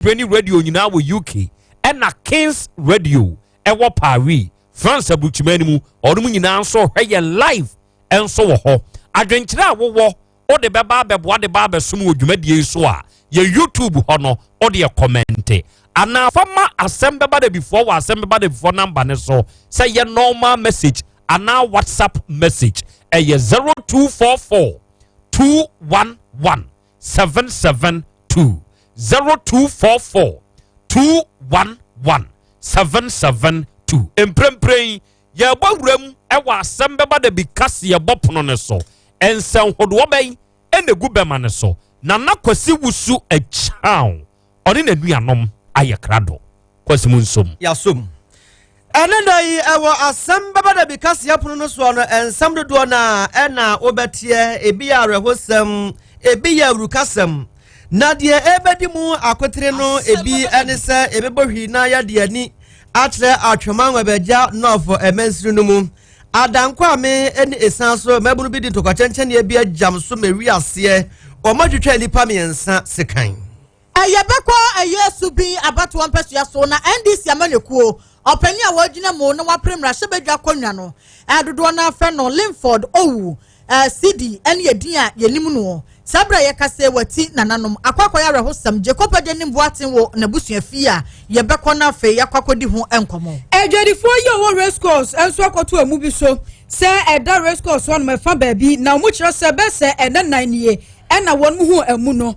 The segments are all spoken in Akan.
Brainy Radio nyinaa wɔ UK, ɛna Kings Radio ɛwɔ Paris, France aburukyima no mu. Ɔnom nyinaa nso hwɛ yɛ live ɛnso wɔ hɔ. Adwenkyerɛ a wowɔ wode bɛba abɛboa de ba abɛsom wɔ dwumadie yi so a, yɛ YouTube hɔ no, wode yɛ comment anaa fama Asɛm Bɛba Da Bifoɔ wɔ Asɛm Bɛba Da Bifoɔ number ne so, sɛ yɛ normal message anaa WhatsApp message, ɛyɛ 0244 211 772, 0244 211 772. Mprempren yi, yɛbɔ wuram ɛwɔ Asɛm Bɛba Da Bi kaseɛbɔ pono ne so. Nsɛnhodoɔ bɛn ɛna egu bɛma ne so? Nana Kwasi Wusu Akyaw, ɔne n'anuanom ayɛ krado. Kwasi mu nsom. Yasom ɛne da yi ɛwɔ Asɛm Bɛba Da Bi kaseɛ pono no soɔ no, ɛnsɛm dodoɔ no a ɛna wobɛteɛ, ebi yɛ awerɛhosɛm, ebi yɛ awurukasɛm, na deɛ ɛbɛdi mu akotere no ebi ɛne sɛ ebɛbɔ hwii na yɛde ani akyerɛ Atwema Nwabiagya North ɛmɛnsiri no mu. Adanko a me ne esan so mmabunu bi di ntɔkwakyɛnkyɛnneɛ bi agyam so ma wi aseɛ, wɔn atwitwa nnipa mmiɛnsa sekan. Ɛyɛ bɛkɔ ɛyɛ Subin abatoɔ mpɛsua so na NDC amanyɔkuo ɔpanin a wɔgyina mu na wapere mmarahyɛbadwa akonnwa no, ɛdodoɔ no afɛ no Linford Owu CD, ɛne yɛdin a yɛnim no saa berɛ a yɛkasa wati nananom akɔ akɔyɛ awerɛhosɛm. Jacob agye ne mboaten wɔ n'abusua fie a yɛbɛkɔ no, afei yɛakɔ akɔdi ho nkɔmmɔ. Adwadifoɔ yi a wɔwɔ Race Course nso akɔto emu bi so sɛ ɛda race course hɔnom ɛfa baabi, na wɔn kyerɛ sɛ bɛsɛ ɛnɛ nan nie ɛna wɔn ho ɛmu no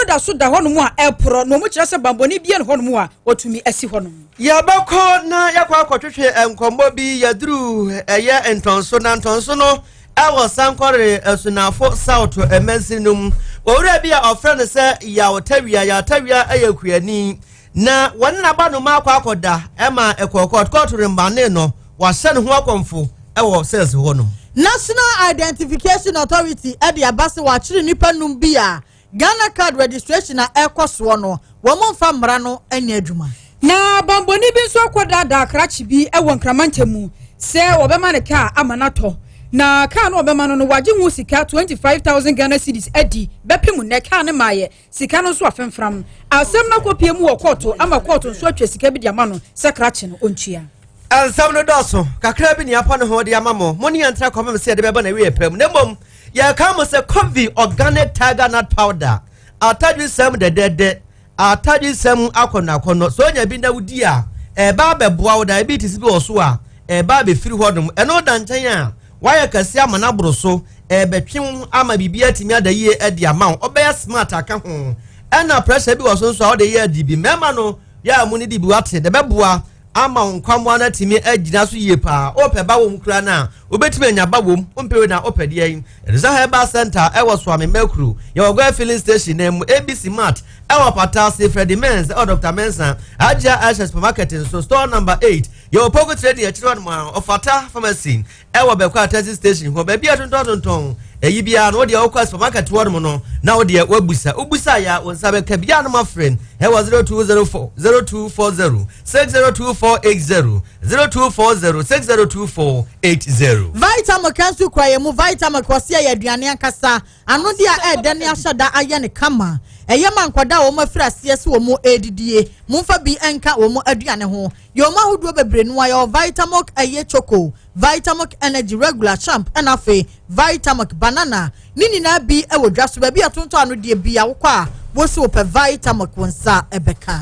da so da hɔnom a ɛporɔ, na wɔn kyerɛ sɛ bambɔni bia no hɔnom a wɔtumi asi hɔnom. Yɛbɛkɔ na yɛkɔ akɔtwetwe nkɔmmɔ bi. Yɛduru ɛyɛ Ntɔnso, na Ntɔnso no ɛwɔ Sankɔre Asunafo South ɛmɛnsin no mu. Owura bi a ɔfrɛ no sɛ Yawtawia, Yawtawia ɛyɛ kuani na wɔne n'abanoma akɔ akɔda ɛma ɛkɔɔ court remand no, wahyɛ ne ho akɔmfo ɛwɔ cells hɔ nom. National Identification Authority ɛde aba sɛ wɔakyere nnipa num bi a Ghana Card registration a ɛkɔ soɔ no, wɔn mfa mmara no nyɛ adwuma. Na bambɔni bi nso akɔdaadaa krakye bi wɔ Nkramantam mu sɛ wɔbɛma ne kaa ama no atɔ, na kaa no ɔbɛma no, wagye ho sika 25,000 Ghana cedis adi. Bɛpem nnɛ, kaa no maayɛ, sika no nso afemfram. Asɛm no akɔpie mu wɔ kɔɔto ama kɔɔto nso atwa sika bi de ama no sɛ krakye no ɔntua. Nsɛm no dɔɔso kakra bi ne apa ne ho de ama mo. Mo ne yɛntra kɔmem sɛ yɛde bɛba na wie pɛ mu, na mmom yɛka mo sɛ Covi Organic Tiger Nut Powder atadwe sɛm dɛdɛdɛ, atadwe sɛm akɔnɔ akɔnɔ so onya bi na wodi a, ɛba abɛboa wo. Diabetes bi wɔ so a, ɛba abɛfiri hɔ nom. Ɛno da nkyɛn a, wayɛ kɛse ama no aboro so, ɛbɛtwe wo ama biribi atumi ada yie adi ama wo, ɔbɛyɛ smart aka ho. Ɛna pressure bi wɔ so nso a, wɔde yɛ adi bi mmarima no yɛ a mu ne di bi wate de bɛboa ama wo nkwamoa no atumi agyina so yie paa. Wopɛ ba wɔ mu kura no a, wobɛtumi anya ba wɔ mu. Wompɛ wei na wopɛ deɛ yi, Ɛdesa Herbal Center ɛwɔ Soame Mɛkuru, yɛwɔ Goil Filling Station na mu, ABC Mart ɛwɔ Patase, Freddy Mens ɛwɔ Dr Mensa, Agia Aisha Supermarket nso, store number 8, yɛwɔ Poku Trading akyire hɔ nom a, Ɔfata Pharmacy ɛwɔ Bɛkɔ a taxi station hɔ, baabi a tontɔn ɛyi biara no, wodeɛ wokɔ supermarket hɔ nom no na wodeɛ woabusa, wobusa yɛ a, wo nsa bɛka biara no. Ma frɛ ɛwɔ 0204 0240 602480, 0240 602480. Vitamilk nso kura yɛn mu. Vitamilk wɔsi yɛ aduane ankasa ano de a ɛɛdɛ ne ahyɛ da ayɛ ne kama. Ɛyɛ ma nkwadaa a wɔn afiri aseɛ sɛ wɔn redidie. Momfa bi nka wɔn aduane ho. Yɛ wɔn ahodoɔ bebree no a, yɛwɔ Vitamilk ɛyɛ choco, Vitamilk Energy, regular, champ, ɛna afei Vitamilk banana. Ne nyinaa bi ɛwɔ dwa so baabi a tontɔn ano deɛ bi awokɔ a wosi wɔpɛ Vitamilk, wɔn nsa ɛbɛka.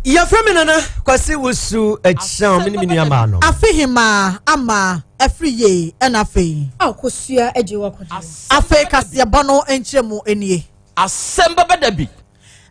Yɛfrɛ me Nana Kwasi Wusu Akyɛn, me ne me nuamaa no. Afehema ama ɛfiri yie, ɛna afei Akosua agye wakɔgye. Afei kaseɛbɔ no nkyerɛ mu nie. Asɛm Bɛbɛ Da Bi.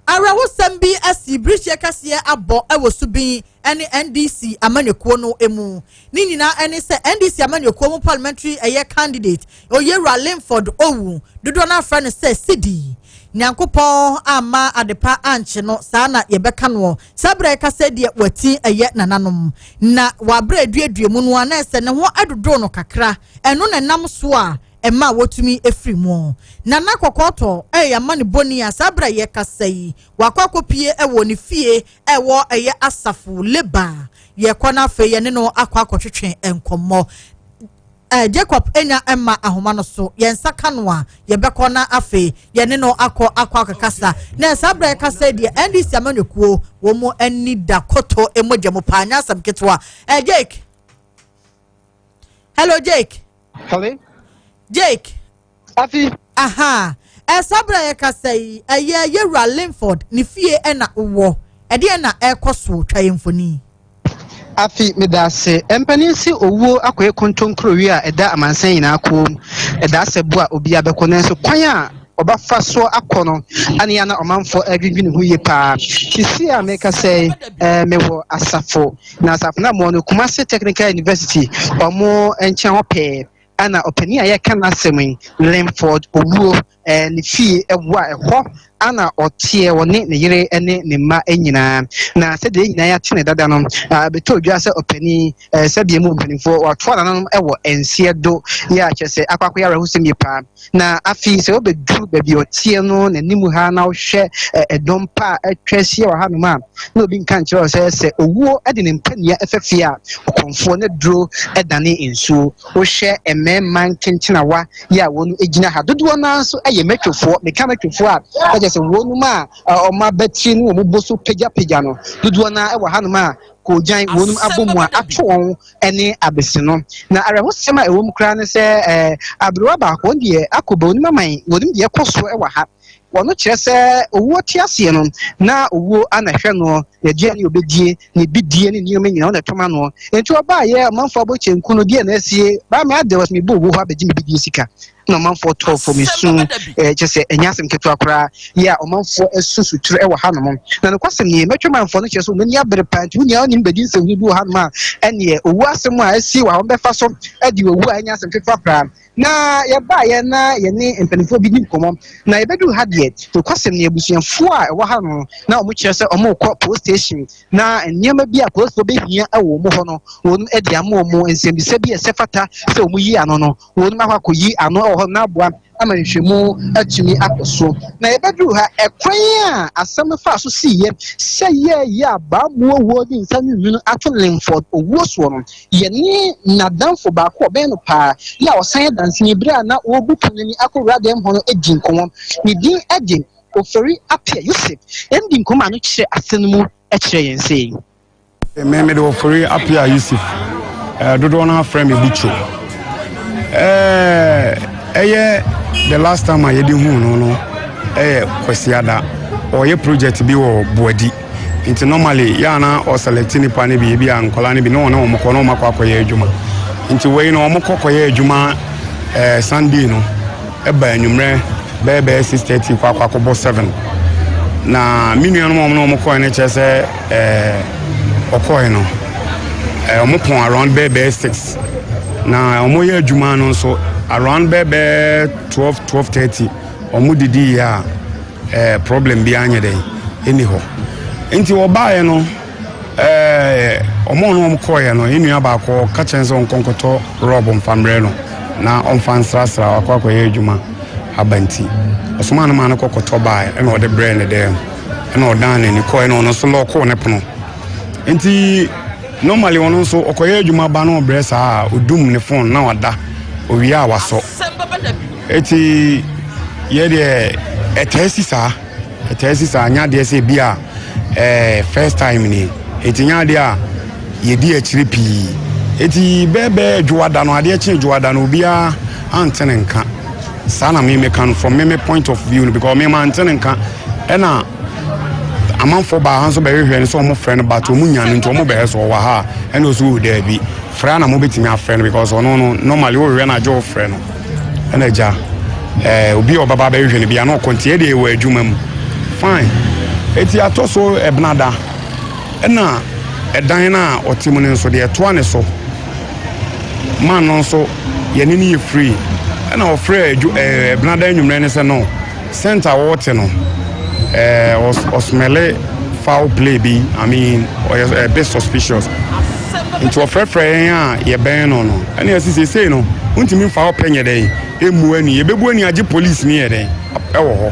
Awerɛhosɛm bi asi, birihyia kɛseɛ abɔ ɛwɔ Subin ɛne NDC amanyɔkuo no mu. Ne nyinaa ɛne sɛ NDC amanyɔkuo mu parliamentary ɛyɛ candidate Oyewura Linford Owu, dodoɔ no afrɛ no sɛ Sidi, Nyankopɔn ama adepa ankye no, saa na yɛbɛka noɔ. Saa berɛ ɛkasa deɛ wati ɛyɛ nananom na wabrɛ aduadua mu no a, na ɛsɛ ne ho adodo no kakra. Ɛno na ɛnam so a ɛma a wɔtumi efiri mu. Nana Kɔkɔɔtɔ ɛyɛ ama ne bɔni a, saa berɛ yɛkasa yi, wakɔ akɔpie ɛwɔ ne fie ɛwɔ ɛyɛ Asafo Leba. Yɛkɔ no, afei yɛne no akɔ akɔtwetwe nkɔmmɔ. Jacob enya mma ahoma no so. Yɛn nsa ka no a, yɛbɛkɔ na afei yɛne no akɔ akɔ akɔkasa. Na saa berɛ kasa deɛ, NDC amanyɔkuo wɔn mu ani da koto mogya mu paa, nyɛ asɛm ketewa. Jake, hello Jake. Hello. Jake. Afi. Aha, ɛsa berɛ yɛkasa yi, ɛyɛ yɛwura Linford ne fie ɛna wɔ ɛdeɛ na ɛrekɔ so. Twa yɛn mfoni. Afi, meda ase. Mpanin si owuo akɔyɛ kontonkuro a ɛda amansan nyinaa kɔn mu, ɛda asɛ bo a obi abɛkɔ, nanso kwan a ɔbɛfa so akɔ no ane ana ɔmanfoɔ adwindwene ho yie paa. Sisi a meka sɛ mewɔ Asafo, na Asafo no amoɔ no, Kumase Technical University ɔmo nkyɛn hɔ pɛɛ ɛna ɔpanin a yɛka n'asɛm yi, Linford Owuo, ne fie ɛwɔ a ɛhɔ ana ɔteɛ, wɔne ne yere ne ne mma nyinaa. Na sɛdeɛ nyinaa yɛate ne dada no, bɛtɔ dwa sɛ ɔpanin sɛdeɛ mu mpanimfoɔ watoa nananom wɔ nseɛ do yɛ a kyerɛ sɛ akɔ akɔyɛ awerɛhosɛm yie paa. Na afei sɛ wobɛduru baabi a ɔteɛ no n'anim ha na wohwɛ ɛdɔm pa a atwa ahyia wɔ hanom a, na obi nka nkyerɛ wo sɛ owuo de ne mpania ɛfɛ fie a ɔkɔmfoɔ ne duro dane nsuo. Wohwɛ mmarima nkentenawa yi a wɔn gyina ha dodoɔ naa nso yɛ mɛtwofoɔ. Meka mɛtwofoɔ a, ɛkyɛ sɛ wɔn a wɔn abatiri ne wɔn bo so pagyapagya no dodoɔ naa wɔ hanom a koogyan wɔn abɔ mu a ato wɔn ne abesi no. Na awerɛhosɛm a ɛwɔ mu koraa ne sɛ aberewa baako, wɔn deɛ akɔ ba onim aman wɔnim deɛ ɛkɔ so wɔ ha. Wɔn kyerɛ sɛ owuo te aseɛ no na owuo ana hwɛ no, n'aduane a obɛdie, ne bidie ne nneɛma nyinaa wɔn ɛtɔm ano. Nti ɔbaayɛ ɔmanfoɔ abɔ kyɛnku no deɛ na asie baa mi ade wɔ sɛ mebɔ owuo hɔ abɛgye me bidie sika na ɔmanfoɔ tɔɔ fam esu. Kyɛ sɛ ɛnyɛ asɛm ketewa koraa yɛ a ɔmanfoɔ asu suturo ɛwɔ hanom. Na nokwasɛm nie, mɛtwe manfoɔ no kyerɛ sɛ wɔn ani abere paa. Nti wonya onim bɛdi nsɛmhu bi wɔ hanom a, ɛneɛ owu asɛm a asi wɔ ha, wɔn bɛfa so adi owu a ɛnyɛ asɛm ketewa koraa. Na yɛbaayɛ na yɛne mpanimfoɔ bi di nkɔmmɔ na yɛbɛduru ha deɛ, nokwasɛm ne abusuafoɔ a ɛwɔ ha no na wɔn kyerɛ sɛ wɔn rekɔ police station na nneɛma bi a polisifoɔ bɛhia wɔ wɔn hɔ no, wɔn de ama wɔn nsɛmbisa bi a ɛsɛ fata sɛ wɔn yi ano no, wɔn akɔ akɔyi ano wɔ hɔ na aboa ama nhwehwɛmu atumi akɔ so. Na yɛbɛduru ha, ɛkwan a asɛm no fa so siiɛ sɛ yɛyɛ a baamuo wuo de nsa nwunwunu ato Linford owuo soɔ no, yɛne n'adamfo baako a ɔbɛn no paa yɛ a ɔsan yɛ danseni bere a na wɔrebu pono n'ani akɔwura dɛm hɔ no di nkɔmmɔ. Ne din de Ofori Apia Yusuf. Ɛndi nkɔmmɔ a no kyerɛ asɛm no mu kyerɛ yɛn sei. Me mede Ofori Apia Yusuf, dodoɔ no afrɛ me Butcho. Ɛyɛ the last time a yɛde hu no, ɛyɛ Kwasiada. Ɔyɛ project bi wɔ Boadi, nti normally yɛ ana ɔselect nipa no bi, ebi a nkɔla no bi na ɔne wɔn kɔ na wɔn akɔ akɔyɛ adwuma. Nti wei no, wɔn kɔ kɔyɛ adwuma Sunday no, ɛba anwummerɛ bɛyɛ 6:30 kɔ akɔ akɔbɔ 7. Na me nuanom a wɔn ne wɔn kɔɛ no kyerɛ sɛ ɔkɔɛ no, wɔn pɔn around bɛyɛ 6, na wɔn yɛ adwuma no nso around bɛyɛ 12, 12:30 wɔn didi yie a problem bi anyɛ dɛ ɛni hɔ. Nti ɔbaeɛ no, ɔmo no wɔn kɔɛ no, yɛn nua baako ka kyɛn sɛ ɔnkɔnkɔtɔ Robb mfa mmerɛ no na ɔmfa nsrasra akɔ akɔyɛ adwuma aba. Nti ɔsoma no maa no kɔkɔtɔ baeɛ, ɛna ɔde brɛɛ ne dɛm, ɛna ɔdan n'ani kɔɛ na ɔno nso lock ne pono. Nti normally ɔno nso ɔkɔyɛ adwuma ba na ɔbrɛ saa a, ɔdum ne phone na wada. Owie a, wasɔ. Eti yɛ deɛ ɛtaa si saa, ɛtaa si saa. Nyɛ adeɛ sɛ ebi a first time ni, eti nyɛ adeɛ a yɛdi akyire pii. Eti bɛɛbɛɛ adwoada no, adeɛ kye adwoada no, obiara ante ne nka. Saa na me meka no from me point of view no, because me ma ante ne nka. Ɛna amanfoɔ baa ha nso bɛhwehwɛ no sɛ ɔmo frɛ no, but ɔmo nya no. Nti ɔmo bɛhɛ sɛ ɔwɔ ha a, ɛna ɔso wɔ daabi, frɛ na mo bɛtumi afrɛ no, because ɔno no normally wohwehwɛ no agye wo frɛ no. Ɛna agya obi a ɔbɛba bɛhwehwɛ no bia na ɔkɔ. Nti ɛdeɛ ɛwɔ adwuma mu fine. Eti atɔ so ɛbenada, ɛna ɛdan no a ɔte mu no nso deɛ ɛtoa ne so man no nso yɛne no yɛ free. Ɛna ɔfrɛ adwu ɛbenada anwummerɛ no sɛ no scent a wɔte no, ɔsmell foul play bi, I mean, ɔyɛ a bit suspicious. Nti ɔfrɛfrɛ yɛn a yɛbɛn no, ɛna yɛsi seesei no wontumi mfa ɔpɛ nyɛ dɛn emu ani yɛbɛbu ani agye police ni yɛ dɛn ɛwɔ hɔ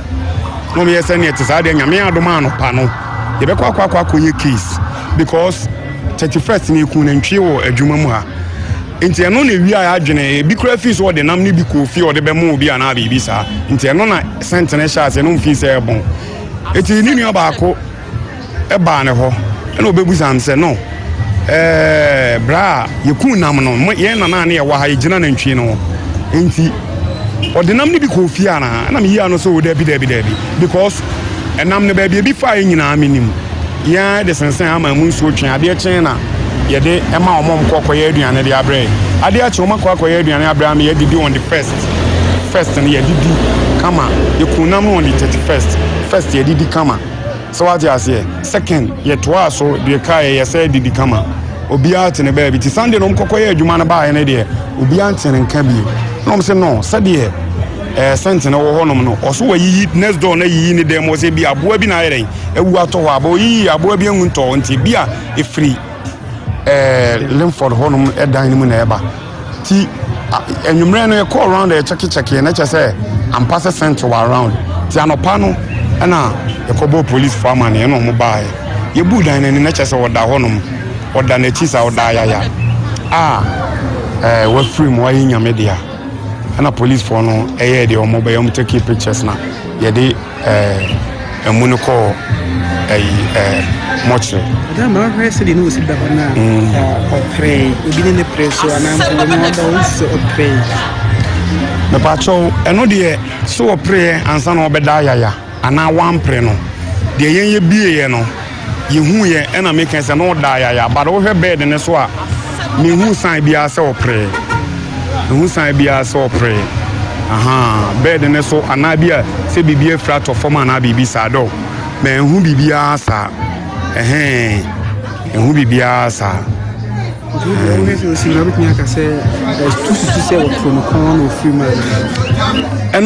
na ɔmo yɛ sɛ neɛ te saa deɛ. Nyame adom a, anɔpa no yɛbɛkɔ akɔ akɔyɛ case, because 31st ne eku nantwie wɔ adwuma mu ha. Nti ɛno na ewia yɛ adwene. Ebi kura fi so ɔde nam ne bi kɔ fie, ɔde bɛma obi anaa biribi saa. Nti ɛno na scent no hyɛ ase no mfi sɛ ɛbɔn. Eti ne nua baako ɛbaa ne hɔ ɛna ɔbɛbusa m sɛ no bra a yɛku nam no, yɛn nana ne yɛwɔ ha, yɛgyina nantwie no ho, nti ɔde nam no bi kɔ fie anaa? Ɛna meyi ano sɛ o, dabi, dabi, dabi, because ɛnam no baabi ebi fa yɛ nyinaa menim. Yɛn de sensɛn ama mu nsuo twe adeɛ kyɛn na yɛde ɛma wɔn kɔ kɔyɛ aduane de abrɛ. Adeɛ akyi wɔn akɔ akɔyɛ aduane abrɛ ama yɛdidi on the first no, yɛdidi kama. Yɛku nam no on the 31st. First yɛdidi kama sɛ wate aseɛ. Second yɛtoa so deɛ kaa yɛ yɛsɛ didi kama, obiara te ne baabi. Ti Sunday no ɔmo kɔkɔ yɛ adwuma no baayɛ no deɛ, obiara nte ne nka bio. Na ɔmo sɛ no sɛdeɛ scent no wɔ hɔnom no, ɔso wɔyiyi next door na yiyi ne dan mu, ɔsɛ bi aboa bi na ayɛ dɛn ewu atɔ hɔ aba, oyiyi aboa bi enwu ntɔ, nti bi a efiri Limford hɔnom ɛdan no mu na ɛba. Ti enwummerɛ no yɛkɔ around, yɛ kyɛkekyɛke na kyɛ sɛ ampa sɛ scent wɔ around. Ti anɔpa no ɛna yɛkɔbɔ police fo amaneɛ, ɛna ɔmo baeɛ. Yɛbu dan n'ani na kyɛ sɛ ɔda hɔnom, ɔda n'akyi sa, ɔda ayaya a wafiri mu, wayɛ Nyame dea. Ɛna policefoɔ no ɛyɛ deɛ ɔmo bɛyɛ, ɔmo take pictures na yɛde ɛmu no kɔɔ ɛyi mɔkyerɛ. Ɔda ma ɔhwɛ sɛdeɛ ne wɔsi da hɔ no a, ɔprɛ obi ne ne prɛ so anaa mpo wɔne ɔda hɔ sɛ ɔprɛ? Mepakyɛw, ɛno deɛ sɛ wɔpreɛ ansa na ɔbɛda ayaya anaa wampere no deɛ, yɛn yɛ bieɛ no yɛhu yɛ. Ɛna meka sɛ na ɔda ayaya, but wohwɛ bed ne so a, mehu sign biara sɛ ɔprɛ, mehu sign biara sɛ ɔprɛ aha bed ne so anaa bi a sɛ biribi afiri atɔ fam anaa biribi saa dɔ. Manhu biribiara saa, ɛhɛn, ɛhu biribiara saa. Nti wodeɛ wohwɛ sɛ ɔsi na wobɛtumi aka sɛ tu susu sɛ wɔtoro no kɔn na ɔfiri mu anaa?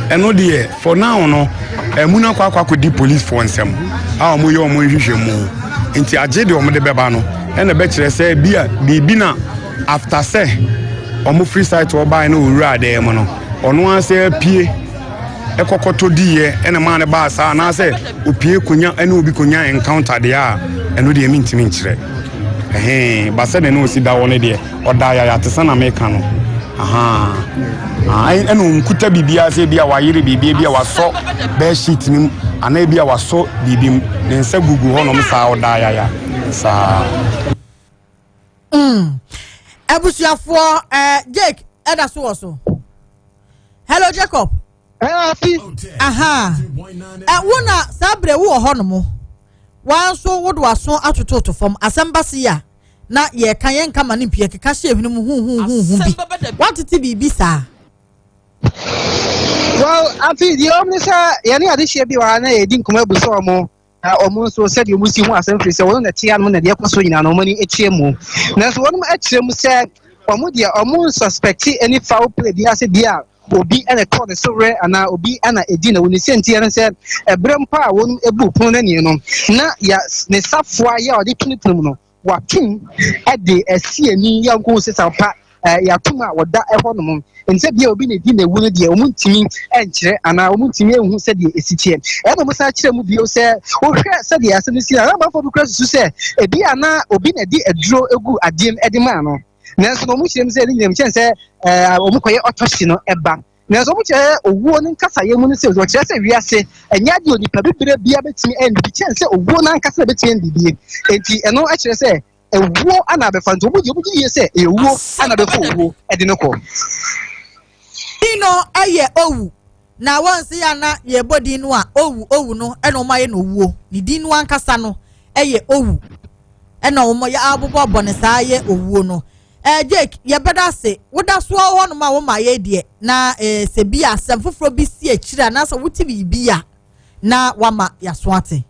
Ɛno deɛ for now no, ɛmu no akɔ akɔdi policefoɔ nsɛm a wɔn yɛ wɔn nhwehwɛ mu, nti agye deɛ wɔn de bɛba no ɛna bɛkyerɛ sɛ bi a biribi na after sɛ wɔn free site wɔbaeɛ na owura adan mu no, ɔno ara sɛ apue ɛkɔkɔtɔ diiɛ ɛna maa ne baa saa, anaasɛ opie konya ɛne obi konya encounter deɛ a, ɛno deɛ mentumi nkyerɛ. Ɛhɛn ba sɛ de ne osi da hɔ no deɛ, ɔda ayaya te sɛ na meka no aha. Ah, ɛna ɔnkuta biribiara sɛ bi a wayere biribi bi a wasɔ bed sheet no mu anaa bi a wasɔ biribi mu. Ne nsa gugu hɔnom saa, ɔda ayaya saa. Abusuafoɔ, Jake ɛda so wɔ so. Hello, Jacob. Afi. Aha, wo na saa berɛ wo wɔ hɔ nom, wa nso wode w'aso atototo fam. Asɛm ba se a na yɛka yɛn nka ma ne mpie keka hyɛ ehwene mu huhuhuhu bi, watete biribi saa. Well, afi deɛ ɔm ne sɛ yɛne adehyɛ bi wɔ ha na yɛdi nkɔmmɔ abu sɛ ɔmo na ɔmo nso sɛdeɛ ɔmo si ho asɛm firi sɛ wɔn na ɛte anom na deɛ ɛkɔ so nyinaa no ɔmo ani akyia mu, nanso wɔn akyerɛ mu sɛ ɔmo deɛ ɔmo nsuspect any foul play bi ase bi a obi ɛna ɛtɔ ne so werɛ anaa obi ɛna edi na wɔn sɛ nti ɛno sɛ ɛbrɛ mpo a wɔn ebu pono n'ani no na ya ne safoa yɛ a ɔde tuntum mu no watum ɛde ɛsi ani yɛ nko sisan pa yɛatum a wɔda ɛhɔ nom nsɛ bia obi na edi na ewu no deɛ, wɔn ntumi nkyerɛ anaa wɔn ntumi ehu sɛdeɛ esi teɛ. Ɛna wɔn san kyerɛ mu bio sɛ wohwɛ sɛdeɛ asɛm no si na amanfoɔ bi kura susu sɛ ebi ana obi na ɛde aduro egu adeɛ mu ɛde maa no, nanso na wɔn kyerɛ mu sɛ ne nyinam kyɛn sɛ wɔn kɔyɛ autopsy no ɛba. Nanso wɔn kyerɛ owuo no nkasayɛ mu no sɛ wɔkyerɛ sɛ wiase ɛnyɛ adeɛ onipa bibire bia bɛtumi ɛndidi kyɛn sɛ owuo no ankasa bɛtumi ɛndidie, nti ɛno ɛkyerɛ sɛ ewuo ana abɛfa, nti wɔn gye yie sɛ ewuo ana abɛfa owuo ɛde no kɔ. Din no ɛyɛ Owu na wɔn si ya na yɛbɔ din no a, Owu, Owu no ɛna wɔn ayɛ no owuo. Ne din no ankasa no ɛyɛ Owu, ɛna wɔn yɛ abobɔ abɔ ne saa yɛ owuo no. Jake, yɛbɛda ase. Woda so wɔ hɔnom a wɔn ayɛ deɛ na sɛ bi asɛm foforɔ bi si akyire anaasɛ wote biribi a na wama yaso ate.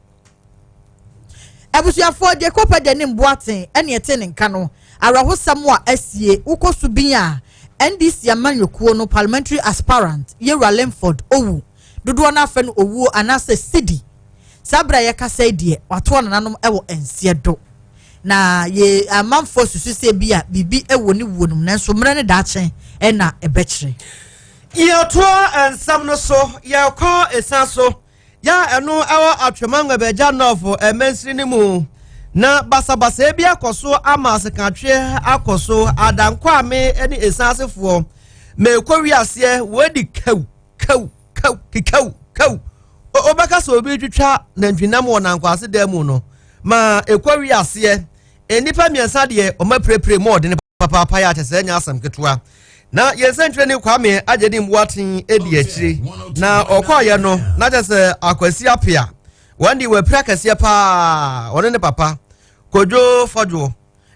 Abusuafoɔ, Jacob de ne mboaten ɛne ɛte ne nka no awerɛhosɛm a asie wokɔ so bi a NDC amanyɔkuo no parliamentary aspirant Yewura Linford Owu, dodoɔ no afɛ no Owuo anaasɛ Sidi, saa berɛ a yɛkasa yi deɛ, watoɔ nananom ɛwɔ nseɛ do na yɛ amanfoɔ susu sɛ bi a biribi ɛwɔ ne wuo no mu, nanso mmerɛ ne daakye ɛna ɛbɛkyerɛ. Yɛtoa nsɛm no so, yɛkɔ ɛsa so yɛ ɛno ɛwɔ Atwema Nwabiagya North ɛmansiri no mu. Na basabasayɛ bi akɔ so ama asekatweɛ akɔ so Adankwame ne Esan asefoɔ mekɔ wiaseɛ wɔadi kaw kaw kaw kekaw kaw wobɛka sɛ obi retwitwa nantwinam wɔ nankwase dan mu no ma ɛkɔ wiaseɛ nnipa mmiɛnsa deɛ ɔma pirepire mu ɔdene papaapa yɛ akyɛ sɛ ɛnyɛ asɛm ketewa. Na yɛn nsɛntwerɛni Kwame Agyenim Boaten di akyire na ɔkɔɔyɛ no na kyɛ sɛ Akwasi Apea wɔn de wɔapira kɛseɛ paa, ɔne ne papa Kodwo Fɔdwo,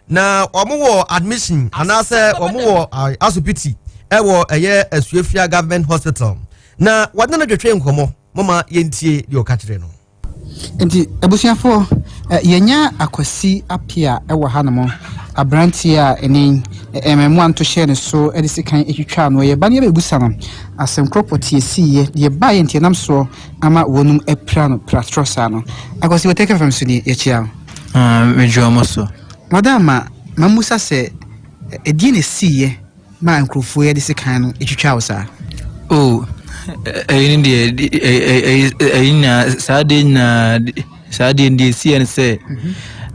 na wɔn wɔ admission anaasɛ wɔn wɔ asopiti ɛwɔ ɛyɛ Asuafia Government Hospital na wɔde no dwetwe nkɔmɔ. Moma yɛntie deɛ ɔka kyerɛ no. Nti abusuafoɔ, yɛnya Akwasi Apia wɔ hanom, aberanteɛ a ɛne mmaamua nto hyɛ ne so de sekan atwitwa no. Yɛba no yɛbɛbusa no asɛm korɔ pɔteɛ siiɛ deɛ baeɛ nti ɛnam soɔ ama wɔnum apira no pratorɔ saa no. Akwasi, wɔ Tech FM so nie, yɛkyia wo. Medwe ɔmo so. Madam, mamusa sɛ ɛdeɛ na ɛsiiɛ ma nkurɔfoɔ yɛde sekan no atwitwa wo saa? Oh, ɛyi ne deɛ, ɛyi nyinaa, saa deɛ nyinaa, saa deɛ deɛ esiɛ no sɛ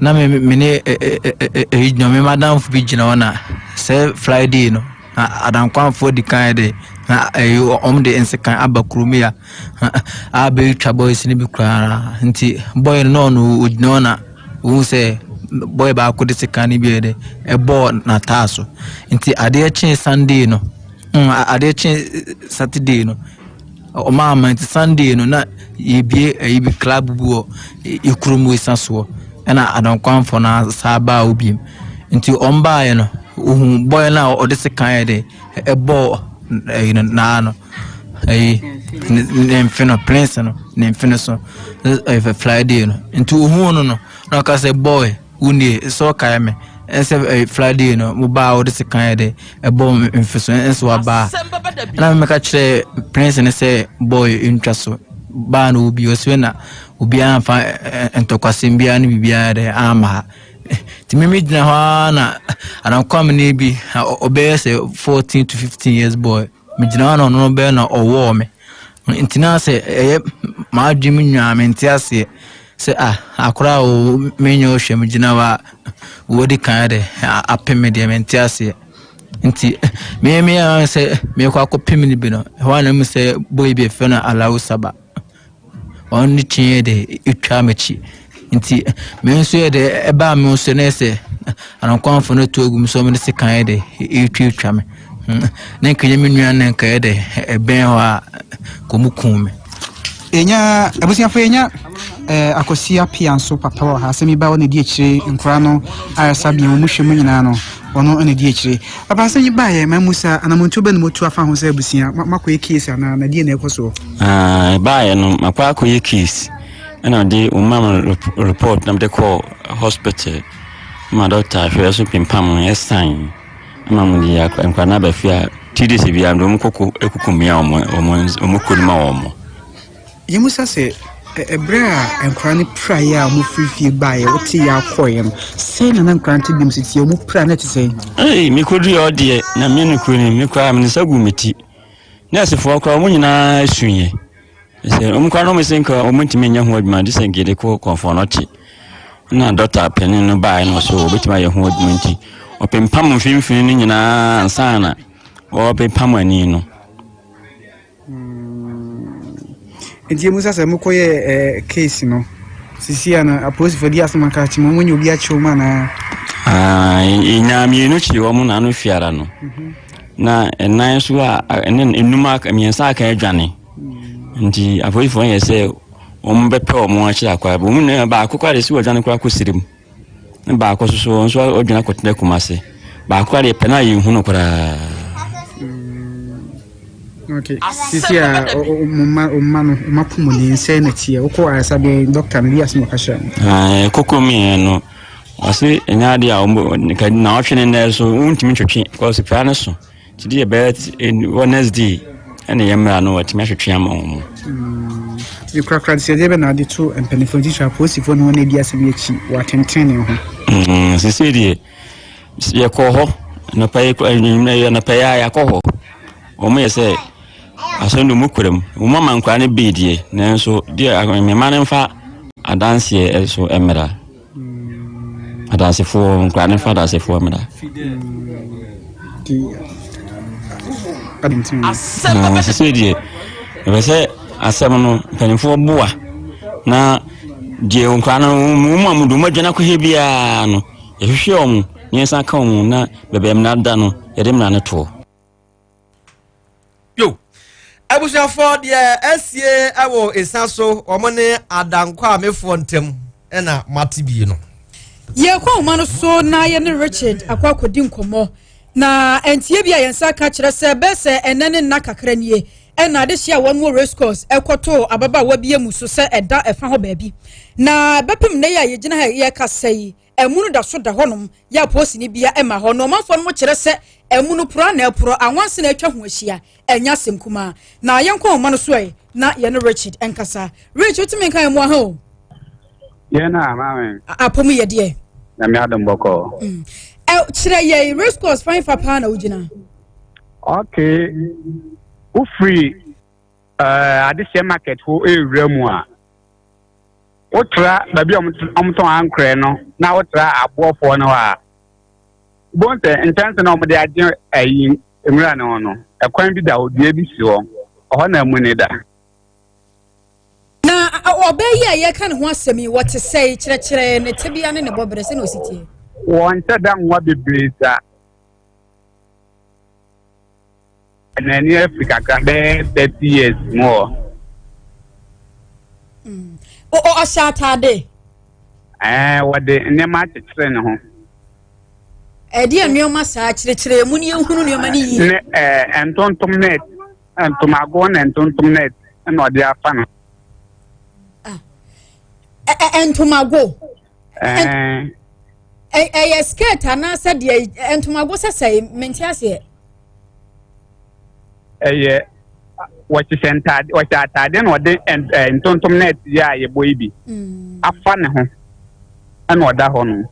na me ne ɛyi gyina, me madamfo bi gyina hɔ, na sɛ Friday no na Adankwanfoɔ di kan de na ɛyi ɔmo de nsekan aba kurom ya a bɛtwa boys no bi koraa. Nti boy no na ɔno ogyina hɔ na ohun sɛ boy baako de sekan no bi yɛ dɛ ɛbɔɔ n'ataa so. Nti adeɛ kyee Sunday no, adeɛ kyee Saturday no ɔmo ama. Nti Sunday no na yɛbie ɛyi bi, club bi wɔ ekurom wɔ esa soɔ, ɛna Adankwanfoɔ no saa baa hɔ biem. Nti ɔmo baeɛ no, ohun boy no a ɔde sekan yɛ dɛ ɛbɔɔ ɛyi no naa no, ɛyi ne mfe no, prince no ne mfe no so ɛyɛ Friday no. Nti ohun no na ɔka sɛ, "Boy, wunie sɛ ɔkae me ɛsɛ ɛyɛ Friday no mo baa ɔde sekan yɛ dɛ ɛbɔ mfe so ɛnso wabaa." Ɛna mɛka kyerɛ prince no sɛ boy ntwa so baa na obi ɔsɛ na obiara nfa ntɔkwasɛm biara ne biribiara dɛ ama ha. Nti mímí gyina hɔ ara na Adankwam ne bi ɔbɛyɛ sɛ 14 to 15 years boy, megyina hɔ na ɔno bɛyɛ na ɔwɔɔ me. Nti na sɛ ɛyɛ m'adwene mu nyaa me nte aseɛ sɛ ah, akora a menyɛ ɔhwɛ megyina hɔ a wɔdi kan dɛ apem me deɛ, mente aseɛ. Nti me a sɛ mekɔ akɔpem no bi no ɛhɔ a na mu sɛ boy bi ɛfɛ no Alawo Saba, ɔno ne kyeɛ de ɛtwa m'akyi. Nti me nso yɛ de ɛbaa me nso ne sɛ Anankwanfo no to agu mu sɛ ɔmo de sekan yɛ de ɛtwatwa me ne nka nyɛ me nua ne nka yɛ de ɛbɛn hɔ a kɔmu kum me. Yɛnya abusuafo, yɛnya Akwasi Apia nso papa wɔ ha. Asɛm yi ba wɔ na di akyire nkora no ayaresa bea wɔn mu hwɛ mu nyinaa no, ɔno na di akyire. Papa, asɛm yi baeɛ ma musa anamontuo bɛ na motu afa ho sɛ abusua makɔyɛ case anaa na deɛ na ɛkɔ soɔ? Ɛbaeɛ no makɔ akɔyɛ case, ɛna ɔde ɔma me report na mede kɔɔ hospital ma doctor hwɛ so pempam no ɛsan ma mede nkwadaa no aba fie a 2 days biara mede wɔn kɔkɔ ɛkuku mmea wɔn kuro no ma wɔn. Yɛmusa sɛ ɛberɛ a nkwaraa no piraeɛ a wɔfiri fie baeɛ, wote yɛ akɔeɛ no, sɛn na na nkwaraa no te biom sɛ tie wɔn pira no te sɛn? Ei, mekɔduru yɛ ɔdeɛ na me no kuro no me koraa mede nsa gu me ti. Nɛɛsefoɔ koraa wɔn nyinaa suiɛ sɛ wɔn koraa no wɔn sɛ nka wɔn ntumi nyɛ ho adwuma de sɛ nkede kɔ kɔnfɔn no te na dɔkta panin no baeɛ no so wɔbɛtumi ayɛ ho adwuma. Nti ɔpempam mfimfini no nyinaa ansa na wɔbɛpam ani no. Nti yɛmusa sɛ mokɔyɛ case no sisi a na apolisifoɔ di asɛm aka akyi ma wɔnyɛ obi akyerɛ mu anaa? Ɛnyaa mmienu kyerɛ wɔn na ano fiara no na ɛnan so a ɛne enum aka, mmiɛnsa aka adwane. Nti apolisifoɔ yɛ sɛ wɔn bɛpɛ wɔn akyerɛ akwa wɔn nyinaa. Baako koraa de si wɔdwane koraa kɔ sirim ne baako nso so wɔn nso ɔdwane akɔtena Kumase. Baako koraa deɛ pɛ no a yɛnhu no koraa. Okay, sisi a mo mma no mo apɔmuden sɛn na teɛ? Wokɔ ayaresabea dɔkta no bi asɛm ɔka kyerɛ mo? Koko mmiɛ no ɔse ɛnyɛ adeɛ a nka na ɔtwe ne nɛ so wontumi ntwetwe because pira no so nti deɛ ɛbɛyɛ wɔ next day ɛne yɛ mmara no wɔatumi ahwetwe ama wɔn mu. Nti korakora de sɛ deɛ bɛ na ade to mpanimfoɔ nti kyerɛ apolisifoɔ ne wɔn adi asɛm yi akyi wɔ atentene ne ho? Sesei deɛ yɛkɔ hɔ nɔpa yi, anɔpa yi a yɛakɔ hɔ, wɔn yɛ sɛ asɛm de mu kura mu wɔn ama nkwadaa no bii deɛ, nanso deɛ mmɛma no mfa adanseɛ so mmra. Adasefoɔ, nkwadaa no mfa adasefoɔ mmra. Na sesei deɛ ɛpɛ sɛ asɛm no mpanimfoɔ boa na deɛ nkwadaa no wɔn mu a wɔde wɔn adwane akɔhɛ biara no yɛhwehwɛ wɔn na yɛsan ka wɔn na baabi a mmara da no yɛde mmara no toɔ. Yo, abusuafoɔ deɛ asie wɔ ɛsa so wɔn ne adankɔ amefoɔ ntam ɛna mate bie no. Yɛkɔ ahoma no so na yɛne Richard akɔ akɔdi nkɔmmɔ na ntie bi a yɛn nsa ka kyerɛ sɛ bɛɛ sɛ ɛnɛ ne nna kakra nie ɛna adehyɛ a wɔn wɔ race course ɛkɔtoo ababaawa bi emu so sɛ ɛda ɛfa hɔ baabi na bɛpem nnɛ yi a yɛgyina ha yɛkasa yi ɛmu no da so da hɔnom yɛ apolisini bia ɛma hɔ na ɔmanfoɔ no mo kyerɛ sɛ ɛmu no porɔ na ɛporɔ anwansi na atwa ho ahyia ɛnya asɛm kumaa na yɛnkɔ ahoma no so ɛ na yɛne Richard ɛnkasa. Rich, wotumi nka yɛn mu aha o? Yɛn a maame. Apɔmu yɛ deɛ. Nyame adom bɔkɔɔ. Ɛ kyerɛ yɛn race course fan fa paa na wogyina. Okay, wofiri adehyɛ market hɔ ewura mu a, wotra baabi a wɔtɔn ankorɛ no na wotra aboɔfoɔ no hɔ a, wobɛhu sɛ nkyɛnse na wɔde agye ayi nwura no ho no, ɛkwan bi da hɔ, dua bi si hɔ, ɛhɔ na amu ne da. Na ɔbaa yi a yɛka ne ho asɛm yi wɔte sɛ kyerɛkyerɛ ne tebea ne ne bɔberɛ sɛ na ɔsi tie. Wɔn nhyɛ da nwa bebree saa. N'ani afi kakra bɛyɛ 30 years mu hɔ. Ɔhyɛ ataade? Wɔde nneɛma akyekyere ne ho. Ɛdeɛ nneɛma saa, kyerɛkyerɛ mu ne yɛhunu nneɛma no yie. Ne ntontom net, ntomago ne ntontom net ɛna ɔde afa no. Ntomago? Ɛɛ. Ɛyɛ skirt anaasɛ deɛ ntomago sɛ sɛ mente aseɛ? Ɛyɛ wɔhyehyɛ ntaade, wɔhyɛ ataade na ɔde ntontom net yi a yɛbɔ yi bi afa ne ho ɛna ɔda hɔ no.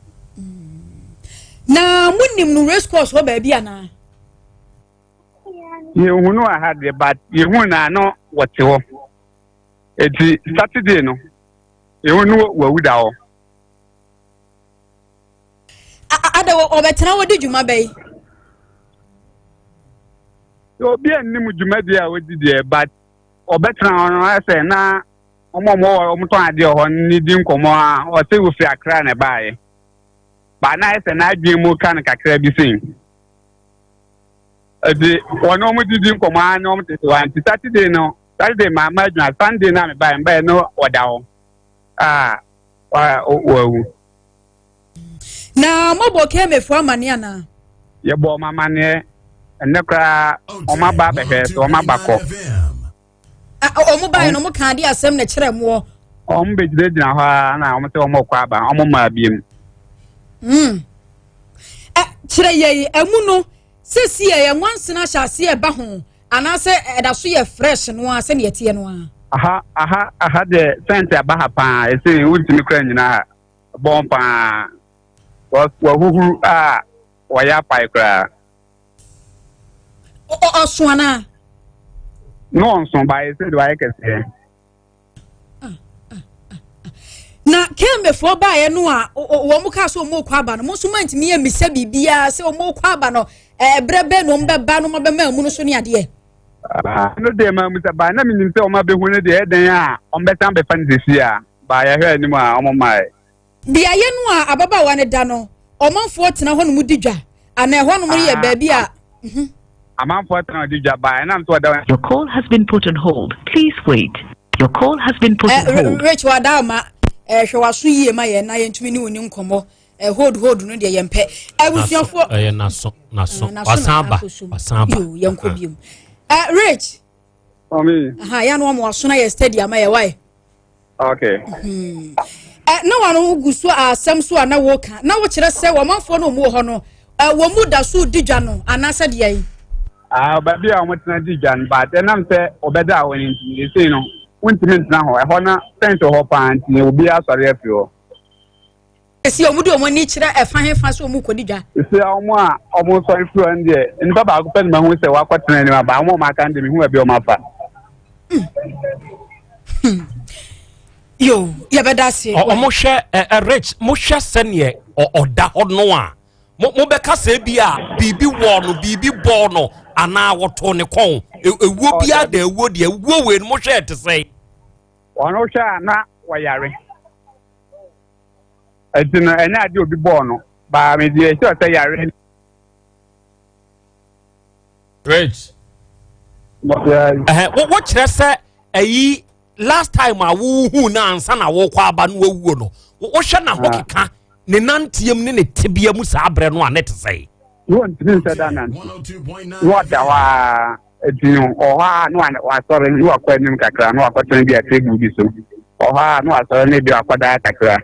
Na monim no race course hɔ baabi anaa? Yɛnhu no wɔ ha deɛ, but yɛhu no a no wɔte hɔ. Eti Saturday no yɛhu no wawu da hɔ. Ada ɔbɛtena hɔ di dwuma bɛyi? Obi anim dwumadie a ɔdi deɛ, but ɔbɛtena hɔ no ayɛ sɛ na ɔmo a ɔmo wɔ ɔmo tɔn adeɛ wɔ hɔ no ne di nkɔmɔ a ɔsɛ wofiri Akra na ɛbaayɛ ba na ayɛ sɛ n'adwene mu ka no kakra bi sei. Ɛdi wɔne ɔmo didi nkɔmɔ a na ɔmo tete hɔ. Nti Saturday no, Saturday maa ma adwuma, Sunday na mebaeɛ mbaeɛ no ɔda hɔ a wawu. Na mobɔ kɛmɛfoɔ amanneɛ anaa? Yɛbɔ ɔmo amanneɛ. Ɛnnɛ koraa ɔmo aba abɛhwɛ so, ɔmo aba kɔ. Ɔmo baeɛ no ɔmo ka adeɛ asɛm na kyerɛ moɔ? Ɔmo bɛgyinagyina hɔ a na ɔmo sɛ ɔmo kɔ aba, ɔmo maa biem. Ɛ kyerɛ yɛn ɛmu no sɛsi yɛ nwansena ahyɛ aseɛ ɛba ho anaasɛ ɛda so yɛ fresh no a sɛnea ɛteɛ no a? Aha deɛ scent aba ha paa. Ɛsɛ wontumi kora nyina ha bɔn paa because wahuhuru a wɔyɛ apae koraa. Ɔso anaa? Ne ɔnso ba ɛsɛ de wayɛ kɛseɛ. Na kɛmɛfoɔ baeɛ no a wɔn mo kaa sɛ wɔn kɔ aba no, mo nso mantumi yɛ mmisa biribiara sɛ wɔn kɔ aba no ɛbrɛ bɛn na wɔn bɛba no, wɔn bɛma mu no so ne adeɛ? No deɛ maa mu sɛ baa na menim sɛ ɔma bɛhu no deɛ ɛdɛn a ɔmbɛsan bɛfa no sɛsi a baa yɛhwɛ anim a ɔmo maeɛ. Beaeɛ no a ababaawa no da no, ɔmanfoɔ tena hɔnom di dwa anaa ɛhɔnom yɛ baabi a? Amanfoɔ tena di dwa baa ɛnam sɛ ɔda Your call has been put on hold. Please wait. Your call has been put on hold. Rich, wada ama hwɛ waso yie ma yɛn na yɛntumi ne wo ni nkɔmmɔ. Hold hold no deɛ yɛmpɛ. Abusuafoɔ ɛyɛ naso naso. Wasan ba, wasan ba. Yo, yɛnkɔ biom. Rich. Ɔmi. Aha yɛn no wɔn waso na yɛ steady ama yɛ wae. Okay. Ɛ na wɔn gu so asɛm so a na wɔka na wɔkyerɛ sɛ wɔn no wɔn wɔ hɔ no wɔn mu da so di dwa no anaasɛ deɛ yi? Ah, baabi a wɔn tena di dwa no, but ɛnam sɛ ɔbɛda hɔ no nti esei no wontumi ntena hɔ. Ɛhɔ na fence wɔ hɔ paa nti obi asɔre afiri hɔ. Esi wɔn de wɔn ani kyerɛ ɛfa he fa so wɔn kɔ di dwa? Esi wɔn a wɔn sɔre firi hɔ no deɛ, nipa baako pɛ na ma hu sɛ wakɔtena anim aba. Wɔn a wɔn aka no deɛ, mehu baabi a wɔn afa. Yo, yɛbɛda ase. Ɔmo hwɛ ɛ Rich, mo hwɛ sɛneɛ ɔda hɔ no a, mo mobɛka sɛ bi a biribi wɔ no, biribi bɔɔ no anaa wɔtoo ne kɔn. Ewuo biara da ewuo deɛ, ewuo wei no mo hwɛ ɛte sɛn? Ɔno hwɛ a na wɔyare. Ɛnti no ɛnyɛ adeɛ obi bɔɔ no, baa me deɛ ɛsɛ sɛ yare. Rich. Ɛhɛ, wo kyerɛ sɛ ɛyi last time a wohu no ansa na wokɔ aba no wawuo no, wohwɛ na ho keka ne nanteam ne ne tebea mu saa berɛ no a, ne te sɛe? Wɔntumi nsɛ da nante, na wɔda hɔ a, ɛti no ɔhɔ a na wasɔre na wakɔ anim kakra na wakɔtena bi a table bi so, ɔhɔ a na wasɔre na ebi wakɔda kakra.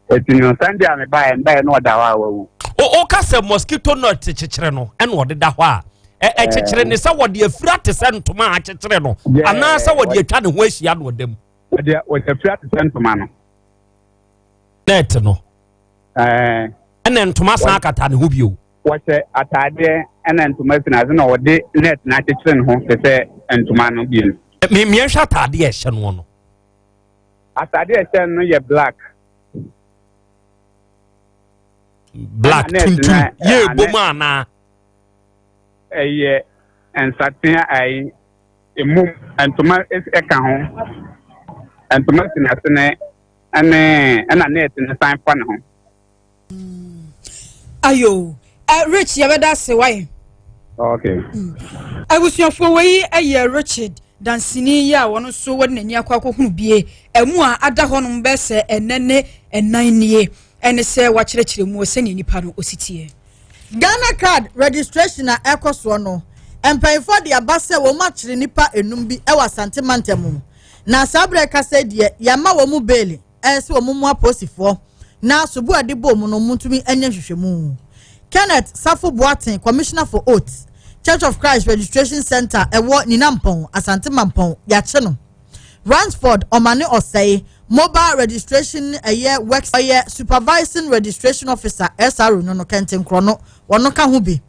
Ɛti no Sunday a mebaeɛ mbaeɛ na ɔda hɔ a wawu. Woka sɛ mosquito net kyekyere no ɛna ɔde da hɔ a, ɛkyekyere ne sɛ wɔde afira te sɛ ntoma a akyekyere no anaasɛ wɔde atwa ne ho ahyia na ɔda mu? Wɔde afira te sɛ ntoma no. Net no ɛna ntoma san akata ne ho bio. Wɔhyɛ ataadeɛ ɛna ntoma si n'ase na wɔde net no akyekyere ne ho te sɛ ntoma no bio. Mmiɛnhwɛ ataadeɛ ɛhyɛ no no. Ataadeɛ ɛhyɛ no yɛ black. Black tuntum yɛ ebom anaa? Ɛyɛ nsatea ayi emum ntoma ɛka ho, ntoma si n'ase ne ɛne ɛna net no san fa ne ho. Ayo, Rich, yɛbɛda ase wae. Okay. Abusuafoɔ, wei yɛ Richard dansini yi a wɔn nso wɔde n'ani akɔ akɔhunu bie ɛmu a ada hɔnom bɛsɛ ɛnɛ ne ɛnan nie, ɛne sɛ wakyerɛkyerɛ mu sɛnea nipa no osi teɛ. Ghana Card registration a ɛkɔ soɔ no, mpanyinfoɔ de aba sɛ wɔn akyere nipa enum bi ɛwɔ Asante mantam, na saa abirɛ kasa deɛ, yɛama wɔn mu bail, ɛsɛ wɔn mu apolisifoɔ na sobu a de bɔ mu no mu ntumi nyɛ nhwehwɛmu. Kenneth Safo Boaten, Commissioner for Oaths, Church of Christ Registration Center ɛwɔ Ninampɔn, Asante Mampɔn, yɛakye no. Ransford Ɔmane Ɔsɛe, mobile registration ɛyɛ works, ɔyɛ supervising registration officer, SRO no, Kɛntenkorɔ no, wɔn ka ho bi.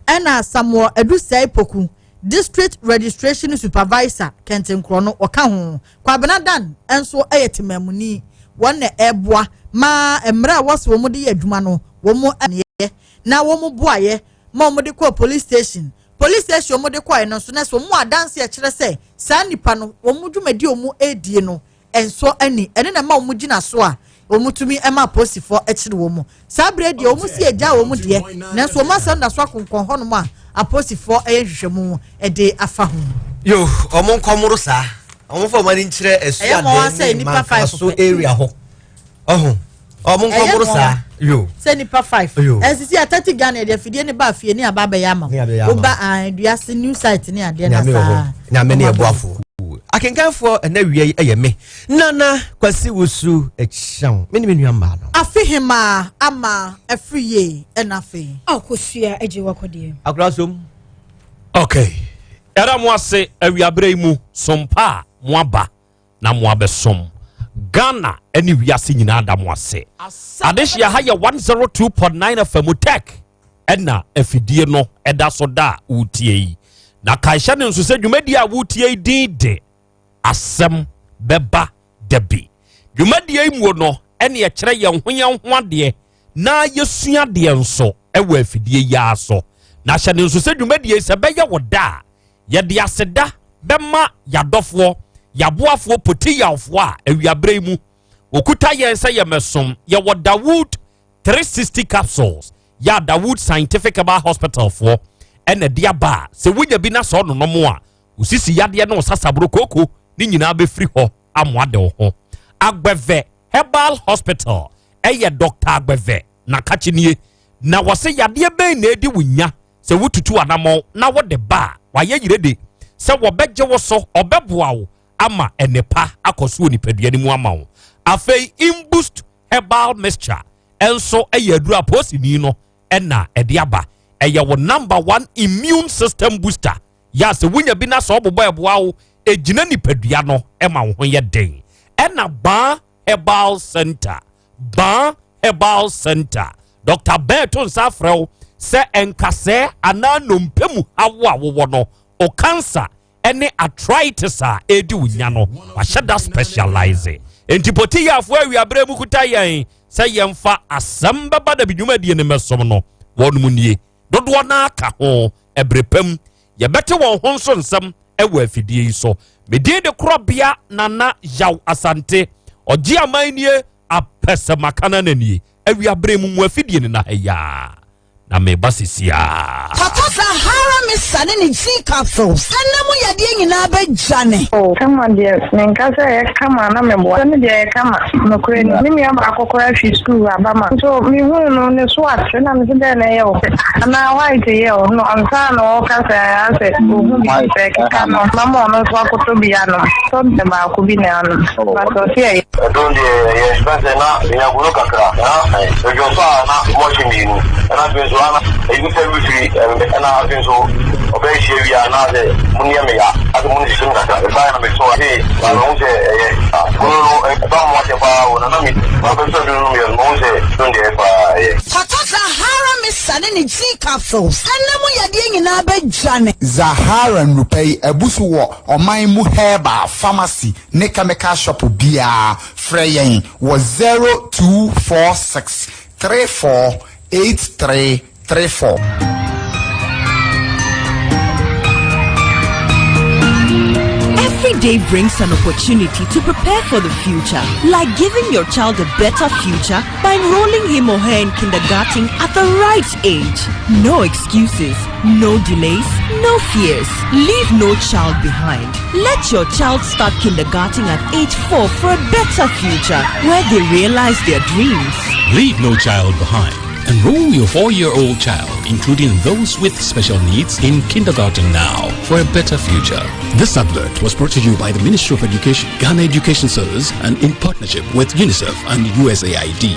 Ɛna Samuel Edusɛe Poku, district registration supervisor, Kɛntenkorɔ no, ɔka ho. Kwabena Dan nso yɛ temamuni, wɔn na ɛboa maa mmerɛ a wɔsɛ wɔn de yɛ adwuma no, wɔn yɛ na wɔn boayɛ ma wɔn de kɔɔ police station. Police station wɔn de kɔɛ no nso, na sɛ wɔn adanse kyerɛ sɛ saa nipa no wɔn dwumadi a wɔn redie no nso ani ɛne na ɛma wɔn gyina so a wɔn tumi ma apolisifoɔ akyiri wɔn mu. Saa abere deɛ, wɔn si agya wɔn deɛ, nanso wɔn asɛm da so akonkɔn hɔnom a apolisifoɔ yɛ nhwehwɛmu de afa ho. Yo, ɔmo nkɔmoro saa, ɔmo fɔ ɔmo ani nkyerɛ Ɛyɛ ma wɔn Asuaden asɛ ne nipa five Mankaso pɛ. area hɔ, ɔho ɔmo nkɔmoro Ɛyɛ ma saa yo. Sɛ nipa five. Yo. Ɛsisi a 30 Ghana yɛde afidie ne ba afie ne aba abɛyɛ ama Ne abɛyɛ wo ama. ba aduase new site ne adeɛ na Nyame wɔ hɔ. saa. Nyame ne Ɔmo abɔ. ɛboafoɔ. Akenkanfoɔ, ɛnɛ wia yi ɛyɛ me Nana Kwasi Wusu Akyɛw, me ne me nua mmaa no. Afe hemaa ama afiri yie, ɛna afei Akosua agye wakɔdeɛ. Akora som. Okay, ɛda mo ase awiaberɛ yi mu sompa a mo aba na mo abɛsom Ghana ne wiase nyinaa, da mo ase. Adehyia ha yɛ 102.9 FM Tech, ɛna afidie no ɛda so da a wotie yi, na kaehyɛ ne nso sɛ dwumadie a wotie yi din de Asɛm Bɛba Dabi. Dwumadie yi muo no ɛne ɛkyerɛ yɛn ho yɛn ho adeɛ na yɛsua adeɛ nso ɛwɔ afidie yi ara so. Na hyɛ ne nso sɛ dwumadie yi sɛ bɛyɛ wɔ da a yɛde aseda bɛma yɛadɔfoɔ, yɛaboafoɔ, poti yawfoɔ a awiaberɛ yi mu wɔkuta yɛn sɛ yɛmɛsom. Yɛwɔ Dawood 360 capsules yɛ a Dawood Scientific Herbal Hospital foɔ ɛna de aba a sɛ wonya bi na sɛ ɔnonom a, osisi yadeɛ ne ɔsasaboro kooko ne nyinaa bɛfiri hɔ amoa de wo ho. Agbɛvɛ Herbal Hospital, ɛyɛ Dr Agbɛvɛ na kakye nie, na wɔsɛ yadeɛ bɛn na edi wo nya sɛ wotutu anammɔn na wode ba a, wayɛ yire de sɛ wɔbɛgye wo so, ɔbɛboa wo ama ɛnepa akɔ so wɔ nipadua no mu ama wo. Afei Imboost Herbal Mixture ɛnso ɛyɛ aduru a posini no ɛna ɛde aba, ɛyɛ wo number one immune system booster yɛ a sɛ wonya bi na sɛ ɔbobɔ ɛboa wo ɛgyina nipadua no ɛma wo ho yɛ den. Ɛna Baa Herbal Center, Baa Herbal Center, Dr Bɛɛ to nsa afrɛ wo sɛ nkasɛɛ anaa nnompe mu hawo a wowɔ no, o cancer ɛne arthritis a ɛredi wo nya no, wahyɛ da specialize. Enti Potiyafoɔ awiaberɛ mu kuta yɛn sɛ yɛmfa asɛm bɛba da bi dwumadie no mmɛsom no, wɔnom nie. Dodoɔ no ara ka ho, ɛberɛ pa mu. Yɛbɛte wɔn ho nso nsɛm wɔ afidie yi so. Me din de Korɔbea Nana Yaw Asante. Ɔgye aman nie, apɛsɛmakanana nie. Awiaberɛ mu mu afidie no na ha yi ara. Na meba sesiaa. Papa Sahara Mixture ne ne G capsules ɛna mu yadeɛ nyinaa bɛdwane. Oh kama deɛ menka sɛ ɛyɛ kama na meboa sɛ me deɛ ɛyɛ kama nokorɛ ni me nua baako koraa firi sukuu aba ma nso mehuu no ne so ate na mese dɛn na ɛyɛ wo anaa white yɛ wo no ansa na ɔka sɛ asɛ ɔhu bi sɛ ɛkeka no mama ɔno nso akɔtɔ bi anom tɔ baako bi na anom but ɔse ɛyɛ. Ɛdon deɛ ɛyɛ fɛn sɛ na menya gono kakra na medwo nso a na mɔhye mmienu ɛna afei nso ana ebi sɛ wifiri ɛna afei nso ɔbɛyɛ hyia wie a na sɛ mo nneɛ me ya asɛ mo ne sisi mu kakra ɛbaeɛ na mesɔ ase na mehu sɛ ɛyɛ gono no ɛba mo akyɛ paa o na na me mabɛsɔ duro no mmiɛ no mehu sɛ don deɛ paa ɛyɛ. Papa Zahara Mixture ne ne G capsules ɛna mu yadeɛ nyinaa bɛdwane. Zahara nnurupɛ yi abu so wɔ ɔman mu herbal pharmacy ne chemical shop biara. Frɛ yɛn wɔ 0246 34 83 34. Every day brings an opportunity to prepare for the future, like giving your child a better future by enrolling him or her in kindergarten at the right age. No excuses, no delays, no fears. Leave no child behind. Let your child start kindergarten at age 4 for a better future where they realize their dreams. Leave no child behind. Enroll your 4 year old child, including those with special needs, in kindergarten now for a better future. This advert was brought to you by the Ministry of Education, Ghana Education Service, and in partnership with UNICEF and USAID.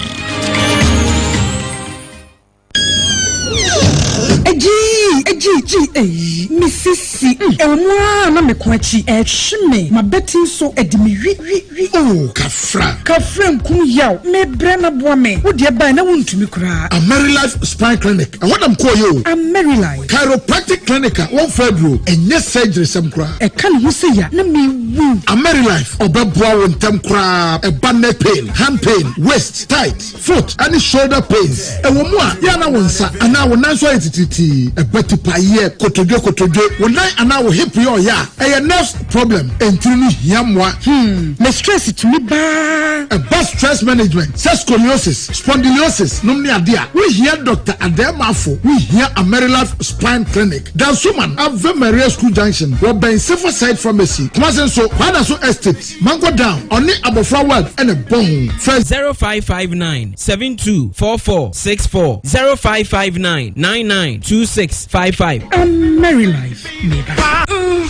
Egyii egyii gyii eii me sisi mm ɛwɔ mu aa na me ko akyi ɛhwe me mabati nso ɛde me wi wi wi. Oh kafra. Kafra nkum yaw me brɛ na boa me wo deɛ bae na wo ntumi koraa. Amerilife Spine Clinic, ɛhɔ na mekɔɔeɛ o. Amerilife. Chiropractic Clinic a wɔmfa aduro, ɛnyɛ surgery sɛm koraa. Ɛka ne ho sei a na mewu. Amerilife, ɔbɛboa wo ntɛm koraa, ɛba neck pain, hand pain, waist, tight. Foot ne shoulder pains, Ɛwɔ mu a, yɛ a na wo nsa anaa wo nan so ayɛ titiritii, ɛba tipaeɛ, kotodwe kotodwe, wo nan anaa wo hip yɛ ɔya a, ɛyɛ nerves problem, ntini no hia mmoa. Hmm, me stress tumi baa. Ɛba stress management, sɛ scoliosis, spondylosis nom ne adeɛ a, wo hia Doctor Adeemafo, wo hia Amerilife Spine Clinic, Dansoman, Ave Maria School Junction, wɔ bɛn Safer Side Pharmacy, Kumasi nso, Kwadaso Estate. Mango Down, ɔne abɔfra Webb na ɛbɔ ho. Frɛ. 0559 72 44 64 0559 99 26 55. I'm Mary Life, meba. Mm-hmm.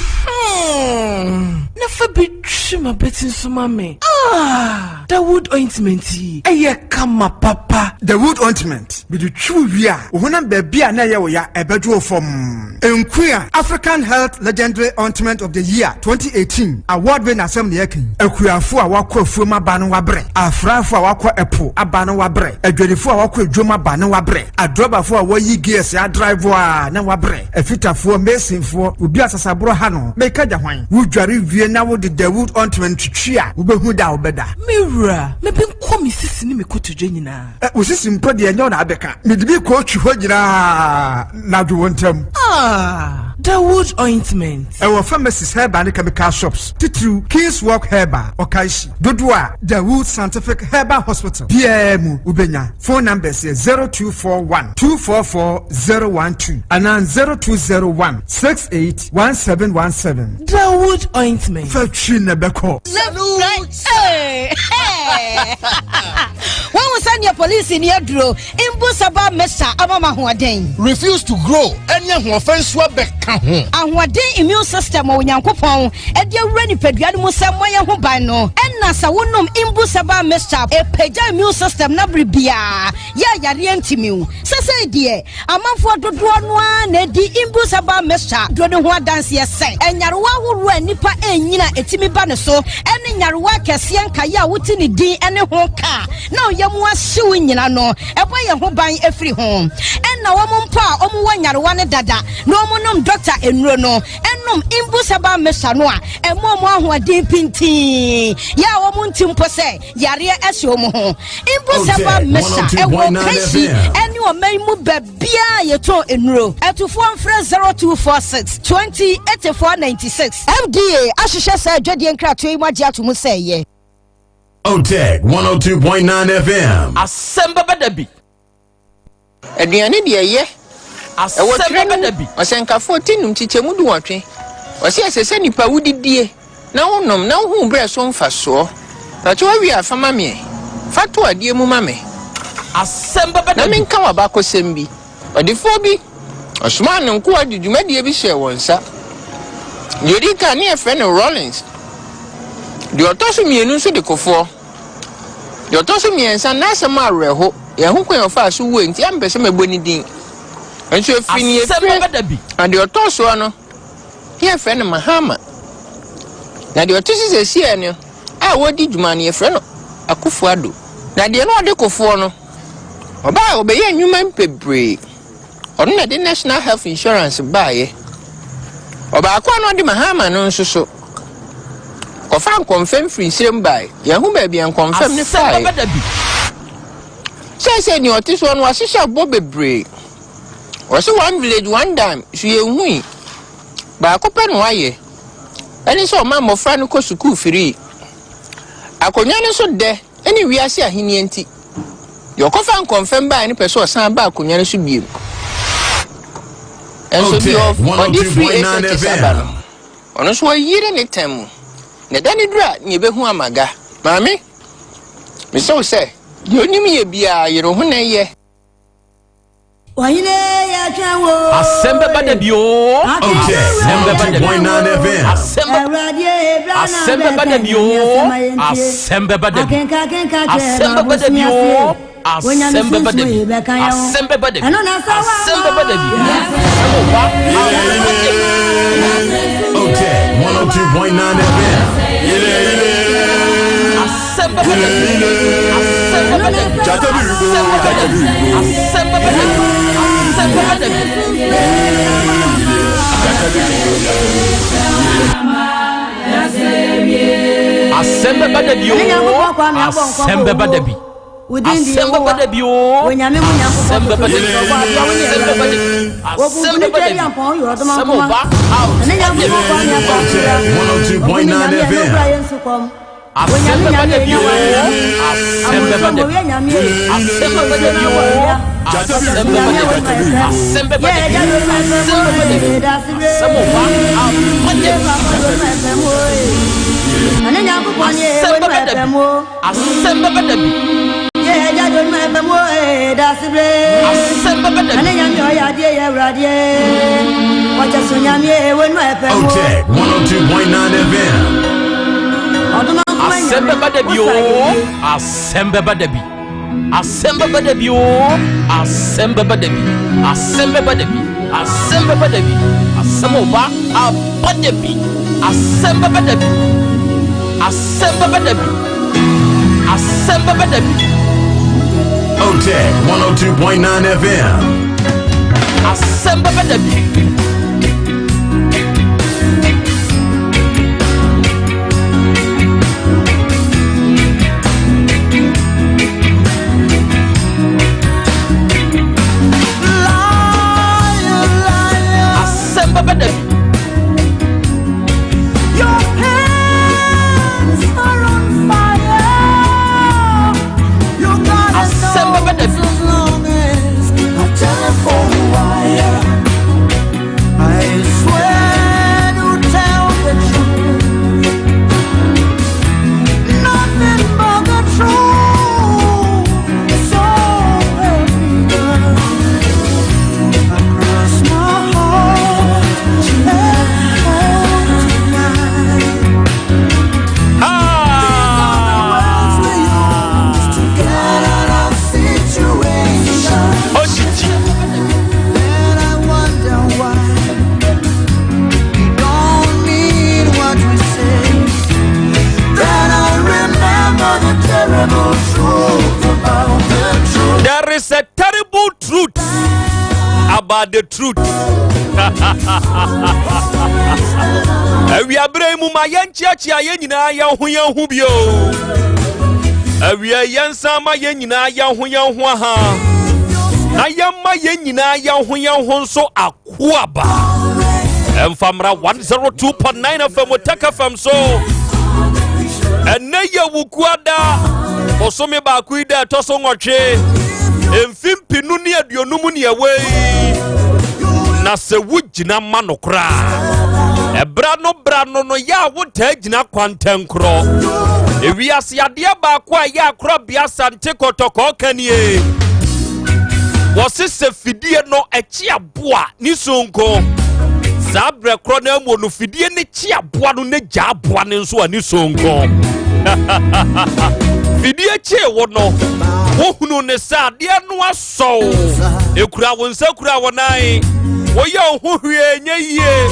Na fa bi twi m'abati nso ma me. Ah, Dawood ointment yi, ɛyɛ kama papa. Dawood ointment, mede twi wo wie a, wo honam baabi a na ɛyɛ wo ya, ɛbɛdwo wo fam. Nkuya African Health Legendary Ointment of the Year 2018 award winner asɛm na yɛka yi. Akuafo a wɔakɔ afuom aba no wabrɛ, afrafo a wɔakɔ ɛpo aba no wabrɛ, adwadifo a wɔakɔ adwom aba no wabrɛ, adrɔbafo a wɔyi gears adrive a na wabrɛ, afitafoɔ, masonfoɔ, obi a sasaborɔ ha no, meka gya hwan? Wodware wie na wode Dawood ointment twitwi a, wobɛhu da a wobɛda. Me wura, mebe nkɔ me sisi ne me kotodwe nyinaa. Ɛ, wo sisi mpo deɛ ɛnyɛ wo na abɛka. Mede bi kɔɔtwi hɔ nyinaa na adwo wo ntam. Ah, Dawood ointment. Ɛwɔ pharmacies, herbal ne chemical shops, titiriw King's Walk Herbal, Okaishie. Dodoɔ a Dawood Scientific Herbal Hospital biara mu wobɛnya. Phone numbers yɛ 0241 244 012 anaa 0201 68 1717. Dawood ointment. Fa twi na ɛbɛkɔ. Salute! Wahu sɛdeɛ polisi ni aduro mbu saba mesa ama ma ahoɔden. Refuse to grow ɛne ahoɔfɛ nso abɛka ho. Ahoɔden immune system a Onyankopɔn de awura nipadua no mu sɛ mmɔ yɛn ho ban no, ɛna sɛ wonom mbu saba mixture ɛpagya immune system no abere biara yɛ a yareɛ ntumi wo. Sesei deɛ Amanfoɔ dodoɔ no ara na adi Imbus herbal mixture duro no ho adanseɛ sɛ nyarewa ahoroɔ a nnipa renyini a ɛtumi ba ne so ne nyarewa akɛseɛ nkaeɛ a wote ne din ne ho ka a na wo yam ahye wo nyina no, ɛbɔ yɛn ho ban firi ho. Ɛna wɔn mpo a wɔwɔ nyarewa no dada na wɔnom dɔkta. dɔkta nnuro no nom Imbus herbal mixture no a, ɛma wɔn ahoɔden pintinn, yɛ a wɔn nti mpo sɛ yareɛ ɛhyɛ wɔn ho. Imbus herbal mixture ɛwɔ Kanshi ɛne ɔman mu baabiara a yɛtɔn nnuro. Atufoɔ mfrɛ 0246 20 84 96. FDA ahwehwɛ saa adwadie nkratoɔ yi mu agye ato mu sɛ ɛyɛ. Otec 102.9 FM. Asɛm bɛba da bi. Aduane deɛ ɛyɛ. Ɛwɔ twerɛ no mu, Ɔsɛnkafoɔ ti num nkyekyɛmu dunwɔtwe, ɔse ɛsɛ sɛ nipa wo didie na wo nom na wo hu wo berɛ so mfasoɔ. Pakyɛ wawie a fa ma me ɛ. Fa to adeɛ mu ma me. Na menka wo abakɔsɛm bi. Ɔdefoɔ bi, ɔsomaa ne nkoa de dwumadie bi hyɛɛ wɔn nsa. Deɛ ɔdi kan ne yɛfrɛ no Rawlings. Deɛ ɔtɔ so mmienu nso de Kofoɔ. Deɛ ɔtɔ so mmiɛnsa, n'asɛm awerɛho. Yɛn kwan a ɔfaa so wuo nti, ampɛ sɛ mɛbɔ ne din. Nso ɛfiri ne efire, na deɛ ɔtɔ soɔ no, ne yɛfrɛ no Mahama. Na deɛ ɔte so seesei no, a wɔredi dwuma no, yɛfrɛ no Akufo Addo. Na deɛ na ɔde Kofoɔ no, ɔbaa a ɔbɛyɛɛ nnwuma bebree. Ɔno na ɛde National Health Insurance baeɛ. Ɔbaako a na ɔde Mahama no nso so, kɔfaa nkɔmfɛm firi nsirem baeɛ. Yɛnhu baabi a nkɔmfɛm no Asɛm faeɛ. bɛba da bi. Seesei nea ɔte soɔ no, wahyehyɛ bɔ bebree. Ɔse one village, one dam, so yɛnhui. Baako pɛ na wayɛ. Ɛne sɛ ɔma mmɔfra no kɔ sukuu firii. Akonnwa no so dɛ ne wiase ahenni nti, deɛ ɔkɔfa nkɔmfɛm baeɛ no pɛ sɛ ɔsan ba akonnwa no so bio. Nso deɛ ɔde firi SHS aba no, ɔno nso ɔyere ne tam mu. Na da no duru a, na yɛbɛhu amaga. Maame, mesrɛ wo sɛ, deɛ onim yɛ biara, yere wo ho na yɛ. Asɛm bɛba da bi oo. Asɛm bɛba da bi. Asɛm asɛm bɛba da bi oo. Asɛm bɛba da bi. Asɛm bɛba da bi oo. Asɛm bɛba da bi. Asɛm bɛba da bi. Asɛm bɛba da bi. Asɛm ba Otec 102.9 FM. Asɛm bɛba da bi. Asɛm bɛba da bi. Asɛm bɛba da bi. Asɛm bɛba da bi. Asɛm bɛba da bi. Asɛm bɛba da bi oo. Asɛm bɛba da bi. Asɛm bɛba da bi oo. Asɛm bɛba da bi. Asɛm bɛba da bi. Asɛm bɛba da bi. Asɛm ɔba. Otec 102.9 FM. Asɛm bɛba da bi oo. Asɛm bɛba da bi. Asɛm bɛba da bi oo. Asɛm bɛba da bi. Asɛm bɛba da bi. Asɛm bɛba da bi. Asɛm ɔba. Aba da bi. Asɛm bɛba da bi. Asɛm bɛba da bi. Asɛm bɛba da bi. Otec 102.9 FM. Asɛm bɛba da bi oo. Asɛm bɛba da bi. Asɛm bɛba da bi oo. Asɛm bɛba da bi. Asɛm bɛba da bi. Asɛm bɛba da bi. Asɛm ɔba aba da bi. Asɛm bɛba da bi. Asɛm bɛba da bi. Asɛm bɛba da bi. Otec 102.9 FM. Asɛm bɛba da bi. Asɛm bɛba da bi. Your hands are on fire. You got a Asɛm bɛba da bi. nose as long as a telephone wire. I swear to tell the truth. Nothing but the truth. So help me God. Across my heart and hope tonight. To get out of situation. Then I wonder why we don't mean what we say. Then I remember the terrible truth about the truth. There is a terrible truth. about the truth. Awiaberɛ yi mu ma yɛnkyeakyea yɛn nyinaa yɛn ho yɛn ho bio. Awia yɛnsan ma yɛn nyinaa yɛn ho yɛn ho aha. Na yɛmma yɛn nyinaa yɛn ho yɛn ho nso akoaba. Ɛmfa mmra 102.9 FM Otec FM so. Ɛnɛ yɛ Wukuada, bosome baako yi da ɛtɔ so nwɔtwe, mfe mpinu ne aduonum ne ɛwɔ yi. Na sɛ wogyina ma no koraa, ɛbra no bra no no yɛ a wotaa gyina kwantɛnkorɔ. Ewiase adeɛ baako a ɛyɛ akorabea Asante Kɔtɔkɔɔ ka nie. Wɔse sɛ fidie no ɛkye aboa ne sonko. Saa berɛ korɔ no amuo no fidie ne kye aboa no ne gya aboa no nso a ne sonko. Fidie kyee wo no, wohunu ne sɛ adeɛ no asɔw. Ekura wo nsa kura wo nan. Woyɛ wo ho hwee nyɛ yie.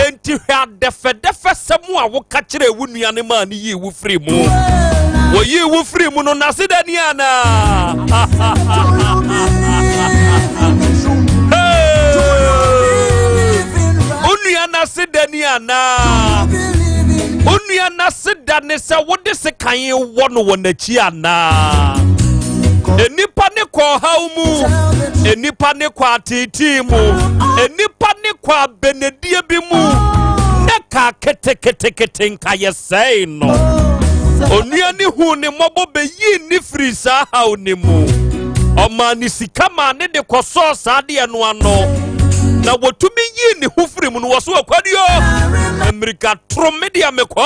Enti hwɛ adɛfɛdɛfɛ sɛm a woka kyerɛ wo nua no maa ne yii wo firi mu. Wɔyii wo firi mu no n'ase dɛ ni anaa? Wo nua n'ase da ni anaa? Wo nua n'ase da ne sɛ wode sekan wɔ no wɔ n'akyi anaa? Nnipa ne kɔ ɔhaw mu, nnipa ne kɔ ateetee mu, nnipa ne kɔ abenedie bi mu, na ka keteketekete nka yɛsɛe no. Onua ne hu ne mmɔbɔ bɛyii ne firi saa haw ne mu. Ɔmaa ne sika maa ne de kɔsɔɔ saa adeɛ no ano, na wɔtumi yii ne ho firi mu no, wɔ so akwadeɛ mmirika toro me deɛ mekɔ.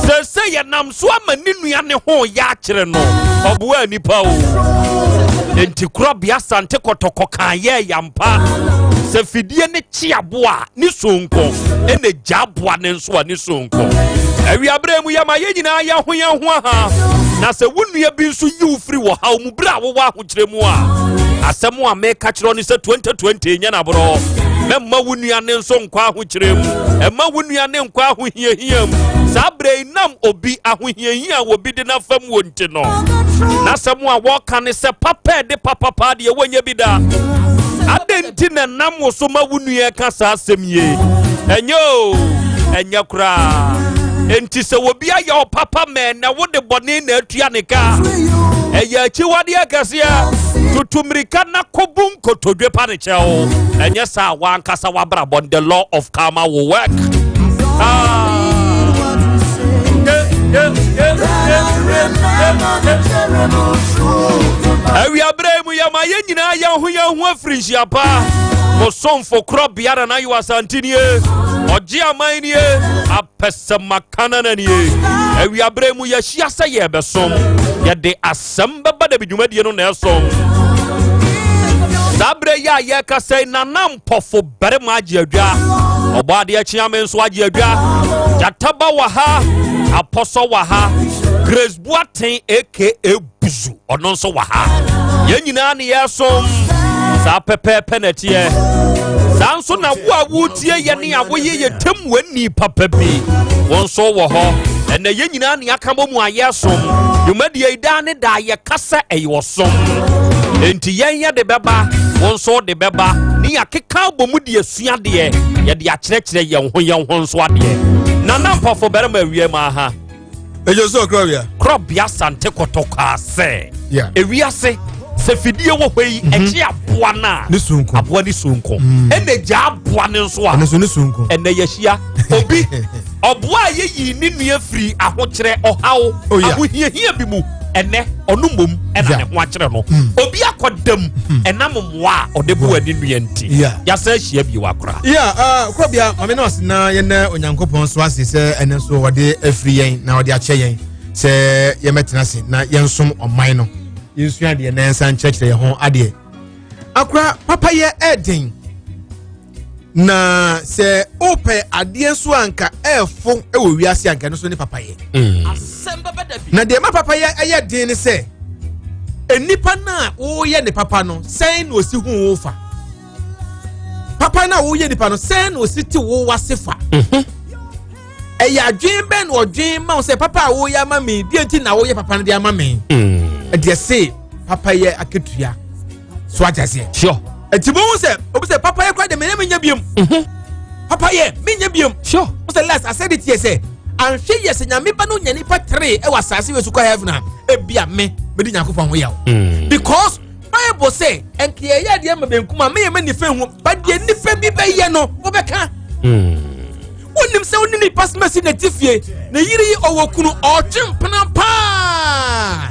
Sɛsɛ yɛnam so ama ne nua ne ho yɛ akyerɛ no, ɔboa nipa o. Enti korɔbea Asante Kɔtɔkɔ kan yɛ yampa sɛ fidie ne kye aboa ne sonko ɛna gya aboa ne nso a ne sonko. Awiaberɛ mu yɛma yɛn nyinaa yɛn ho yɛn ho aha, na sɛ wo nua bi nso yi wo firi wɔ haw mu berɛ a wowɔ ahokyerɛ mu a, asɛm a meka kyerɛ ne sɛ 2020 nyɛ naborɔ. Mɛmma wo nua ne nso nkɔ ahokyerɛ mu, ɛma wo nua ne nkɔ ahohiahia mu. Saa berɛ yi nam obi ahohiahia a obi de n'afam wɔ nti no, n'asɛm a wɔka ne sɛ papa ɛde papapa deɛ wɔnyɛ bi da. Adɛn nti na nam wo so ma wo nua ka saa asɛm yie? Ɛnyɛ o, ɛnyɛ koraa. Enti sɛ obi ayɛ wo papa mɛ na wode bɔne na atua ne ka, ɛyɛ akyiwadeɛ kɛseɛ. Tutu mmirika na kɔbu nkotodwe pa ne kyɛw. Ɛnyɛ saa wankasa wabrabɔ, the law of karma will work. Ah. Awiaberɛ mu yɛma yɛn nyinaa yɛn ho yɛn ho afiri nhyia pa. Bosomfo korɔbea Nana Yew Asante nie, ɔgye aman nie, apɛsɛmakanana nie. Awiaberɛ mu yɛahyia sɛ yɛrebɛsom, yɛde asɛm bɛba dabi dwumadie no na ɛsom. Saa berɛ yi a yɛrekasa yi, Nana Mpɔfo barima agye adwa, ɔbɔ adeɛ kyeame nso agye adwa, Gyataba wɔ ha, Apɔsɔ wɔ ha, Grace Boateng aka Buzu ɔno nso wɔ ha. Yɛn nyinaa ne yɛsom saa pɛpɛɛpɛ na ɛteɛ. Saa nso na wo a wotie yɛ ne a woyɛ yɛ tam w'ani papa bi, wo nso wɔ hɔ. Ɛnɛ yɛn nyinaa ne aka bɔ mu a yɛsom dwumadie yi daa ne daa. Yɛka sɛ ɛyɛ ɔsom, enti yɛn yɛ de bɛba, wo nso de bɛba, ne yɛakeka abɔ mu de asua adeɛ, yɛde akyerɛkyerɛ yɛn ho yɛn ho nso adeɛ. Nana Mpɔfo barima awie ma aha. Ejo so krɔbea. Krɔbea Asante Kɔtɔkɔ asɛ. Ewiase sɛ fidie wɔ hɔ yi, ɛkye aboa no a ne sonko, aboa ne sonko, ɛna gya aboa no nso a ɛno nso ne sonko. Ɛnɛ yɛahyia obi ɔboa a yɛyii ne nua firi ahokyerɛ ɔhaw ahohiahia bi mu, ɛnɛ ɔno mmom ɛna ne ho akyerɛ no. Obi akɔdam ɛnam mmoa a ɔde boa ne nua nti. Yɛasan ahyia bio akora. Yeah, Krɔbea, maame no ase na yɛnɛ Onyankopɔn so ase sɛ ɛno nso wɔde afiri yɛn na wɔde akyɛ yɛn sɛ yɛmɛtena ase na yɛnsom ɔman no, yɛnsua adeɛ na yɛnsa nkyerɛkyerɛ yɛn ho adeɛ. Akora, papayɛ ɛɛden, na sɛ wopɛ adeɛ nso anka ɛɛfo wɔ wiase anka ɛno nso ne papayɛ. Na deɛ ma papayɛ ɛyɛ den ne sɛ nnipa no a woyɛ ne papa no, sɛn na osi hu wo fa? Papa no a woyɛ nipa no, sɛn na osi te wo wase fa? Ɛyɛ adwene bɛn na ɔdwen ma wo sɛ papa a woyɛ ama me deɛ nti na woyɛ papa no de ama me? Ɛdeɛ se papa yɛ akatua so agya seɛ. Sure. Eti mo sɛ obi sɛ papa yɛ kora de menya menya biom. Papa yɛ menya biom. Sure. Mo sɛ last asɛ de tie sɛ anhwɛ yɛ sɛ nyame ba no nya nipa tere ɛwɔ asase wɔ sukɔ heaven a ebi a me mede Nyankopɔn ho yaw. Because Bible sɛ nka yɛyɛ adeɛ ma benkum a meyɛ ma nifa hu ba deɛ nipa bi bɛyɛ no wobɛka. Wonim sɛ wone nipa soma si n'ati fie na yere yi ɔwɔ kunu ɔtwe mpena paa.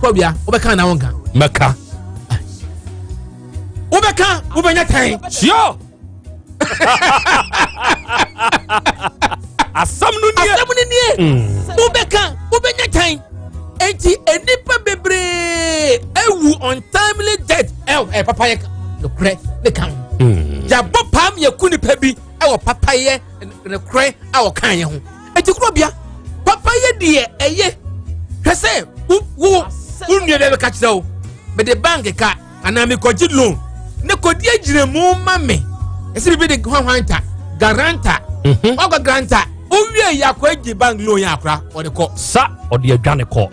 Kɔbea wobɛka na wonka. Mɛka. Wobɛka wobɛnya tan. Sure. Asɛm no nie. Asɛm no nie. Wobɛka wobɛnya tan. Enti nnipa bebree ewu untimely death. Ɛ ɛ papa yɛ nokorɛ ne kan. Yabɔ paam yɛ ku nipa bi ɛwɔ papa yɛ nokorɛ a ɔkan yɛ ho. Eti kuro bia papa yɛ deɛ ɛyɛ hwɛ sɛ wo wo wo nua bi bɛka kyerɛ wo mede bank ka anaa mekɔgye loan ne kɔdi agyinamu ma me ɛsɛ biribi de hwanhwan ta garanta wakɔ garanta wowie yɛ akɔ agye bank loan yɛ akora ɔde kɔ sa ɔde adwane kɔ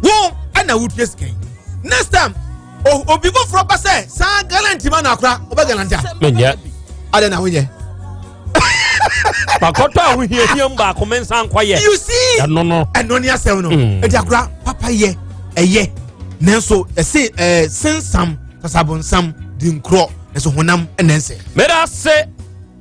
wo ɛna wotua sika yi next time obi foforɔ ba sɛ saa garanti ma no akora wobɛ garanti a menyɛ adɛn na wonyɛ makɔtɔ ahohiahia mu baako me nsa nkɔyɛ you see ɛno no ɛno ne asɛm no ɛdi akora papa yɛ ɛyɛ nanso ɛse ɛɛ sensam sasabonsam di nkorɔ ɛso honam ɛna nsɛ. meda se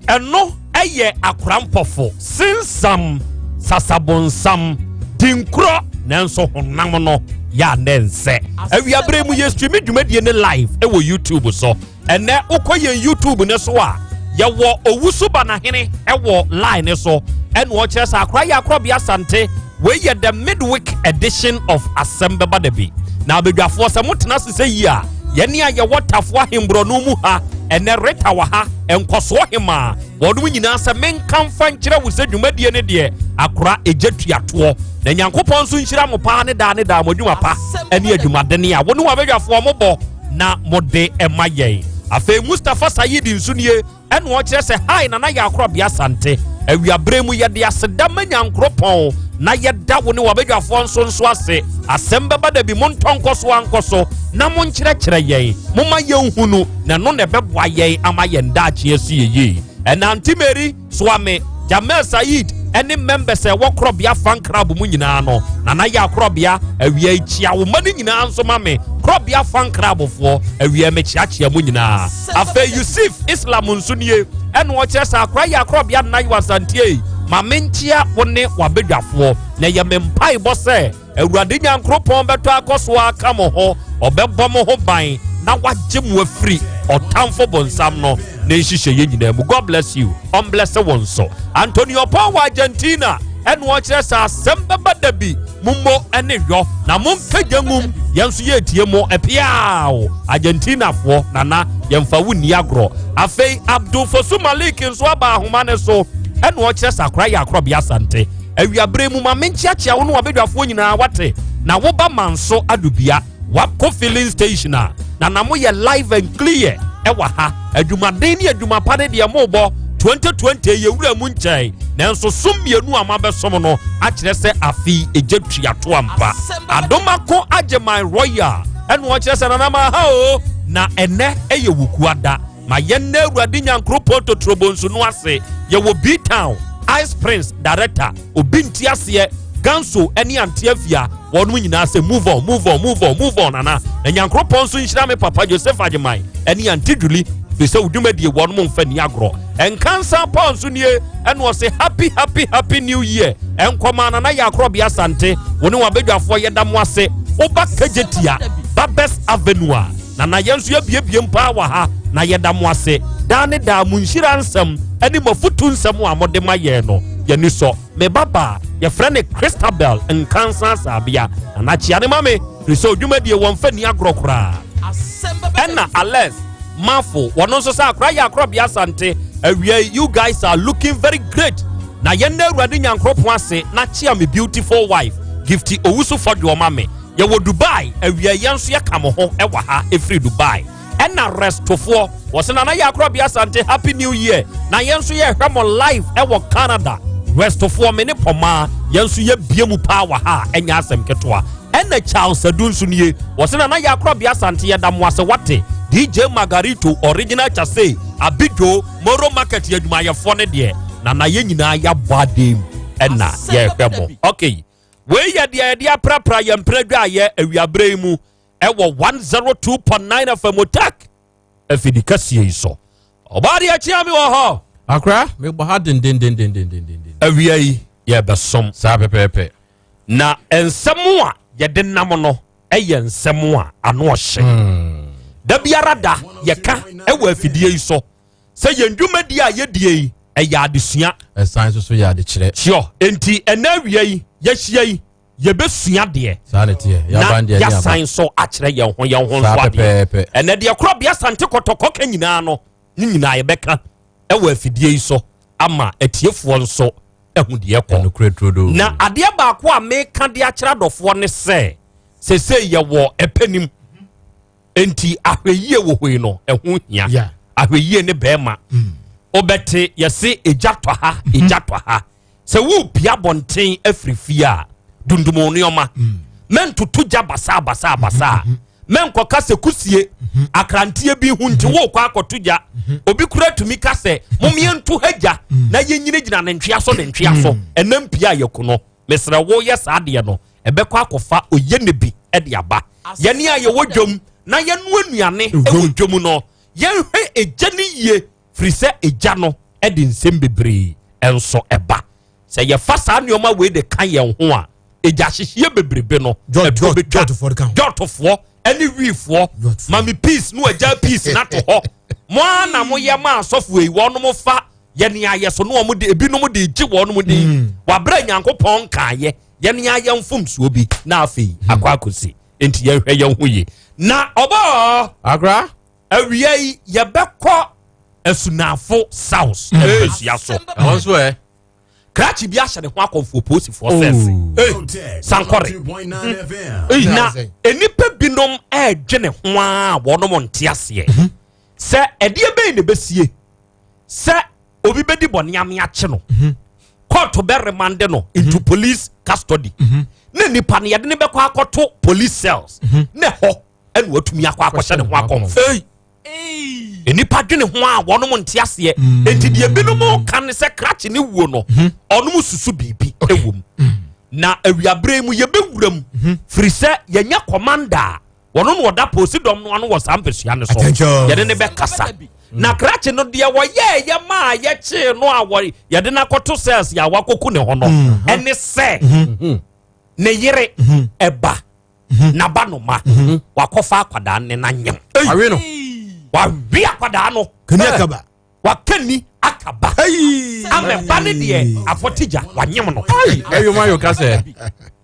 ɛno ɛyɛ akora mpɔfo sensam sasabonsam di nkorɔ nanso honam no yɛ anɛ nsɛ. Awiaberɛ mu yɛ stream dwumadie ne live ɛwɔ YouTube so. Ɛnɛ wokɔ yɛn YouTube ne so a yɛwɔ Owusu Banahene ɛwɔ line ne so ɛna ɔkyerɛ sɛ akora yɛ akorɔbea Asante. Wei yɛ the midweek edition of Asɛm Bɛba Da Bi. Na abadwafoɔ sɛ motena ase sɛ yi a yɛne a yɛwɔ Tafoɔ ahemborɔno mu ha ɛnɛ Rita wɔ ha nkɔsoɔ hemaa wɔnom nyinaa sɛ menka mfa nkyerɛ wo sɛ dwumadie no deɛ akora ɛgya tuatoɔ na Nyankopɔn nso nhyira mo paa ne daa ne daa mo adwuma pa ɛne adwumadene a wo ne wabadwafoɔ mobɔ na mode ɛma yɛn. Afei Mustapha Sayid nso nie ɛna ɔkyerɛ sɛ hi Nana yɛ akorɔbea Asante awiaberɛ mu yɛde aseda ma Nyankoropɔn na yɛda wo ne wabadwafoɔ nso nso ase. Asɛm bɛba da bi montɔ nkɔ so ankɔ so na monkyerɛkyerɛ yɛn momma yɛnhunu na ɛno na ɛbɛboa yɛn ama yɛn daakye asi yɛ yie. Ɛnante Mary Soame Jamel Said ɛne members a ɛwɔ korɔbea fan club mu nyinaa no Nana yɛ akorɔbea awia kyia wo ma no nyinaa nso ma me korɔbea fan club foɔ awia mekyeakyea mu nyinaa. Afei Yusuf Islam nso nie ɛna ɔkyerɛ sɛ akora yɛ akorɔbea Nana yɛ Asantie ma menkyea wo ne wabadwafoɔ na ɛyɛ me mpaebɔ sɛ Awurade Nyankoropɔn bɛtɔ akɔ so aka mo ho, ɔbɛbɔ mo ho ban na wagye mo afiri ɔtamfo bonsam no ne nhyehyɛeɛ nyinaa mu. God bless you. Ɔmbless wo nso. Antonio Paul wɔ Argentina ɛna ɔkyerɛ sɛ asɛm bɛba da bi mummɔ ne yɔ na monkagya ngum yɛn nso yɛretie mo ɛpiaw Argentinafoɔ nana yɛmfa wo nni agorɔ. Afei Abdul Fosu Malik nso aba ahoma ne so ɛna ɔkyerɛ sɛ akora yɛ akorɔbea Asante awiaberɛ mu ma menkyeakyea wo ne wabadwafoɔ nyinaa wate na woba manso adubia wakɔ filling station a na na moyɛ live and clear ɛwɔ ha. Adwumaden ne adwuma pa ne deɛ mobɔ 2020 yɛwura mu nkyɛn nanso som mmienu a mabɛsom no akyerɛ sɛ afei ɛgya tuato ampa. Adomako Agyeman Royal ɛna ɔkyerɛ sɛ nana ma ha o na ɛnɛ ɛyɛ wukuada ma yɛn na Awurade Nyankoropɔn totorobonsu no ase. Yɛwɔ B Town Ice Prince director obi nti aseɛ Ganso ɛne Ante Afia wɔn nyinaa sɛ move on move on move on move on nana na Nyankoropɔn nso nhyira me papa Joseph Agyeman ɛne Ante Julie firi sɛ wodwumadie wɔn mo mfa ni agorɔ. Nkansa Paul nso nie ɛna ɔse happy happy happy new year ɛnkɔma nana yɛ akorɔbea Asante wo ne wabadwafoɔ yɛda mo ase. Woba Kejetia Babes Avenue a nana yɛn nso yɛbiebie mpaa wɔ ha na yɛda mo ase daa ne daa mo nhyira nsɛm ɛne mo afutu nsɛm a mode ma yɛn no yɛni sɔ. Me babaa yɛfrɛ ne Christabel Nkansa Asabea nana kyia ne ma me firi sɛ odwumadie wɔmfa ni agorɔ koraa. Ɛna Alex Mafo wɔn nso sɛ akora yɛ akorɔbea Asante awia you guys are looking very great na yɛn na Awurade Nyankoropɔn ase na kyia me beautiful wife Gifty Owusu Fɔdwoɔ ma me. Yɛwɔ Dubai awia yɛn nso yɛka mo ho ɛwɔ ha ɛfiri Dubai. Ɛna restofoɔ wɔsɛ nana yɛ akorɔbea Asante happy new year na yɛn nso yɛhwɛ mo live ɛwɔ Canada. Restofoɔ me ne Pɔmaa yɛn nso yɛbie mu paa wɔ ha a ɛnyɛ asɛm ketewa. Ɛna Charles Adu nso nie wɔsɛ nana yɛ akorɔbea Asante yɛda mo ase wate. DJ Margarito, Original Chase, Abidjo, Moro Market adwumayɛfoɔ no deɛ, na na yɛn nyinaa yɛabɔ adan mu ɛna yɛrehwɛ mo. Okay, wei yɛ deɛ yɛde aprapra yɛn mpena dwaayɛ awiaberɛ yi mu ɛwɔ 102.9 FM Otak afidi kɛseɛ yi so. Ɔbaa deɛ kyea me wɔ hɔ. Akora, mebɔ ha dendendendendenden. Awia yi yɛbɛsom. Saa pɛpɛɛpɛ. Na nsɛm a yɛde nam no yɛ nsɛm a ano ɔhye. Da biara da yɛka wɔ afidie yi so sɛ yɛn dwumadie a yɛdie yi ɛyɛ adesua. Ɛsan nso so yɛ adekyerɛ. Sure. Enti ɛnɛ awia yi yɛahyia yi yɛbɛsua deɛ. Saa na ɛteɛ. Na Yɛaban deɛ ne aba. yɛasan nso akyerɛ yɛn ho yɛn ho nso Saa adeɛ. pɛpɛɛpɛ. Ɛnɛ deɛ korɔbea Asante Kɔtɔkɔ ka nyinaa no ne nyinaa yɛbɛka wɔ afidie yi so ama atiefoɔ nso ahu deɛ ɛkɔ. Na adeɛ baako a meka de akyerɛ adɔfoɔ ne sɛ sesei yɛwɔ ɛpɛnim nti ahwɛyie wɔ hɔ yi no ɛho hia. Ahwɛyie ne bɛrima wobɛte yɛse egya tɔ ha egya tɔ ha. Sɛ wopia abɔnten afiri fie a dundum nneɛma mɛntoto gya basaa basaa basaa mɛnkɔka sɛ kusie akranteɛ bi ho nti wokɔ akɔto gya. Obi kura tumi ka sɛ momeɛnto ha gya na yɛnyinagyina ne ntwea so ne ntwea so ɛnam pia a yɛku no. Mesrɛ wo yɛ saa adeɛ no ɛbɛkɔ akɔfa oyɛ ne bi de aba. Yɛne a yɛwɔ dwam na yɛnoa nnuane wɔ dwam no yɛnhwɛ egya no yie firi sɛ egya no de nsɛm bebree nso ɛba. Sɛ yɛfa saa nneɛma wei de ka yɛn ho a egya hyehyeɛ bebrebe no ɛbɛ bɛtwa. Jɔtofoɔ ɛne wiifoɔ mami peace no agya peace na to hɔ mo ara na moyɛ ma asɔfoɔ yi wɔnom fa yɛne ayɛ so no wɔn de ebinom de gye wɔnom din wabrɛ Nyankopɔn nkaayɛ yɛne ayɛ mfomsoɔ bi na afei akɔ akɔsi. Nti yɛnhwɛ yɛn ho yie. Na ɔbɔ Akra awia yi yɛbɛkɔ Asunafo South ɛbɛsua so. Ɛhɔ nso ɛ krakye bi ahyɛ ne ho akɔmfoɔ polisifoɔ sɛse sankɔre na nnipa binom ɛredwene ho a wɔnom nte aseɛ sɛ ɛdeɛ bɛyi na ɛbɛsie sɛ obi bɛdi bɔne ame akye no kɔɔto bɛ remande no into police custody na nipa no yɛde ne bɛkɔ akɔto police cells na ɛhɔ ɛna watumi akɔ akɔhyɛ ne ho akɔmfo. Nnipa dwene ho a wɔnom nte aseɛ. Enti deɛ binom ka ne sɛ krakye ne wuo no ɔnom susu biribi ɛwɔ mu. Na awiaberɛ mu yɛbɛwura mu firi sɛ yɛnyɛ commander a wɔno na ɔda polisi dɔm no ano wɔ saa mpɛsua no so yɛde ne bɛkasa. Na krakye no deɛ wɔyɛɛ yɛ maa yɛkyee no a yɛde no akɔto cells yɛ a wakɔku ne ho no ɛne sɛ ne yere ɛba naba no ma wakɔfa akwadaa ne n'anyam. Wawe no. Wawe akwadaa no. Kani akaba. Wakani akaba. Amɛba ne deɛ afɔtigya wanyam no. Ɛyom ayo ka sɛ.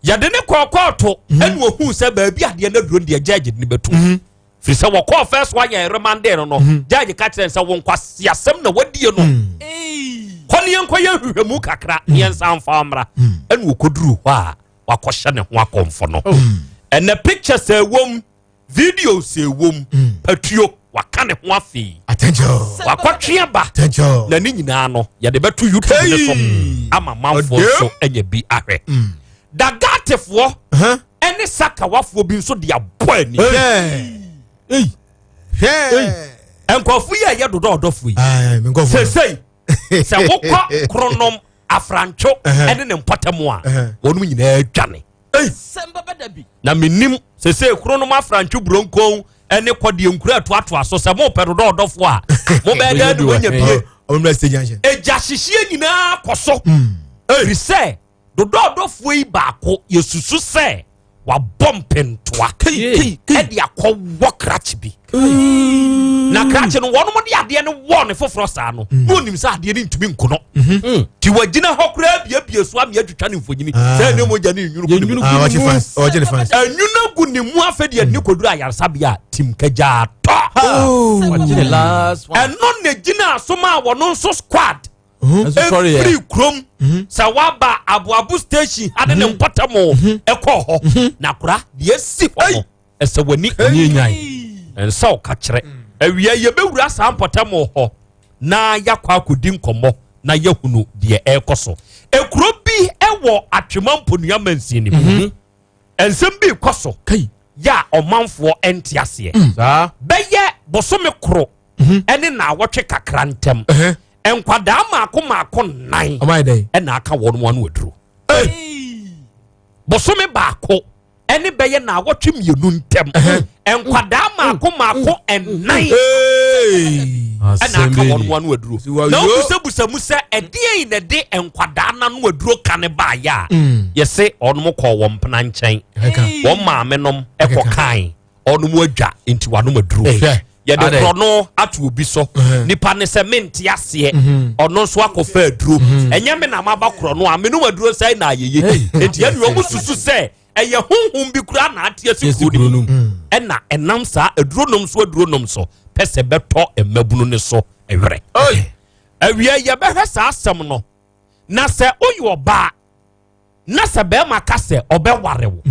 Yɛde ne kɔɔ kɔɔto ɛna ohun sɛ baabi adeɛ no aduro deɛ gyɛɛgye ne bɛtu. Firi sɛ wɔkɔɔ first one yɛ remande no no gyɛɛgye ka kyerɛ sɛ wɔn nkwasi asɛm na wadie no. Kɔ ne yɛn kɔ yɛ nhwehwɛmu kakra ne yɛn nsa nfa mmra. Ɛna okɔduru hɔ a wakɔhyɛ ne ho akɔmfo no. Ɛnɛ pictures ɛwom, videos ɛwom, patuo waka ne ho afei. Wakɔtwe aba. Na ne nyinaa no yɛde bɛto YouTube ne so ama manfoɔ nso anya bi ahwɛ. Dagatefoɔ ɛne sakawafoɔ bi nso de abɔ ani. Nkurɔfo yi a ɛyɛ dodɔ ɔdɔfo yi. Sesei sɛ wokɔ kronom afrantwo ɛne ne mpɔtam a wɔnom nyinaa dwane. Na menim sesei kronom afrantwo buronkon ɛne kɔdeɛ nkura atoatoa so sɛ mopɛ dodɔ ɔdɔfo a mobɛyɛ dɛ ne wanya bie. Egya hyehyeɛ nyinaa kɔ so. Ɛfiri sɛ dodɔ ɔdɔfoɔ yi baako yɛsusu sɛ wabɔ mpentoa ɛde akɔwɔ krakye bi. Na krakye no wɔnom de adeɛ no wɔ ne foforɔ saa no na onim sɛ adeɛ no ntumi nko no. Nti wagyina hɔ koraa biabie so ama atwitwa ne mfonyini sɛ ne mogya ne nwunu gu ne mu. Ɛnwunu gu ne mu afɛ deɛ ne kɔduru ayaresabea a tim kagyaa tɔ. Ɛno na gyina so ma wɔno nso squad efiri kurom sɛ waba aboabo station ade ne mpɔtam ɛkɔɔ hɔ na kora deɛ esi hɔ no ɛsɛ w'ani nsa ɔka kyerɛ awia yɛbɛwura saa mpɔtam hɔ na yɛakɔ akɔdi nkɔmmɔ na yɛhunu deɛ ɛrekɔ so. Ekuro bi ɛwɔ Atwema Mponua mansin no mu. Nsɛm bi kɔ so yɛ a ɔmanfoɔ ɛnte aseɛ. Bɛyɛ bosome koro ɛne naawɔtwe kakra ntam nkwadaa maako maako nnan ɛna aka wɔn ano aduro. Bosome baako ɛne bɛyɛ naawɔtwe mmienu ntam nkwadaa maako maako ɛnan ɛna aka wɔn ano aduro. Na wobusabusa mu sɛ ɛdeɛn na ɛde nkwadaa n'ano aduro ka ne baayɛ a, yɛse ɔnom kɔɔ wɔn mpena nkyɛn, wɔn maame nom ɛkɔ kan ɔnom adwa nti wanom aduro. Yɛde korɔ no ato obi so, nipa ne sɛ mente aseɛ, ɔno nso akɔfa aduro. Ɛnyɛ me na maba korɔ no a menom aduro sɛ na ayɛye. Enti ɛne ɔmo susu sɛ ɛyɛ honhom bi koraa na ate asi kuro no mu, ɛna ɛnam saa aduro nom so aduro nom so pɛ sɛ bɛtɔ mmabunu ne so ɛwerɛ. Awia yɛbɛhwɛ saa asɛm no. Na sɛ woyɛ ɔbaa na sɛ bɛrima ka sɛ ɔbɛware wo,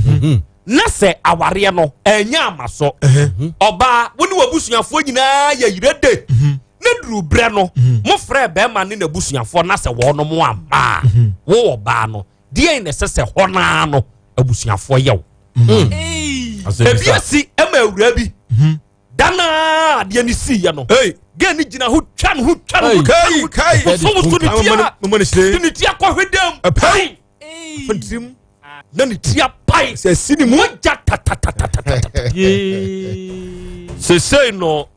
na sɛ awareɛ no ɛnyɛ ama so, ɔbaa wo ne w'abusuafoɔ nyinaa yɛ yerɛ de ne duru berɛ no, mofrɛ bɛrima ne n'abusuafoɔ na sɛ wɔnom amma a, wo ɔbaa no deɛn na ɛsɛ sɛ hɔ naa no abusuafoɔ yɛ wo? Ebi asi ɛma awura bi danaa adeɛ no siiɛ no, gɛ ne gyina ho twa ne ho twa ne ho twa ne ho wosowoso ne tia de ne tia kɔhwe dam pai na ne tia pai mogya tatatatatata. Sesei no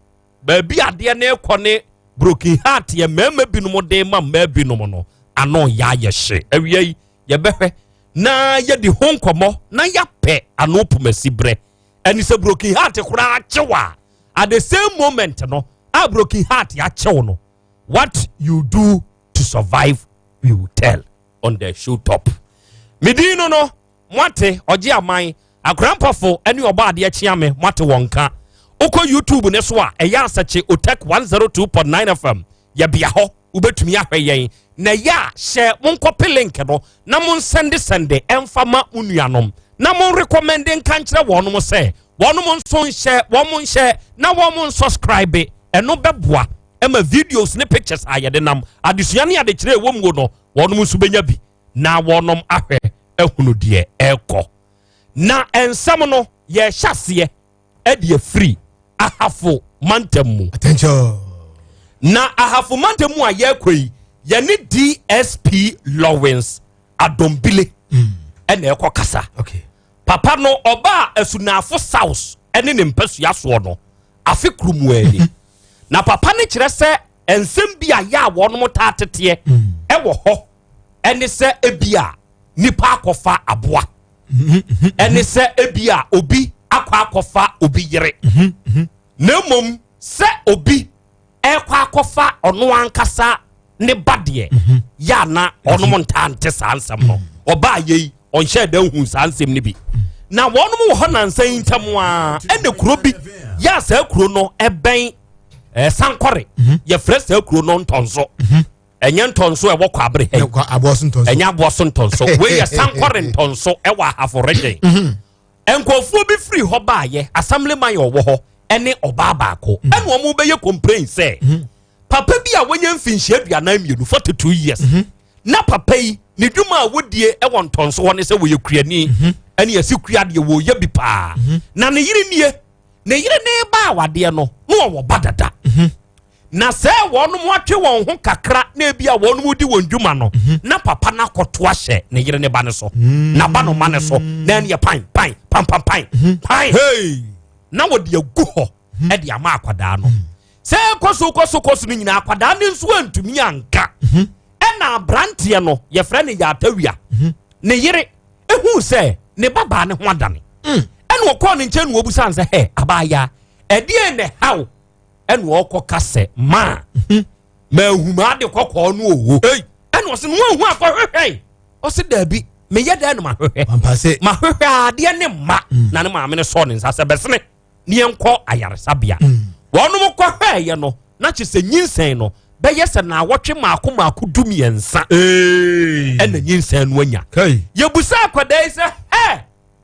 baabi adeɛ no rekɔ ne broken heart yɛ mmarima binom de ma mmaa binom no ano yɛ ayɛ hye. Awia yi yɛbɛhwɛ na yɛde ho nkɔmmɔ na yɛapɛ ano pomasi berɛ ɛne sɛ broken heart koraa akyew a, at the same moment no a broken heart akyew no, what you do to survive, we will tell on the show top. Medin no moate ɔgye aman akorampɔfo ne ɔbɔ adeɛ kyea me. Moate wɔn ka wokɔ YouTube ne so a, ɛyɛ asɛkye Otec 102.9 FM, yɛbea hɔ wobɛtumi ahwɛ yɛn. Na ɛyɛ a hyɛ monkɔpe link no na monsɛnde ɛmfa ma mo nuanom na monrecommende nka nkyerɛ wɔnom sɛ wɔnom nso nhyɛ wɔn nhyɛ na wɔn nsubscribe. Ɛno bɛboa ɛma videos ne pictures a yɛde nam adesua ne adekyerɛ ɛwɔ mu no, wɔnom nso bɛnya bi na wɔnom ahwɛ ahunu deɛ ɛrekɔ. Na nsɛm no yɛhyɛ aseɛ ɛde afiri Ahafo mantam mu. Na Ahafo mantam mu a yɛrekɔ yi, yɛne DSP Lawrence Adombile ɛna ɛkɔ kasa. Papa no ɔbaa Asunafo South ɛne ne mpasua soɔ no afe kurumu ani. Na papa no kyerɛ sɛ nsɛm bi a yɛ a wɔnom taa teteɛ ɛwɔ hɔ ɛne sɛ ebi a nipa akɔfa aboa, ɛne sɛ ebi a obi akɔ akɔfa obi yere, na mmom sɛ obi ɛkɔ akɔfa ɔno ankasa ne ba deɛ yɛ ana ɔnom ntaa nte saa nsɛm no. Ɔbaa yei ɔnhyɛ da hu saa nsɛm no bi. Na wɔnom wɔ hɔ nansa yi ntam a, ɛna kuro bi yɛ a saa kuro no ɛbɛn Sankɔre, yɛfrɛ saa kuro no Ntɔnso. Ɛnyɛ Ntɔnso ɛwɔ Kwabere ha yi, ɛnyɛ aboa so Ntɔnso. Wei yɛ Sankɔre Ntɔnso ɛwɔ Ahafo Region. Nkurɔfoɔ bi firi hɔ baayɛ, assemblyman yɛ ɔwɔ hɔ ɛne ɔbaa baako, ɛna wɔn bɛyɛ complain sɛ papa bi a wɔnyɛ mfinhyia 42, 42 years, na papa yi ne dwuma a wodie ɛwɔ Ntɔnso hɔ ne sɛ wɔyɛ kuani, ɛne yɛsi kua deɛ wɔyɛ bi paa. Na ne yere nie, ne yere ne ba awadeɛ no na wɔwɔ ba dada. Na sɛ wɔn atwe wɔn ho kakra na ebi a wɔn di wɔn dwuma no, na papa no akɔto ahyɛ ne yere ne ba ne so na ba no ma ne so na ɛne yɛ pan pan pan pan pan pan na wɔde agu hɔ ɛde ama akwadaa no sɛ kɔ so kɔ so kɔ so no nyinaa. Akwadaa no nso antumi anka. Ɛna aberanteɛ no yɛfrɛ no Yɛatawia, ne yere ehu sɛ ne babaa ne ho adane, ɛna ɔkɔɔ ne nkyɛn na wɔbusa no sɛ, hɛ abaaya, ɛdeɛn na ɛhaw? Ɛna ɔkɔ ka sɛ maa maahu ade kɔkɔɔ no owo. Ɛna ɔsɛ no wahu akɔhwehwɛ? Ɔsɛ daabi, meyɛ dɛn no mahwehwɛ mahwehwɛ adeɛ ne mma. Na ne maame no sɔɔ ne nsa sɛ bɛsene ne yɛnkɔ ayaresabea. Wɔnom kɔhwɛɛyɛ no na kyerɛ sɛ nyinsɛn no bɛyɛ sɛ naawɔtwe maako maako 13 ɛna nyinsɛn no anya. Yɛbusa akwadaa yi sɛ, hɛ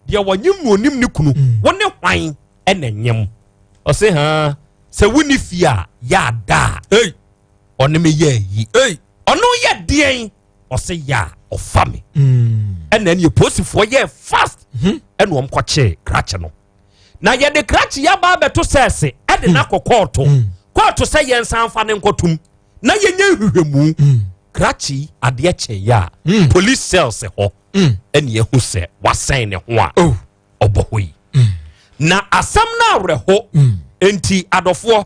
deɛ wɔnyem no onim ne kunu, wo ne hwan ɛna nyem? Ɔse ha sɛ wonni fie a yɛ ada a ɔne me yɛ ayi, ɔno yɛ deɛn? Ɔse yɛ a ɔfa me. Ɛna ɛne polisifoɔ yɛ fast ɛna wɔn kɔkyee krakye no. Na yɛde krakye yɛ aba abɛto sɛɛse. Ɛde Ɛde no akɔ kɔɔto. Kɔɔto sɛ yɛnsan fa ne nkɔtom na yɛnyɛ nhwehwɛmu. Krakye yi adeɛ kyɛeɛ a, police cells hɔ ɛne yɛhu sɛ wasɛn ne ho a oh. ɔbɔ hɔ yi. Na asɛm no awerɛho nti adɔfoɔ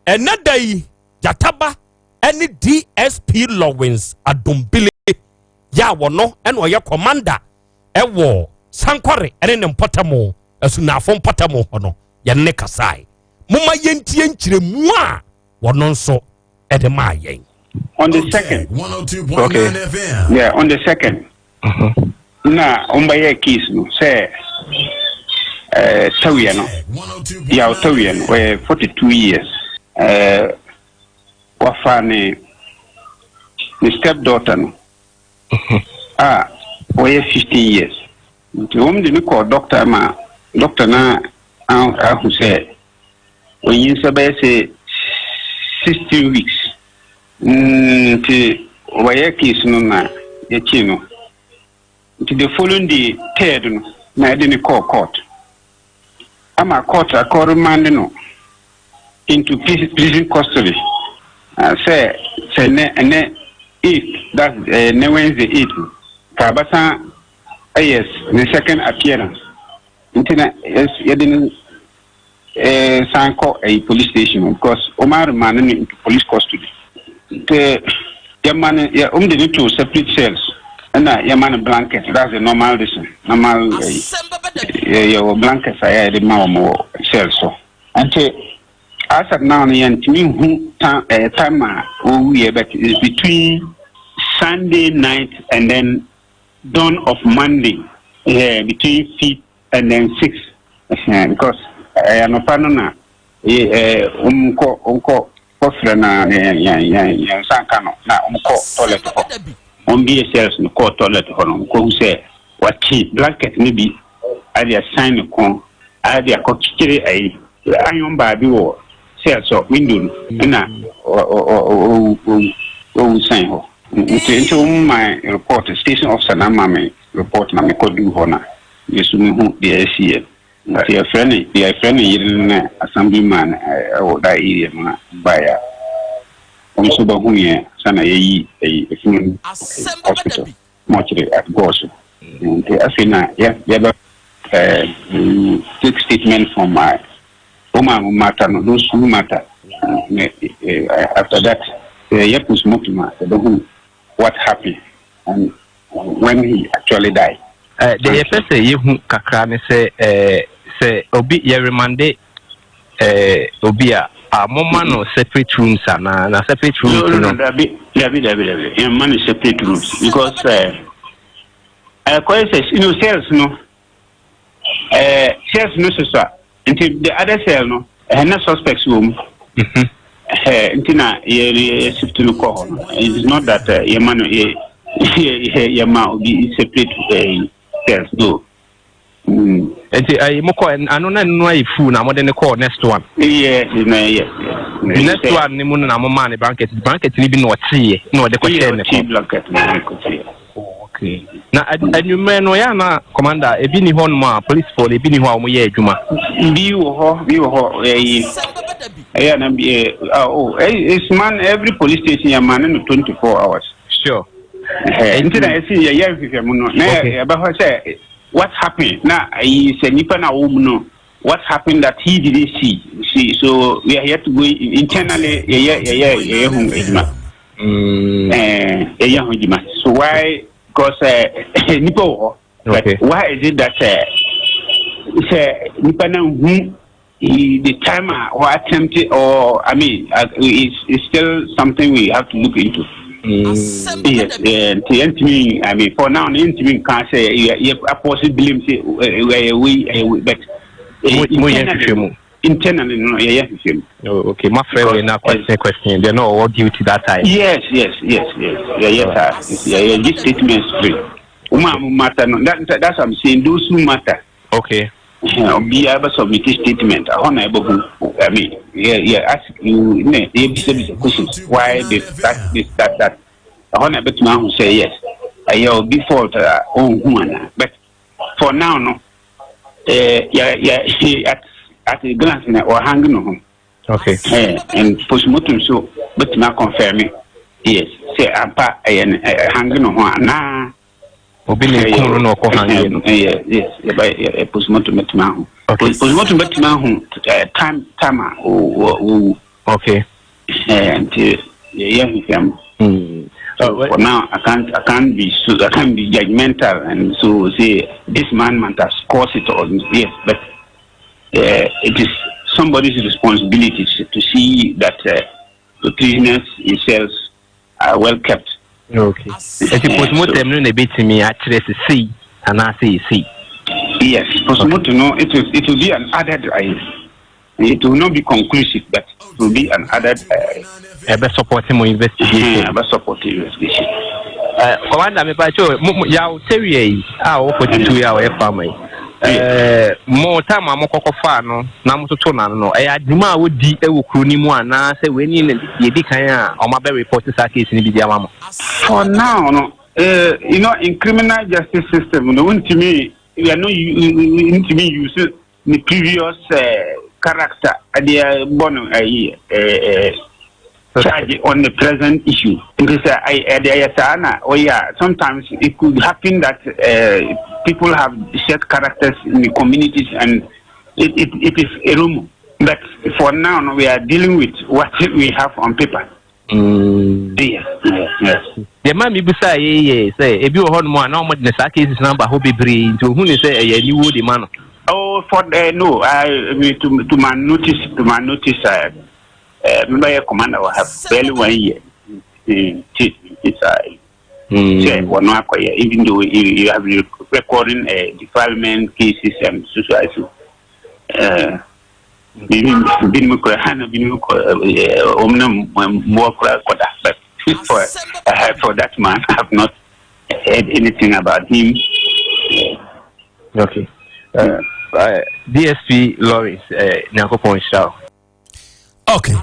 ɛnɛ da yi Gyataba ɛne DSP Lawrence Adombile yɛ a wɔno ɛna ɔyɛ commander ɛwɔ Sankore ɛne ne mpɔtam Asunafo mpɔtam hɔ no yɛne ne kasae. Momma yɛntie nkyerɛmu a wɔno nso ɛde maa yɛn. On the second. 102.9 FM. Yeah, on the 2nd. Na wɔn bɛyɛ case no sɛ Tawia no, Yaw Tawia no, ɔyɛ 42 years. Wafa ne step daughter no a ɔyɛ 15 years. Nti wɔn de no kɔɔ doctor ma doctor na ahu sɛ onyin sɛ bɛyɛ sɛ 16 weeks. Nti wɔyɛ case no na yɛkyi no. Nti the following day, third no, na yɛde ne kɔɔ court ama court akɔ remand no into prison custody. Sɛ nɛ eight, that's ne Wednesday 8 ka abasan ɛyɛ ne second appearance. Nti na yɛde no san kɔ ɛyi police station because ɔmo remand no into police custody. Nti yɛma no yɛ ɔmo de no to separate cells ɛna yɛma no blanket. That's the normal reason, normal ɛyi yɛ yɛwɔ blanket a yɛde ma wɔn wɔ cell so. Nti as at now no, yɛntumi hu time time a ɔwuiɛ, but it's between Sunday night and then dawn of Monday, yeah, between 5 and then 6, because anɔpa no na ɛɛ wɔn kɔ wɔn kɔ kɔfrɛ na yɛn yɛn yɛn yɛn nsa nka no na wɔn kɔ toilet hɔ. Wɔn bie cells no kɔɔ toilet hɔ no, wɔn kɔ hu sɛ wakyi blanket no bi ade asan ne kɔn ade akɔkyekyere ayi iron bar bi wɔ cells hɔ window no, ɛna ɔ ɔ ɔ ɔwu ɔwu ɔwu san hɔ. Nti wɔn ma report, station officer na ama me report na mekɔ du hɔ na yɛsu mi hu deɛ ɛsi yɛ. Nti yɛfrɛ ne deɛ yɛfrɛ ne yere no ne assemblyman ɛwɔ that area mu na baeɛ a wɔn nso bɛhu yɛn sana yɛyi ɛyi efunu no hospital mortuary at Goaso. Nti afei na yɛ yɛbɛ take statement from my woman who matter no, those who matter. After that, yɛ postmortem a yɛbɛhu what happened and when he actually died. Deɛ yɛpɛ sɛ yɛhu kakra ne sɛ sɛ obi yɛ remand obi a moma no separate rooms anaa na separate rooms No, no, dabi, dabi, dabi, dabi. Yɛmma no separate rooms because ɛkɔyɛ sɛ cells no, cells no soso a, nti the other cell no ɛhɛ na suspects wɔ mu. Nti na yɛ yɛ shift no kɔ hɔ no. It is not that yɛma no yɛ yɛ yɛma obi separate cells no. Nti ɛyi mokɔ ano na no ayɛ full na mode ne kɔɔ next one? Yes. Next one ne mu no na momaa ne blanket blanket ne bi na ɔteeɛ na ɔde kɔhyɛɛ ne kɔn blanket na ɔde kɔhyɛɛ. Okay, na anwummerɛ no ɔyɛ ana, commander, ebi ni hɔ nom a policefoɔ no ebi ni hɔ a wɔyɛ adwuma? Bi wɔ hɔ, bi wɔ hɔ. Ɛyi ɛyɛ na bi ɛ oh, it's man every police station yɛ man no 24 hours. Nti na yɛsi yɛyɛ nhwehwɛmu no na yɛbɛhɔ sɛ what happened na ayi sɛ nipa na wɔn mu no, what happened that he didn't see. So we are here to go internally, yɛyɛ ho adwuma, yɛyɛ ho adwuma. So why? Because nipa wɔ hɔ, but why is it that sɛ nipa na hu the time or attempt or, I mean, it's still something we have to look into. Yes, nti yɛntumi, I mean, for now no, yɛntumi nka sɛ yɛ apɔsi blame sɛ ɛyɛ wei, ɛyɛ wei, but Mo yɛ nhwehwɛ mu. Internally no, yɛyɛ nhwehwɛ mu. Oh, okay, mafrɛ wei na question deɛ na ɔwɔ duty that time. Yes, yɛyɛ saa, yɛyɛ gye statement straight wɔn a mo matter no. That's what I'm saying, those who matter. Obiara bɛ submit statement ahɔ na ɛbɛhu. I mean, yɛ ask you ne yɛ bisabisa questions, why this, that, this, that, that. Ɛhɔ na ɛbɛtumi ahu sɛ yes, ɛyɛ obi fault a ɔnhu ana. But for now no, yɛ at a glance na ɔhang no ho. Okay. And postmortem so bɛtumi akɔnfɛme, yes, sɛ ampa ɛyɛ no hang no ho anaa obi na ekum no na ɔkɔ hang no. Ɛyɛ, yes, yɛbɛ postmortem bɛtumi aho. Postmortem bɛtumi aho time a owu. Nti yɛyɛ nhwehwɛmu. So for now, I can't be judgmental and so say this man might have caused it or yes, but it is somebody's responsibility to see that the prisoners in cells are well kept. Okay. Eti postmortem no na ebetumi akyerɛ sɛ sei anaasɛ sei. Yes, postmortem no, it will be an added. It will not be conclusive, but it will be an added. Ɛbɛ support mo investigation. Ɛbɛ support investigation. Commander, mepa kyɛw, mo yaw sɛwie yi a ɔwɔ 42 yi a ɔyɛ farmer yi. Mo time a mokɔkɔ faa no na mototo n'ano no, ɛyɛ adwuma a wodi wɔ kuro no mu anaasɛ wei ne yɛdi kan a ɔmo abɛ report saa case no bi di ama mo? For now, no, in criminal justice system, no, ntumi, we are not ntumi use the previous character adeɛ bɔ no ayi charge on the present issue. Nti sɛ ɛde ɛyɛ saa na ɔyɛ a, sometimes it could happen that people have set characters in the communities and it is a rumor. But for now, no, we are dealing with what we have on paper. Yes. Deɛ maa mi bisa yɛ yɛ sɛ ebi wɔ hɔnom a na wɔn de ne saa cases namba hɔ bebree, nti ohun ne sɛ ɛyɛ aniwo de ma no. Oh, for no, I mean, to my notice, member commander will have barely one year. It's sɛ wɔn akɔyɛ, even though you have been recording defilement cases and so so so. Binom kora ha na binom kɔ wɔn na mmoa kora kɔda, but for that man, I have not heard anything about him. Okay. DSP Lawrence, Nyankopɔn nhyira wo. Okay,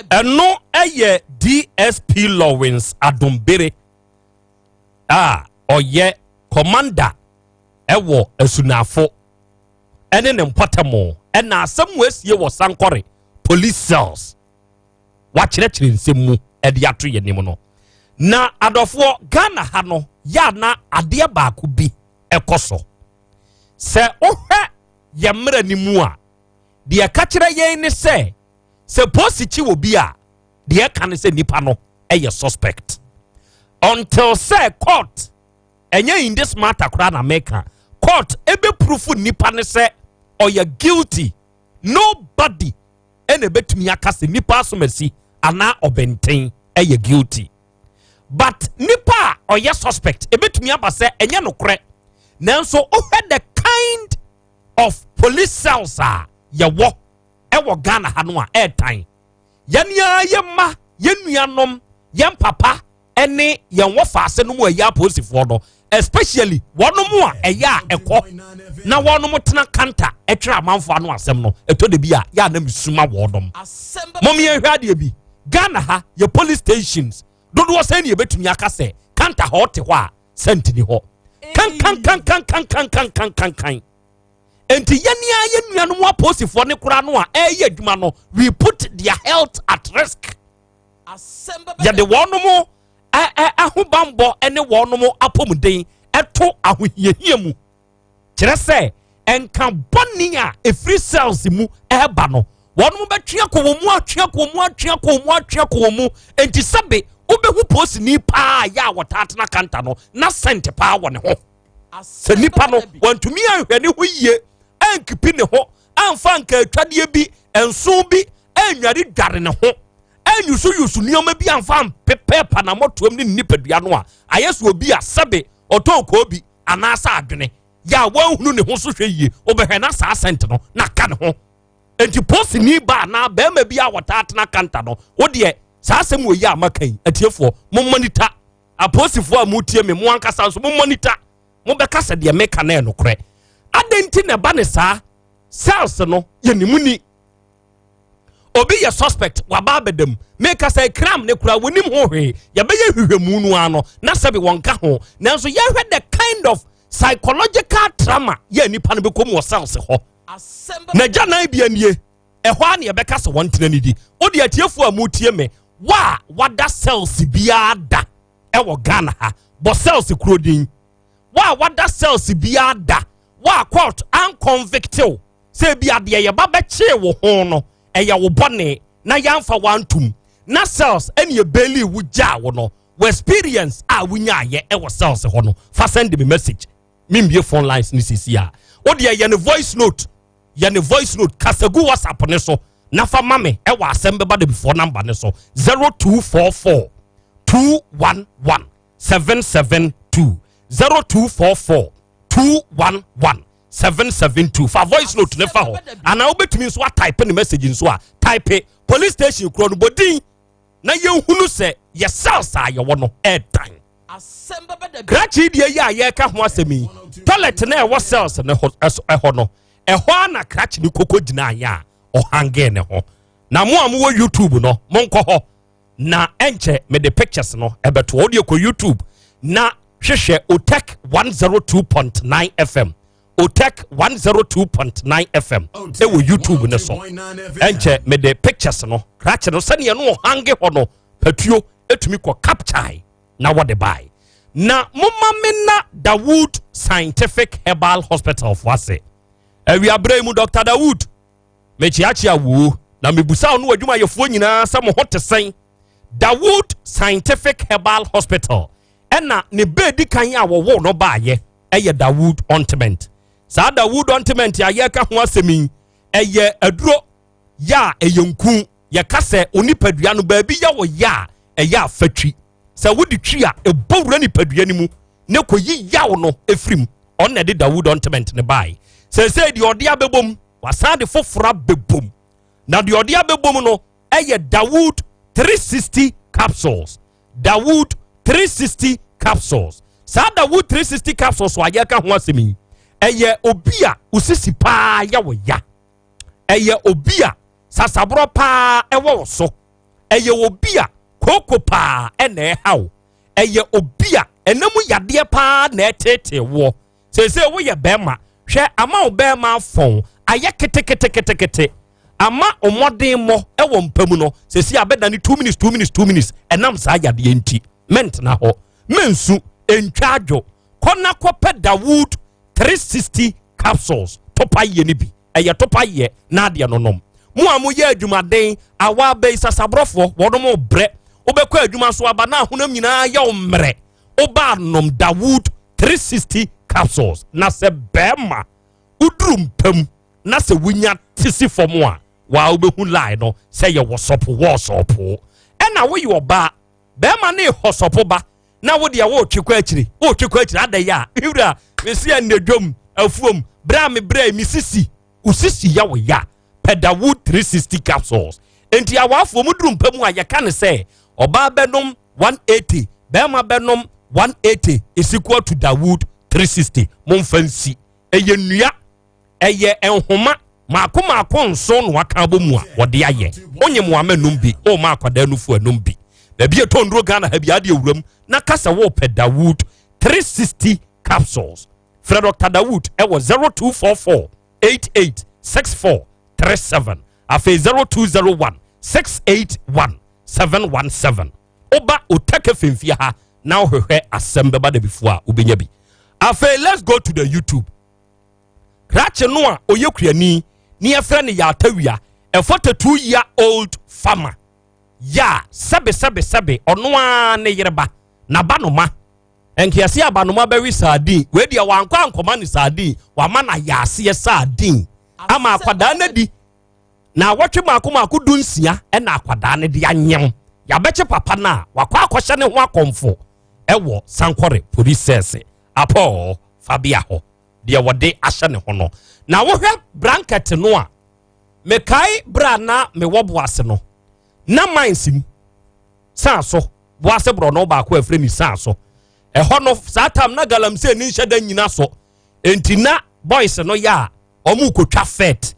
ɛno ɛyɛ DSP Lawrence Adombere a ɔyɛ commander ɛwɔ Asunafo ɛne ne mpɔtɛmo, ɛna asɛm wo asie wɔ Sankɔre police cells. Wakyerɛkyerɛ nsɛm mu ɛde ato yɛn anim no. Na adɔfoɔ, Ghana ha no yɛ ana adeɛ baako bi ɛkɔ so sɛ wohwɛ yɛn mmerɛ no mu a, deɛ ɛka kyerɛ yɛn ne sɛ polisi kyi wɔ bi a, deɛ ɛka ne sɛ nipa no ɛyɛ suspect until sɛ court, ɛnyɛ in this matter koraa na meka, court ebe proof nipa ne sɛ ɔyɛ guilty. Nobody ɛna ebetumi aka sɛ nipa asomasi anaa ɔbɛnten ɛyɛ guilty, but nipa a ɔyɛ suspect, ebetumi aba sɛ ɛnyɛ nokorɛ. Nanso wohwɛ the kind of police cells a yɛwɔ ɛwɔ Ghana ha no a, ɛɛtan yɛn ara, yɛn mma, yɛn nuanom, yɛn papa ɛne yɛn wɔfaase no mu a ɛyɛ apolisifoɔ no, especially wɔn mu a ɛyɛ a ɛkɔ na wɔn tena counter ɛtwerɛ amanfoɔ ano asɛm no, ɛtɔ de bi a yɛ anam suma wɔn. Mɔm yɛn hwɛ adeɛ bi, Ghana ha yɛ police stations dodoɔ sɛn ne yɛbɛtumi aka sɛ counter hɔ te hɔ a sɛntini hɔ kankankankankankankankankan? Nti yɛn a yɛn nuanom apolisifoɔ ne koraa no a ɛreyɛ adwuma no, we put their health at risk. Yɛde wɔn mo ahobanbɔ ne wɔn mo apɔmuden ɛto ahohiahia mu, kyerɛ sɛ nka bɔne a ɛfiri cells mu ɛreba no, wɔn mo bɛtwe akɔ wɔn mu, atwe akɔ wɔn mu, atwe akɔ wɔn mu, atwe akɔ wɔn mu. Nti sɛbe, wobɛhu polisini paa yɛ a wɔtaa tena counter no na scent paa wɔ ne ho sɛ nipa no wɔntumi anhwɛ ne ho yie, ankeep ne ho, amfa nka atwadeɛ bi nson bi anware dware ne ho, anyusuyusu nneɛma bi amfa mpepɛɛpa na mmɔtoam ne ne nipadua no a, ayɛ sɛ obi a sɛbe ɔtɔn koobi anaasɛ adwene yɛ a wɔnhunu ne ho so hwɛ yie. Wobɛhwɛ na saa scent no na ka ne ho. Nti posini ba anaa bɛrima bi a wɔtaa tena counter no, wodeɛ saa asɛm wɔ yi a maka yi, atiefoɔ, mo monitor apolisifoɔ a motie me, mo ankasa nso mo monitor, mobɛka sɛ deɛ meka no yɛ nokorɛ. Adɛn nti na ɛba ne saa? Cells no yɛnimu ni obi yɛ suspect waba abɛdam, meka sɛ crime ne kura wɔnim ho hwee, yɛbɛyɛ hwehwɛmu no ano na sɛbi wɔn ka ho. Nanso yɛhwɛ the kind of psychological trauma yɛ nipa no bɛkɔ mu wɔ cells hɔ na gya nan bi anie. Ɛhɔ a ne yɛbɛka sɛ wɔntena ne di. Wode atiefoɔ a mutie me, wa a wada cells biara da ɛwɔ Ghana ha, bɔ cells kuro din. Wa a wada cells biara da, wa a court anconvict wo sɛ bi adeɛ yɛba bɛkyee wo ho no ɛyɛ wo bɔne na yɛamfa wantom na cells ɛne ɛbail wo gyaa wo no, wɔ experience a wonyaayɛ ɛwɔ cells hɔ no, fa send me message. Membie phone lines ne sisi a wodeɛ yɛ ne voice note, yɛ ne voice note kasagu WhatsApp ne so na fa ma me ɛwɔ Asɛm Bɛba Da Before number ne so, 0244 211 772, 0244 211 772. Fa voice note ne fa hɔ, anaa wobɛtumi nso atype ne message nso a, type police station korɔ no bɔdin na yɛnhunu sɛ yɛ cells a yɛwɔ no ɛɛdan. Krakye deɛ yi a yɛreka ho asɛm yi, toilet na ɛwɔ cells ne hɔ ɛhɔ no, ɛhɔ a na krakye ne koko gyina ayɛ a ɔhang ne ho. Na mo a mowɔ YouTube no, monkɔ hɔ na ɛnkyɛ mede pictures no ɛbɛto. Wo deɛ kɔ YouTube na hwehwɛ Otec 102.9 FM, Otec 102.9 FM ɛwɔ YouTube ne so. Ɛnkyɛ mede pictures no, krakye no sɛneɛ no ɔhang hɔ no, patuo ɛtumi kɔ capture na wɔde bae. Na momma me na Dawood Scientific Herbal Hospital fo ase awiaberɛ yi mu. Dr Dawood, mekyeakyea wuo na mebusa wo no w'adwumayɛfoɔ nyinaa sɛ mo ho te sɛn. Dawood Scientific Herbal Hospital ɛna ne beedi kan a wɔwɔ no baayɛ ɛyɛ Dawood Ointment. Saa Dawood Ointment a yɛreka ho asɛm yi, ɛyɛ aduro yɛ a ɛyɛ nku. Yɛka sɛ onipadua no baabi yɛ wɔ yɛ a ɛyɛ afatwi sɛ wode twi a ɛbɔ wura nipadua no mu ne kɔyi yaw no ɛfiri mu. Ɔno na ɛde Dawood Ointment ne bae. Seesei deɛ ɔde abɛbom, wasan de foforɔ abɛbom, na deɛ ɔde abɛbom no ɛyɛ Dawood 360 capsules. Dawood 360 capsules. Saa Dawood 360 capsules a yɛka ho asɛm yi, ɛyɛ obi a osisi paa yɛ wɔ ya, ɛyɛ obi a sasaborɔ paa ɛwɔ wɔ so, ɛyɛ obi a kooko paa ɛna ɛha wo, ɛyɛ obi a ɛnam yadeɛ paa na ɛtetee woɔ. Seesei woyɛ bɛrima, hwɛ, ama wo bɛrima afɔn ayɛ keteketekete, ama ɔmmɔden mmɔ ɛwɔ mpa mu no seesei abɛda ne 2 minutes, 2 minutes, 2 minutes. Ɛnam saa yadeɛ nti, mɛntena hɔ, mɛnsu ntwa adwo. Kɔ na kɔpɛ Dawood 360 capsules topa yie no bi. Ɛyɛ topa yɛ na adeɛ no nom. Mo a moyɛ adwumaden awa abɛyi sasaborɔfoɔ, wɔn mo brɛ, wobɛkɔ adwuma so aba na ahonam nyinaa yɛ wo mmerɛ, wobaa nom Dawood 360 capsules. Na sɛ bɛrima woduru mpam na sɛ wonya te si fam a, waa wobɛhu line no sɛ yɛ wɔsɔpo wɔɔsɔpo. Ɛna woyɛ ɔbaa, bɛrima ne hɔsɔpo ba na wo deɛ wotwe kɔ akyiri, wotwe kɔ akyiri adɛ yɛ a wura mesi ɛnɛ afuom berɛ a mebrɛ me sisi, wo sisi yɛ wo ya, pɛ Dawood 360 capsules. Enti awaafoɔ mu duru mpa mu a, yɛka ne sɛ ɔbaa bɛnom 180, bɛrima bɛnom 180 is equal to Dawood 360. Momfa nsi. Ɛyɛ nnua, ɛyɛ nhoma maako maako nson na waka abɔ mu a wɔde ayɛ. Wonye mo ama num bi, ɔma akwadaa nufu anum bi. Baabi ɛtɔ nduro Ghana ha bi adeɛ wuram na kasa wɔpɛ Dawood 360 capsules. Frɛ Dr Dawood ɛwɔ 0244 88 64 37, afei 0201 681 717. Woba Otaka Femfie ha na wohwehwɛ Asɛm Bɛba Da Bifoɔ a, wobɛnya bi. Afei let's go to the YouTube. Krakye no a ɔyɛ kuani ne yɛfrɛ no Yɛatawia, a 42 year old farmer yɛ a sɛbe sɛbe sɛbe ɔno ara ne yereba n'abanoma nkease abanoma bɛwe sardine. Wei deɛ wankɔ ankɔma ne sardine, wama na yɛaseɛ sardine ama akwadaa no di na awɔtwe maako maako 16 ɛna akwadaa no de anyam. Yɛabɛkye papa no a wakɔ akɔhyɛ ne ho akɔmfo ɛwɔ Sankɔre police sɛɛse apɔɔ fabea hɔ deɛ wɔde ahyɛ ne ho no. Na wohwɛ blanket no a, mekae berɛ a na mewɔ Boase no na mines mu saa so Boase borɔno baako a ɛfrɛ ni saa so ɛhɔ no, saa tam na galamsey ne nhyɛ da nyina so. Enti na boys no yɛ a ɔmo kotwa fet,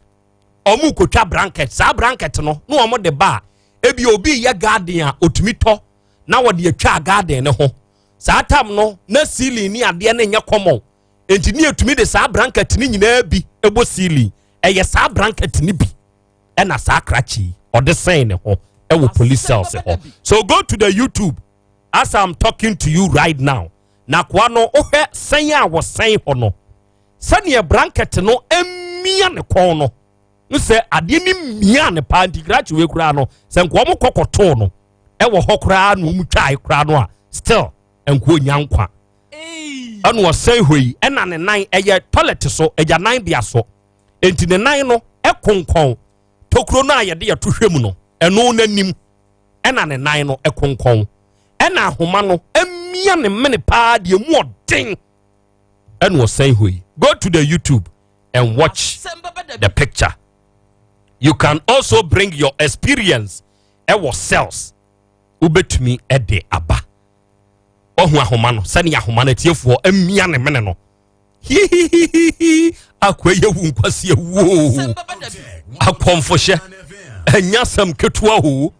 ɔmo kotwa blanket. Saa blanket no na ɔmo de ba a, ebi obi yɛ garden a otumi tɔ na wɔde atwa garden ne ho. Saa tam no na ceiling ne adeɛ no nyɛ common, enti ne etumi de saa blanket ne nyinaa bi ɛbɔ ceiling. Ɛyɛ saa blanket ne bi. Ɛna saa krakye yi ɔde sɛn ne ho ɛwɔ police cells hɔ. So go to the YouTube as I'm talking to you right now. Na akoa no wohwɛ sɛn a wɔsɛn hɔ no, sɛdeɛ blanket no amia ne kɔn no, n sɛ adeɛ no mia ne paa. Nti krakye wei koraa no, sɛ nkoa mo kɔkɔtoo no ɛwɔ hɔ koraa na wɔn twae koraa no a, still nkoa nya nkwa. Ɛna ɔsɛn hɔ yi, ɛna ne nan ɛyɛ toilet so, agya nan bea so, nti ne nan no ɛkonkɔn tokuro no a yɛde yɛto hwɛ mu no, ɛno n'anim ɛna ne nan no ɛkonkɔn, ɛna ahoma no ɛmia ne mene paa deɛ mu ɔden, ɛna ɔsɛn hɔ yi. Go to the YouTube and watch the picture. You can also bring your experience ɛwɔ cells, wobɛtumi ɛde aba. Ɔhu ahoma no sɛnea ahoma no atiefoɔ amia ne mene no hihihihi. Akɔ yɛ wu nkwasi awuo akɔmfohyɛ, ɛnya asɛm ketewa o.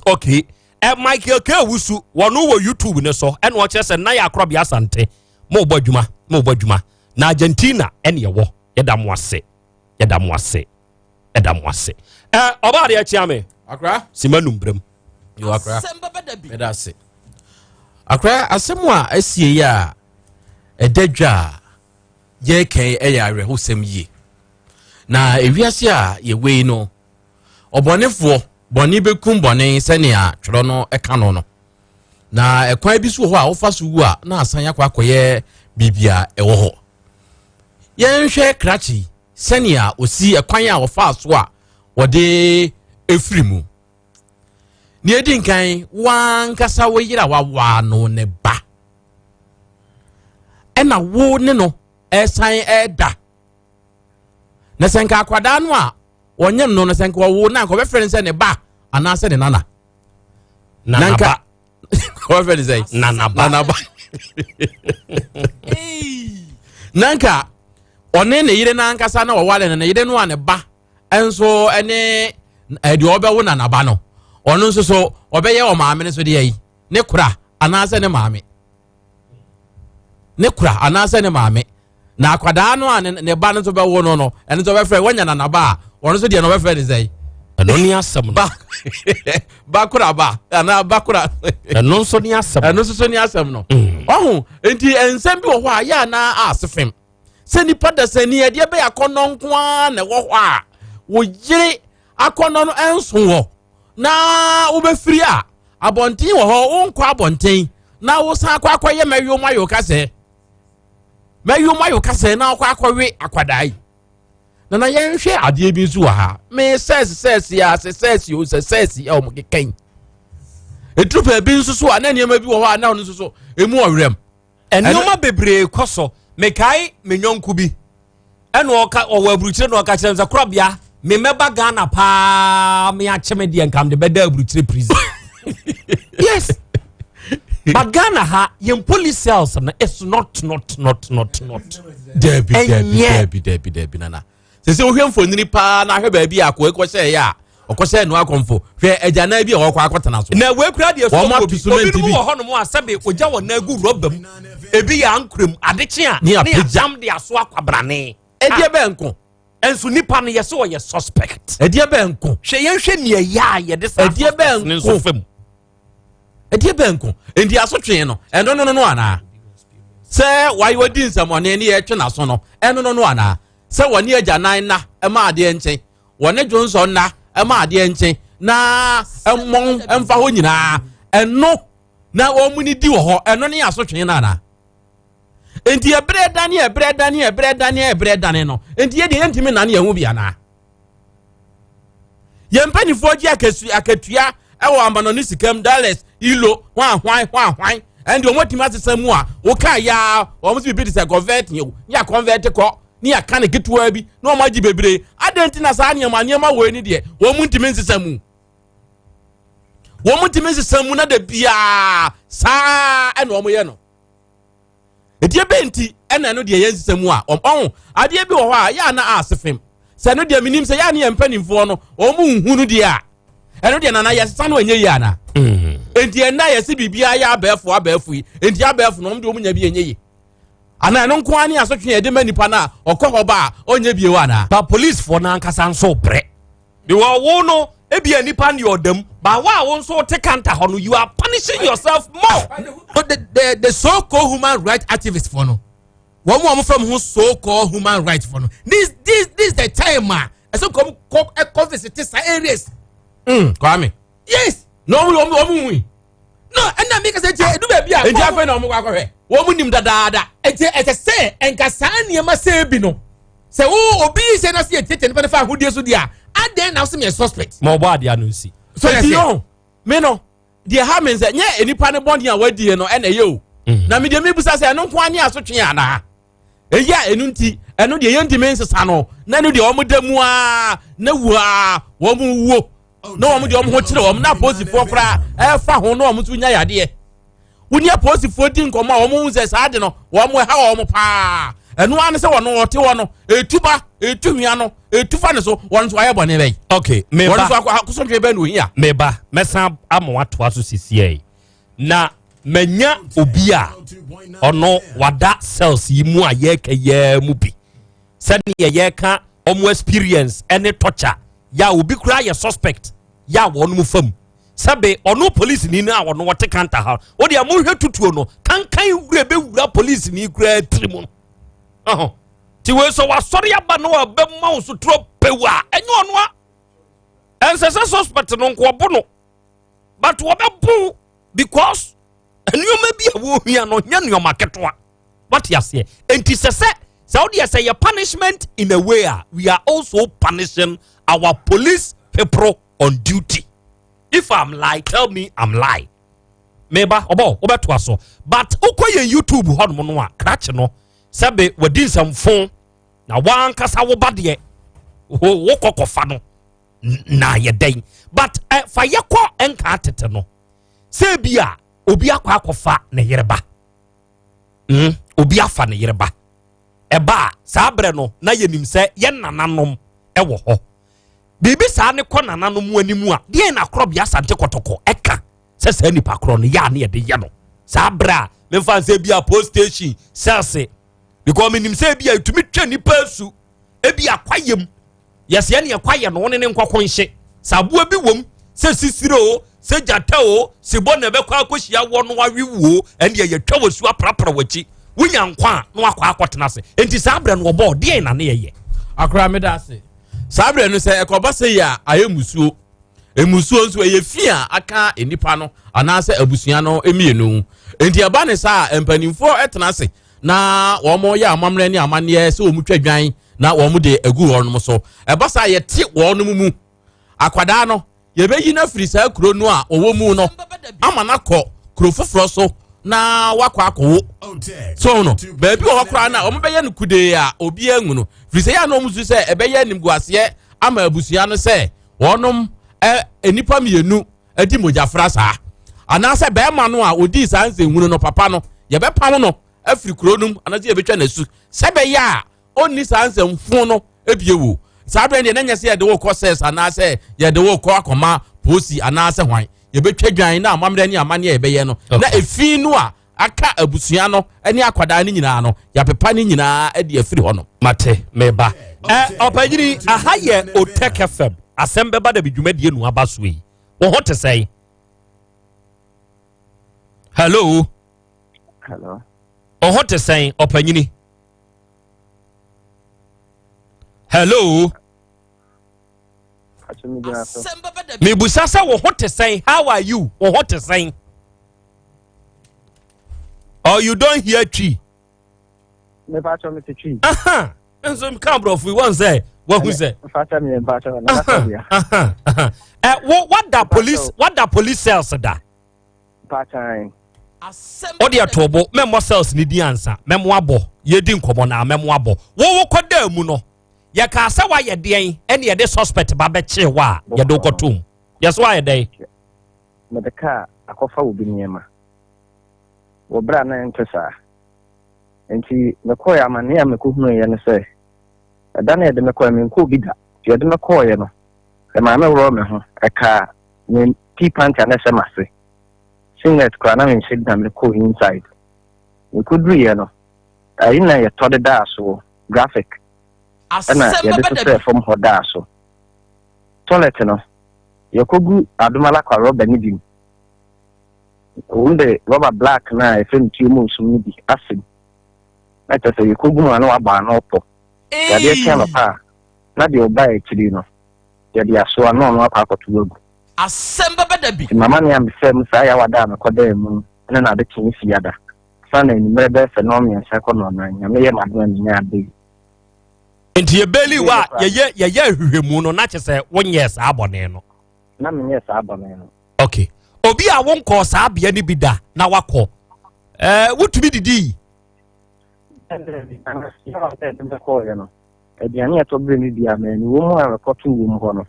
Okay, Michael K Owusu wɔno wɔ YouTube ne so, ɛna ɔkyerɛ sɛ nan akorɔbea Asante mo bɔ adwuma, mo bɔ adwuma na Argentina ɛne ɛwɔ. Yɛda mo ase, yɛda mo ase, yɛda mo ase. Ɔbaa deɛ kyea me. Akra. Sima numbrem. Yo, akra. Meda ase. Akra, asɛm a asie yi a ɛda dwa a yɛrekɛn ɛyɛ awerɛhosɛm yie. Na ewiase a yɛwɔ yi no, ɔbɔnefoɔ bɔne bɛkum bɔne sɛnea twerɛ no ɛka no no. Na ɛkwan bi so wɔ hɔ a wofa so wu a na asan akɔ akɔyɛ biribi a ɛwɔ hɔ. Yɛnhwɛ krakye sɛnea osi ɛkwan a wɔfaa so a wɔde efiri mu. Nea edi nkan, wankasa wo yere a wawaa no ne ba, ɛna wo ne no ɛsan ɛda. Na sɛ nka akwadaa no a wɔnyɛ no no, sɛ nka wɔwo na nka wɔbɛfrɛ no sɛ ne ba anaasɛ ne nana? Nanaba. Wɔbɛfrɛ no sɛ nanaba. Nanaba. Na nka ɔne ne yere n'ankasa na wɔware no, ne yere no a ne ba nso ne deɛ ɔbɛwo nanaba no, ɔno nso so ɔbɛyɛ ɔmaame no so deɛ yi ne kora anaasɛ ne maame, ne kora anaasɛ ne maame. Na akwadaa no a ne ba no nso bɛwo no no, ɛno nso ɔbɛfrɛ wɔnya nanaba a, ɔno nso deɛ no ɔbɛfrɛ ne sɛ ɛno ne asɛm no. Ba ba kora ba anaa ba kora. Ɛno nso ne asɛm. Ɛno nso so ne asɛm no. Ɔho nti nsɛm bi wɔ hɔ a yɛ anaa ase fam sɛ nipa dasani ɛdeɛ bɛyɛ akɔnnɔ nko ara na ɛwɔ hɔ a wɔyere akɔnnɔ no ɛnso wɔ na wobɛfiri a abɔnten wɔ hɔ, wonkɔ abɔnten na wosan akɔ akɔyɛ mɛyo mayo kasɛ, mɛyo mayo kasɛ na akɔ akɔwe akwadaa yi. Nana, yɛnhwɛ adeɛ bi nso wɔ ha. Me sɛɛsi sɛɛsi a sɛ sɛɛsi o sɛ sɛɛsi a wɔn keka yi eduru baabi nso so a na nneɛma bi wɔ hɔ a na ɔno nso so emu ɔwerɛm. Nneɛma bebree kɔ so. Mekae me nyɔnko bi, ɛna ɔka ɔwɔ aburukyire, na ɔka kyerɛ me sɛ korɔbea me mɛba Ghana paa, me akye me deɛ nkam de bɛda aburukyire prison. Yes, but Ghana ha yɛn police cells no, it's not not not not not. Dabi dabi. Ɛnyɛ. Dabi dabi dabi, nana, sɛ wohwɛ mfonini paa na ahwɛ baabi a akɔɛ kɔhyɛ yɛ a ɔkɔhyɛ no akɔmfo, hwɛ agyanan bi a wɔkɔ akɔtena so. Na wei kura deɛ Wɔn so ato obi cement obinom bi. wɔ hɔnom a sɛbe ogya wɔn nan gu rɔba mu, ebi yɛ ankorɛ mu adekye a Ne ne apagya. yɛdam de aso akwabrane. Ɛdeɛ bɛn nko? Ɛnso nipa no yɛ sɛ ɔyɛ suspect. Ɛdeɛ bɛn nko? Hwɛ, yɛnhwɛ nea ɛyɛ a yɛde saa Ɛdeɛ suspect bɛn ne nko? nso fam. Ɛdeɛ bɛn nko? Nti asotwe no ɛno no no no anaa sɛ wayɛ wadi nsɛmɔne ne yɛtwe n'aso no ɛno no no, anaa sɛ wɔne agya nan na ɛma adeɛ nkyɛn, wɔne dwonsɔ nna ɛma adeɛ nkyɛn na ɛmmɔn ɛmfa hɔ nyinaa, ɛno na wɔn mu ni di wɔ hɔ, ɛno ne asotwe no anaa? Nti ɛbrɛ dane, ɛbrɛ dane, ɛbrɛ dane, ɛbrɛ dane no, nti yɛ deɛ yɛntumi nane yɛn ho bi anaa? Yɛn mpanimfoɔ gye akatua ɛwɔ amanɔne sikam, dollars, euro, hwan hwan hwan hwan, ɛnde wɔn atumi asesa mu a wɔka yaa wɔn nso bibi de sɛ convert yɛ o, ne yɛ convert kɔ ne yɛ ka ne ketewa bi na wɔn agye bebree. Adan ti na saa nneɛma nneɛma wɔ ani deɛ wɔn mu ntumi nsesa mu, wɔn mu ntumi nsesa mu na de biara saa ɛna wɔn yɛ no. Ɛdeɛ bɛn nti ɛna ɛno deɛ yɛn nsesa mu a ɔho adeɛ bi wɔ hɔ a yɛ ana ase fam sɛ ɛno deɛ menim sɛ yɛ ne yɛn mpanimfoɔ no wɔn mu nhu no deɛ a ɛno deɛ nana yɛsesa no ɛnyɛ yie ana? Nti ɛnna yɛsi biribiara yɛ abɛɛfo abɛɛfo yi, nti abɛɛfo no wɔn deɛ wɔn nya bi ɛnyɛ yie ana? Ɛno nko ara ne asotwe yɛde ma nipa no a ɔkɔ hɔ ba a ɔnyɛ bie wɔ ana? Ba policefoɔ no ankasa nso brɛ. Because wo no ebi a nipa ne ɔdam but wo a wo nso te kanta hɔ no you are punishing yourself more. But the so called human rights activists for no wɔn mu a wɔn fɛn ho so called human rights for no this the time a ɛsɛ kɔm kɔ ɛkɔ visit sa areas. Kwame. Yes. Na wɔn hui. No ɛnna mi kasa tiɛ edu baabi a. Eti afei na wɔn kɔ akɔhwɛ wɔn mu nim dadaada. Eti ɛsɛ sɛ nka saa nneɛma sɛ bi no sɛ wo obi sɛ na se yɛ tietie nipa ne fa ahodie so di a adan na ɔsɛ mi yɛ suspect. Ma ɔbɔ adeɛ ano nsi. So yɛ Eti sɛ yɔn mi no deɛ ha mi sɛ nyɛ nipa ne bɔnne a wadie no ɛna ɛyɛ o. Na mi deɛ mi busa sɛ ɛno nko ani asotwe anaa eyi a ɛnu nti ɛno deɛ yɛn ntumi nsesa no na ɛno deɛ wɔn da mu aa na wu aa wɔn wuo na wɔn deɛ wɔn ho kyerɛ wɔn na apolisifoɔ koraa ɛfa ho na wɔn nso nya yadeɛ woni apolisifoɔ di nkɔmɔ a wɔn ho sɛ saa de no wɔn ɛha wɔn paa ɛno ara ne sɛ wɔn wɔte hɔ no etu ba etu hwia no etu fa ne so wɔn nso ayɛ bɔne bɛyi. Okay meba wɔn nso akɔ akosɔntwe bɛn na ohia. Meba mɛsan ama watoa so sisiɛ yi na manya obi a ɔno wada cells yi mu a yɛreka yɛɛ mu bi sɛdeɛ yɛreka ɔmo experience ɛne torture yɛ a obi koraa yɛ suspect yɛ a wɔn mu fam sɛbe ɔno police ni no a ɔno wɔte kanta ha o deɛ mohwɛ tutuo no kankan wura bɛwura police ni koraa tiri mu no ɔho ti wei so wasɔre aba no a bɛma wo sotoro pewu a ɛnyɛ ɔno a ɛnsɛ sɛ suspect no nko ɔbo no but wɔbɛbo because nneɛma bi a wɔhia no nyɛ nneɛma ketewa wate aseɛ. Enti sɛ wodeɛ sɛ yɛ punishment in a way a we are also punishing our police people on duty. If I'm lie, tell me I'm lie. Meba ɔbɔ wobɛtoa so but wokɔ yɛn YouTube hɔnom no a krakye no sɛbe wadi nsɛmfo na wankasa wo ba deɛ wokɔ kɔfa no na yɛ dɛn but fa yɛkɔ nka tete no sɛ bi a obi akɔ akɔfa ne yere ba, obi afa ne yere ba ɛba a saa berɛ no na yɛnim sɛ yɛn nananom ɛwɔ hɔ biribi saa ne kɔ nananom anim a deɛ na Akorɔbea Asante Kɔtɔkɔ ɛka sɛ saa nipa korɔ no yɛ a ne yɛde yɛ no saa berɛ a memfa nsɛ bi a post station sɛse because menim sɛ bi a ɛtumi twa nipa asu ebi akwayam yɛsɛ ne yɛkwayɛ no wo ne ne nkɔkɔ nhye sɛ aboa bi wom sɛ sisire o sɛ gyata o sibɔ na ɛbɛkɔ akɔhyia wɔ no awe wuo ɛne yɛtwa wɔ su aprapra w'akyi wonya nkwa a na wakɔ akɔtena ase. Enti saa berɛ no wɔbɔɔ deɛn na ne yɛyɛ? Akora meda ase. Saa berɛ no sɛ ɛkɔba sɛ yi a ayɛ musuo emusuo nso ɛyɛ fi a aka nipa no anaasɛ abusua no mmienu. Nti ɛba ne saa a mpanimfoɔ ɛtena ase na wɔn yɛ amammerɛ ne amanneɛ sɛ wɔn twa dwan na wɔn de agu wɔn so. Ɛba saa yɛte wɔn mu akwadaa no yɛbɛyi no afiri saa kuro no a ɔwɔ mu no ama no akɔ kuro foforɔ so na wakɔ akɔwo so no baabi wɔ hɔ koraa no a wɔn bɛyɛ no kudee a obiara ngu no firi sɛ yɛ a na wɔn nso sɛ ɛbɛyɛ animguaseɛ ama abusua no sɛ wɔnom nnipa mmienu adi mogyafra saa anaasɛ bɛrima no a odii saa nsɛnhunu no papa no yɛbɛpam no afiri kuro no mu anaasɛ yɛbɛtwa n'asu sɛ bɛyɛ a ɔnni saa nsɛmfo no ebie wo. Saa bɛn deɛ n'anyɛ sɛ yɛde wo kɔ sɛs anaasɛ yɛde wo kɔ akɔma polisi anaasɛ hwan yɛbɛtwa dwan na amammerɛ ne amanneɛ a yɛbɛyɛ no na efi no a aka abusua no ne akwadaa no nyinaa no yɛapepa no nyinaa de afiri hɔ no. Mate meba ɔpanyini aha yɛ Otec FM asɛm bɛba da bi dwumadie nu aba so yi wo ho te sɛn? Hello. Hello. Wo ho te sɛn ɔpanyini? Hello. Mebusa sɛ wo ho te sɛn? How are you? Wo ho te sɛn? Or you don't hear Twi? Mepa me te Twi. Aha. Nso ka aborɔfo yi wɔn sɛ wahu sɛ. Mfa me mpa na kasa bia. Aha. Wo wada police wada police cells da? Mpa. O de ato bo mɛmmɔ cells ni di ansa mɛmo abɔ yɛdi nkɔmmɔ na mɛmo abɔ. Wo kɔ da mu no yɛka sɛ wayɛ deɛn ɛne yɛde suspect ba bɛkye wa a yɛde wokɔtom yɛso wayɛ dɛn? Mede kaa akɔfa wo bi nneɛma wɔ berɛ a na ɛnte saa. Nti mekɔɛ amanneɛ a mekɔhunuiɛ ne sɛ ɛda no yɛde mekɔɛ menkɔɔ bi da. Nti yɛde mekɔɔeɛ no ɛmaa me worɔ me ho ɛkaa me pii panty a na ɛhyɛ m'ase singlet koraa na menhyɛ bi na mekɔɔ inside. Mekɔduruiɛ no ayi na yɛtɔ de daa soɔ graphic ɛna yɛde sesɛɛ fam hɔ daa so. Toilet no, yɛkɔgu Adomalakwa rɔba no bi mu. Wɔn de rɔba black no a yɛfrɛ no tuo mu nsum no bi asɛ mu. Na kyerɛ sɛ yɛkɔgu mu a na wabɔ ano pɔ. Nti adeɛ kye anɔpa a, na deɛ ɔbaa akyiri no, yɛde asoa na ɔno akɔ akɔto agu. Asɛm bɛba da bi. Nti m'amanneɛ a mesɛɛ mu saa Yawada a mekɔdaa mu no ne no ade kyee Fiada. Ansa na anwummerɛ bɛyɛ sɛ nnɔnmiɛnsa rekɔ nnɔnnan, Nyame yɛɛ m'adom a menyaa bail. Nti yɛbɛli wo a yɛyɛ yɛyɛ ahwehwɛmu no na kyɛ sɛ wonyɛɛ saa bɔne no. Na menyɛɛ saa bɔne no. Ok. Obi a wonkɔɔ saa bea no bi da na wakɔ, ɛɛ wotumi didii? Mekɔɔeɛ no, aduane a ɛtɔ berɛ no bi a manni wɔ mu a mekɔtoo wɔ mu hɔ no,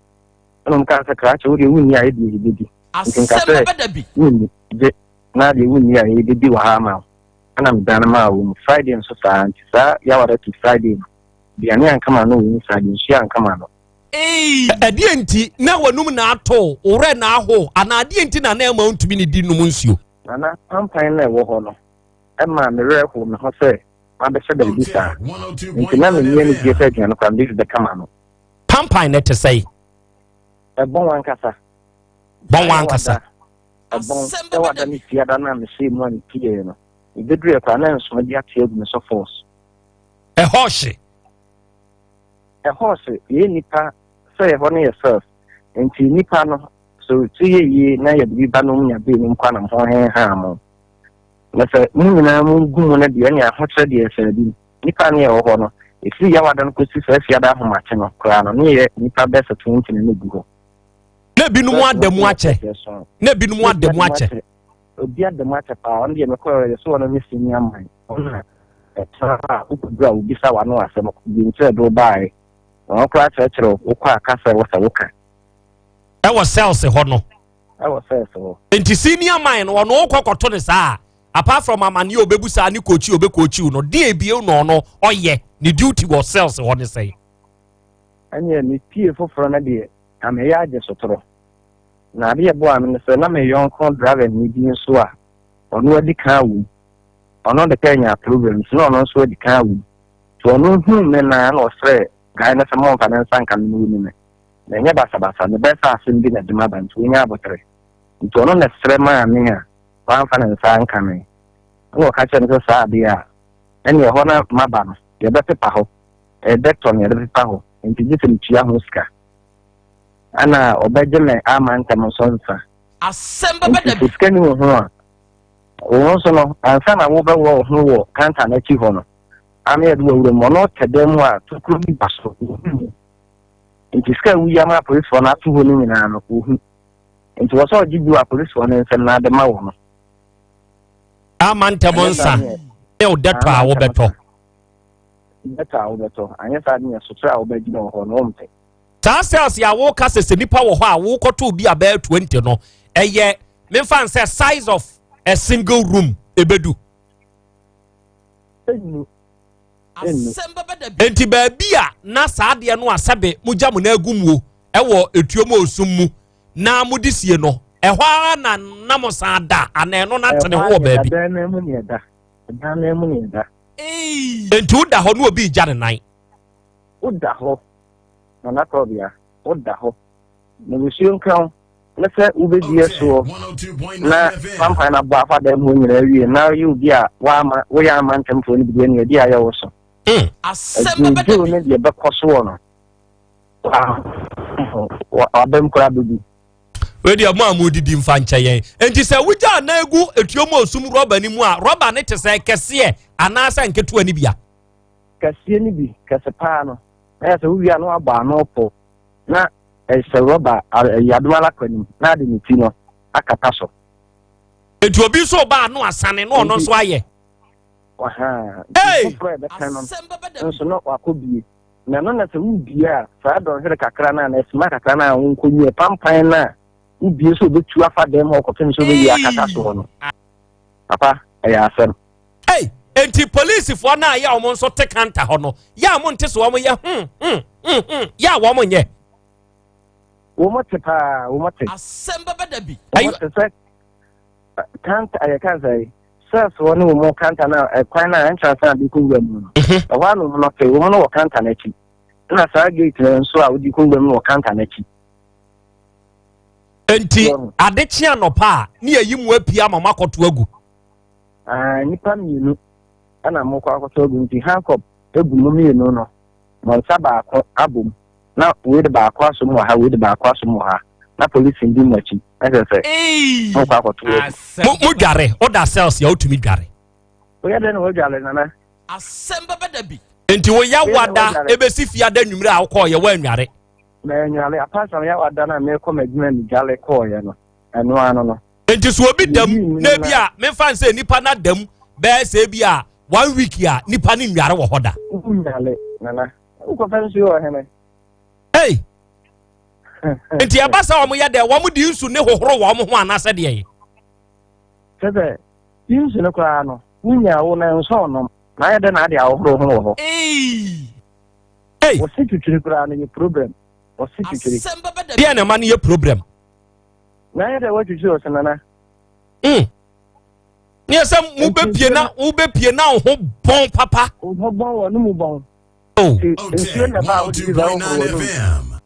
ɛna wɔn kaa sɛ krakye wo deɛ wonni a yɛdeɛ yɛbɛdi. Nti nka sɛ wonni gye na deɛ wonni a yɛbɛdi wɔ ha ama wo. Ɛna medane maa wɔn mu. Friday nso saa nti saa Yawada to Friday no, aduane anka m'ano wɔ mu saa deɛ nsuo anka m'ano. Ɛdeɛn nti na w'anum na ato, wo werɛ na aho, anaa adeɛn nti na na ɛmma wontumi nnidi nnom nsuo? Nana, pampan no a ɛwɔ hɔ no maa me werɛ hoo me ho sɛ mabɛhyɛ baabi saa, enti na menni anigyeɛ sɛ aduane koraa mede bi bɛka m'ano. Pampan no te sɛn? Ɛbɔn ankasa. Bɔn ankasa. Ɛbɔn. Sɛ wada ne fiada no a mehyɛɛ mu a mepueeɛ no, mebɛduruiɛ koraa na nsono bi ate agu me so force. Ɛhɔ hye. Ɛhɔ hye. Yɛyɛ nnipa sɛ ɛhɔ no yɛ cells, enti nnipa no sɛ ɔtiri yɛ yie na yɛde bi ba nom nya bee no mpo a na mo ho henhaa mo. Na sɛ mo nyinaa mo gu mu no deɛ ɛne ahokyerɛ deɛ ɛsɛ bi. Nnipa ne ɛwɔ hɔ no, ɛfiri Yawada no kɔsi saa Fiada ahomakye no koraa no, ne yɛ nnipa bɛyɛ sɛ 20 na na ɛgu hɔ. Na ebinom ada mu akyɛ. Na ebinom ada mu akyɛ. Obi ada mu akyɛ paa, ɔno deɛ mekɔɔ yɛ so ɔno ne senior man. Ɔno na ɛtena hɔ a wokɔduru a wobisa w'ano asɛm, deɛ nti a ɛde wo baeɛ. Ɔno koraa kyerɛkyerɛ wo, wokɔ a kasa a ɛwɔ sɛ woka. Ɛwɔ cells hɔ no. Ɛwɔ cells hɔ. Nti senior man no ɔno wokɔ kɔto ne saa apart from amaneɛ a ɔbɛbu saa ne kookyi a ɔbɛkookyiw no deɛ ebio na ɔno ɔyɛ ne duty wɔ cells hɔ ne sɛn? Ɛneɛ me pie foforɔ no deɛ na meyɛ agye sotorɔ. Na adeɛ ɛboaa me ne sɛ na me yɔnko driver ni bi nso a ɔno adi kan awom. Ɔno de kaa nyaa problem nti na ɔno nso adi kan awom. Nti ɔno huu me na na ɔsrɛ guy no sɛ mɔmfa ne nsa nka me na ɔni me. Na ɛnyɛ basabasa, mebɛɛ sɛ asɛm bi na ɛde m'aba nti ɔnya aboterɛ. Nti ɔno na ɛsrɛ maa me a wamfa ne nsa anka me. Ɛna ɔka kyerɛɛ me sɛ saa adeɛ a ɛne ɛhɔ na maba no yɛbɛpepa hɔ, ɛyɛ dɛtɔ na yɛde pepa hɔ nti gye sɛ metua ho sika. Ɛna ɔbɛgye me ama ntɛm nso nsa. Asɛm bɛba Nti da sɛ bi. sika ni wo ho a, wo nso no ansa na wobɛworɔ wo ho wɔ kanta no akyi hɔ no, ama yɛde wo awura mu. Ɔno ɔtɛ dan mu a tokuro bi ba so, ɔhu mu. Nti sika a woyi ama apolisifoɔ no ato hɔ no nyinaa no, wɔhu. Nti wɔ sɛ ɔgye bi wɔ apolisifoɔ no nsam na ade ma wɔ no. Ama ntɛm nsa ne wo dɛtɔ a wobɛtɔ. Dɛtɔ a wobɛtɔ. Anyɛ saa deɛ sotorɛ a wobɛgyina wɔ hɔ no wompɛ. Saa cells a woka sɛ sɛ nipa wɔ hɔ a wokɔto obi a bɛyɛ 20 no, ɛyɛ memfa nsɛ size of a single room ɛbɛdu. Ɛnnu. Ɛnnu. Enti baabi a na saa adeɛ no a sɛbe mogya mo nan agu muo ɛwɔ etuo mu osum mu na mode sie no, ɛhɔ ara na na mo san da anaa ɛno na tene ho wɔ baabi? Ɛdan no mu ne ɛda. Ɛdan no mu ne ɛda. Enti woda hɔ na obi regya ne nan? Woda hɔ, Nana Tɔbea, woda hɔ. Na nsuo nka wo ne sɛ wobɛdi asuo na pampan no abɔ afa dan mu hɔ nyinaa wie na woyɛ obi a woama woyɛ ama ntɛmfoɔ no bi deɛ ne ɛde ayɛ wo so. Adwudwo ne deɛ bɛkɔ soɔ no wabam koraa bɛgu. Wei deɛ mo a modidi mfa nkyɛ yɛn. Enti sɛ wogya anan gu etuo mu osum rɔba no mu a, rɔba no te sɛ kɛseɛ anaasɛ nketewa no bia? Kɛseɛ no bi, kɛse paa no. Na yɛ sɛ wowie a na wabɔ ano po na ɛhyɛ rɔba ayi adom alakwa no mu na ade ne ti no akata so. Enti obi nso ba ano asane na ɔno nso ayɛ. Ɔhaa. Nti foforɔ a ɛbɛka no nso na wakɔ bie. Na ɛno na sɛ wobie a, saa dɔnhwere kakra no anaa simma kakra no a wonkɔwie pampan no a wobie sɛ wobɛtu afa dɛm hɔ kɔpem sɛ wobɛwie akata soɔ no, papa, ɛyɛ asɛm. Ei, enti polisifoɔ no a yɛ a wɔn nso te kanta hɔ no, yɛ a monte so wɔn yɛ hmm, hmm, hmm, hmm, yɛ a wɔn nyɛ. Wɔn te paa, wɔn te. Asɛm bɛba da bi. Wɔn te sɛ kanta ɛyɛ kanta yi sɛs wɔ ne wɔn kanta na ɛkwan na entrance na de kɔ wura mu no mhm. ɛhɔ ano no te wɔn no wɔ kanta n'akyi ɛna saa gate no nso a wodi kɔ wura mu no wɔ kanta n'akyi. Nti ade kye anɔpa a ne yɛyi mu apue ama mo akɔto agu. Ah, nnipa mmienu ɛna mokɔ akɔto agu nti handcuff egu mo mmienu no mo nsa baako abom na wei de baako asom wɔ ha wei de baako asom wɔ ha na polisi di mo akyi ɛsɛ sɛ mokɔ akɔto agu. Mo mo dware woda cells yɛ wotumi dware. Woyɛ dɛ na wodware nana. Asɛm bɛbɛ da bi. Nti wo yawada ebesi fiada nwumire a wokɔɔ yɛ woanware. Mannware, apart from yawada no a mekɔ m'adwuma medware kɔɔyɛ no, ɛno ano no. Nti so obi dam na ebi a memfa nsɛ nipa na dam bɛyɛ sɛ ebi a one week a nipa ne nware wɔ hɔ da. Wonnware nana, wokɔfa nsuo wɔ hene. Hey! Nti ɛba sɛ wɔn yɛ dɛ wɔn de nsu ne hohoro wɔn ho anaasɛ deɛ yɛ. Kyɛ sɛ nsu no koraa no wonya wo na nsɔ ɔnom na ayɛ dɛ na ade ahohoro ho wɔ hɔ. Hey! Wɔsi twitwiri koraa no yɛ problem. Wɔsi twitwiri. Deɛ na ɛma no yɛ problem. Na ayɛ dɛ wɔatwitwiri ɔsɛ nana. Ne yɛ sɛ mobɛpie na wobɛpie na wo ho bɔn papa. Wo ho bɔn wɔ no mu bɔn. Oh. Nsuo na ɛba a wode bi bɛhohoro wɔ no mu.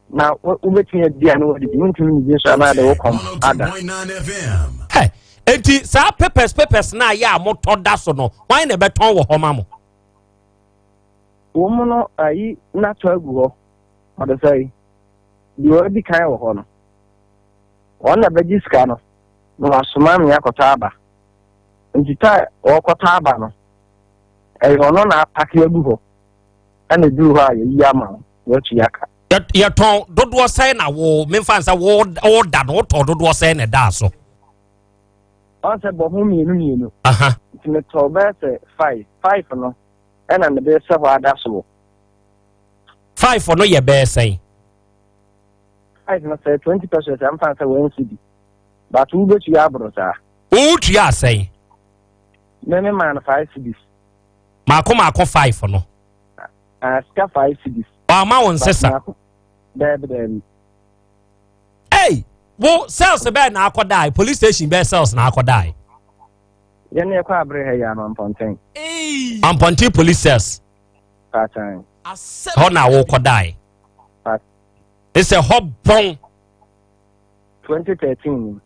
Na wobɛtumi adi a na wadidi wontumi nnidi nso anaa de wo kɔm ada. Hey, enti saa papers papers na ayɛ a motɔ da so no hwan na ɛbɛtɔn wɔ hɔ ma mo? Wɔn mu no ayi n'atɔ agu hɔ ɔde sɛ yi deɛ ɔdi kan wɔ hɔ no wɔn na bɛgye sika no na wasoma me akɔtɔ aba nti ta ɔkɔtɔ aba no ɛyɛ ɔno na apake agu hɔ ɛna eduru hɔ a yɛyi ama wo watua ka. Yɛtɔn dodoɔ sɛn na wo memfa nsɛ wo da no wotɔ dodoɔ sɛn na ɛdaa so? Ɔn sɛ bɔ ho mmienu mmienu. Nti metɔɔ bɛyɛ sɛ five five no ɛna mede sɛ hɔ ada so. Five no yɛ bɛyɛ sɛn? Five no sɛ 20 pesos a mfa nsɛ wɔn cedi but wobɛtua aboro saa. Wotua sɛn? Me me maa no five cedis. Maako maako five no. Ah, sika five cedis. Wama wo nsesa. Daabi daabi. Hey, wo cells bɛɛ na akɔdae police station bɛɛ cells na akɔdae. Yɛn ne ɛkɔ abere ha yi amampɔnten. Mampɔnten police cells. Paatan. Hɔ na wokɔdae. Ɛsɛ hɔ bɔn. 2013.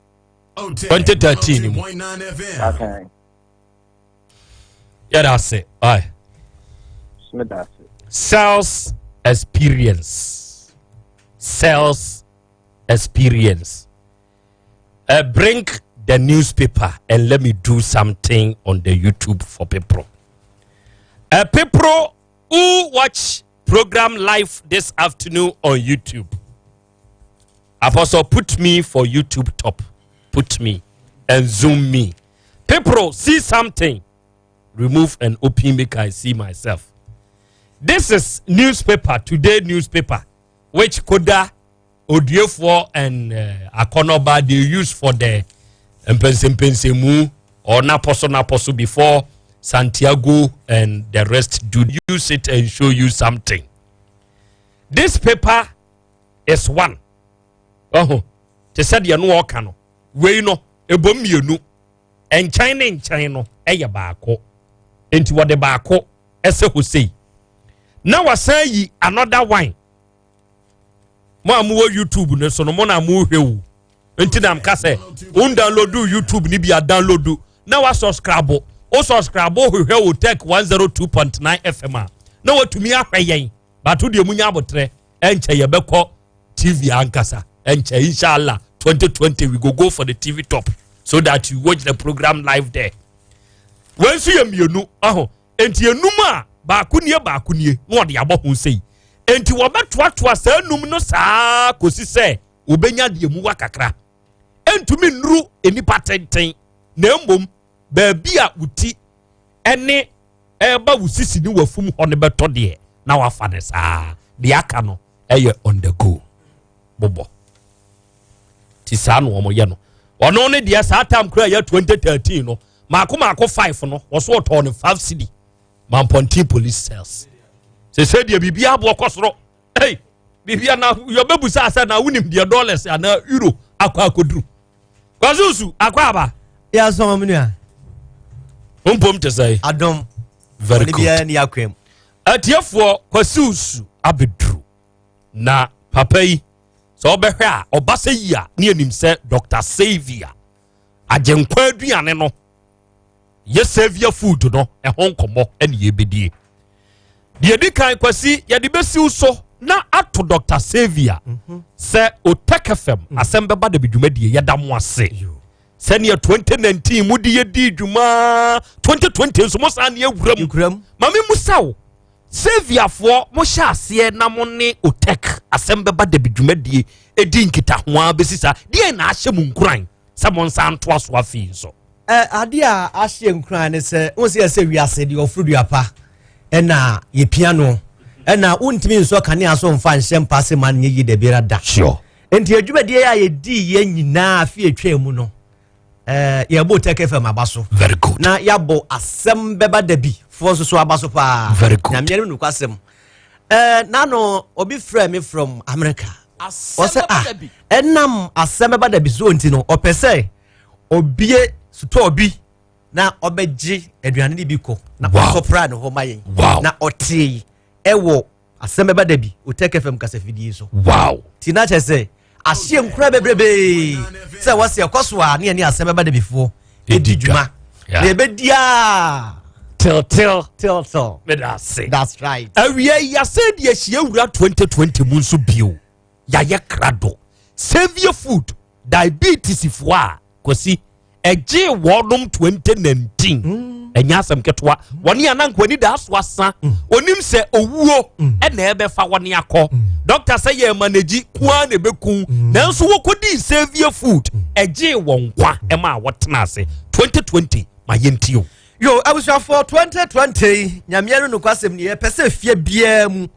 2013 mu. Paatan. Yɛda ase. Aye. Sales experience. Sales experience. Bring the newspaper and let me do something on the YouTube for people. People who watch program live this afternoon on YouTube. Apostle, put me for YouTube top. Put me and zoom me. People, see something. Remove and open make I see myself. This is newspaper, today newspaper, which Koda, Odiefo, and Akonoba, they use for the Mpensempensemu or Naposo Naposo before Santiago and the rest do use it and show you something. This paper is one. Oh, te sɛ deɛ no ɔka no wei no ɛbɔ mmienu nkyɛn ne nkyɛn no ɛyɛ baako nti wɔde baako ɛsɛ hɔ sei na wasan yi another one mo a mowɔ youtube no so no mo na mohwɛ wo nti na mka sɛ wo download youtube ni bi a download na wa subscribe wo subscribe hwehwɛ wo tech 102.9 fm a na watumi ahwɛ yɛn bato deɛ munya abotrɛ ɛnkyɛ yɛbɛkɔ tv ankasa ɛnkyɛ inshallah 2020 we go go for the tv top so that you watch the program live there. Wɔn nso yɛ mmienu aho nti enum a baako nie baako nie na wɔde abɔ ho sei nti wɔbɛtoatoa saa enum no saa kɔsi sɛ wɔbɛnya deɛ mu wa kakra ntumi nnuru nipa tenten na mmom baabi a wuti ɛne ɛreba wo sisi ne wafum hɔ no bɛtɔ deɛ na wafa ne saa deɛ aka no ɛyɛ on the go bobɔ ti saa na wɔn yɛ no ɔno ne deɛ saa tam kura yɛ 2013 no maako maako 5 no wɔso ɔtɔɔ no 5 cedi mampɔnten police cells sese deɛ biribi aboɔ kɔ soro hey biribi ana yɛbɛbusa sɛ na wonim deɛ dollars anaa euro akɔ akɔduru kwasusu akɔ aba. yà sɔn mi nua. mpom te sɛ. Adom. Very Ɔne good. biara ni akwam. Atiefoɔ kwasusu abɛduru na papa yi. Sɛ wobɛhwɛ a, ɔba sɛ yi a ne yɛnim sɛ Dr. Saviour Agyenkwa aduane no yɛ Saviour food no ɛho nkɔmmɔ ɛne yɛbɛdie. Deɛ di kan Kwasi yɛde bɛsiw so na ato Dr. Saviour sɛ Otec FM asɛm bɛba da bi dwumadie yɛda mo ase. Sɛnea 2019 mu de yɛdii dwuma 2020 nso mo san ne awura mu. Ma me musa wo Saviorfoɔ mo hyɛ aseɛ na mo ne Otec asɛm bɛba da bi dwumadie ɛdi nkitaho ara bɛsi saa deɛ na ahyɛ mo nkuran sɛ mo nsa ntoa so afei nso. Ɛ adeɛ a ahyɛ nkuran ne sɛ wo sɛ yɛsɛ wiase deɛ ɔforo dua pa ɛna yɛpia no ɛna wontumi nsɔ kanea so mfa nhyɛ mpa se ma no nyɛ yie da biara da. Sure. Nti adwumadie a yɛdii yɛ nyinaa afe atwa mu no eh, yɛbɔ Tech FM aba so. Very good. Na yɛabɔ asɛm bɛba da bi foɔ nso so aba so paa. Very good. Nyameɛ no nokwasɛm. Eh, nano obi frɛ me from America. Ɔsɛ ah, ɛnam asɛm bɛba da bi so nti no ɔpɛ sɛ obie sotɔɔ bi na ɔbɛgye aduane no bi kɔ na ɔsɔpra ne hɔ ma yɛn. Wow. Na ɔtee ɛwɔ asɛm bɛba da bi Otec FM kasafidie so. Wow. Ti na kyerɛ sɛ ahyeɛ nkura bebrebee sɛ wɔsi ɛkɔ so a ne yɛne asɛm bɛba da bifoɔ ɛdi dwuma na yɛbɛdi a till till till till. Meda ase. That's right. Awia yi asɛ de ahyia wura 2020 mu nso bio yɛayɛ krado Saviour food diabetes foɔ a Kwasi ɛgyee wɔnom 2019 mm. ɛnyɛ asɛm ketewa wɔne ananko ani daa so asa mm. onim sɛ owuo mm. ɛna ɛbɛfa wɔne akɔ dɔkta sɛ yɛ ma n'agyi koa na ɛbɛku nanso wɔkɔdii Saviour food ɛgyee wɔn nkwa ɛma a wɔtena ase 2020 ma yɛntie o. Yo abusuafoɔ 2020 nyameɛ no nokwasɛm ni yɛpɛ sɛ fie biara mu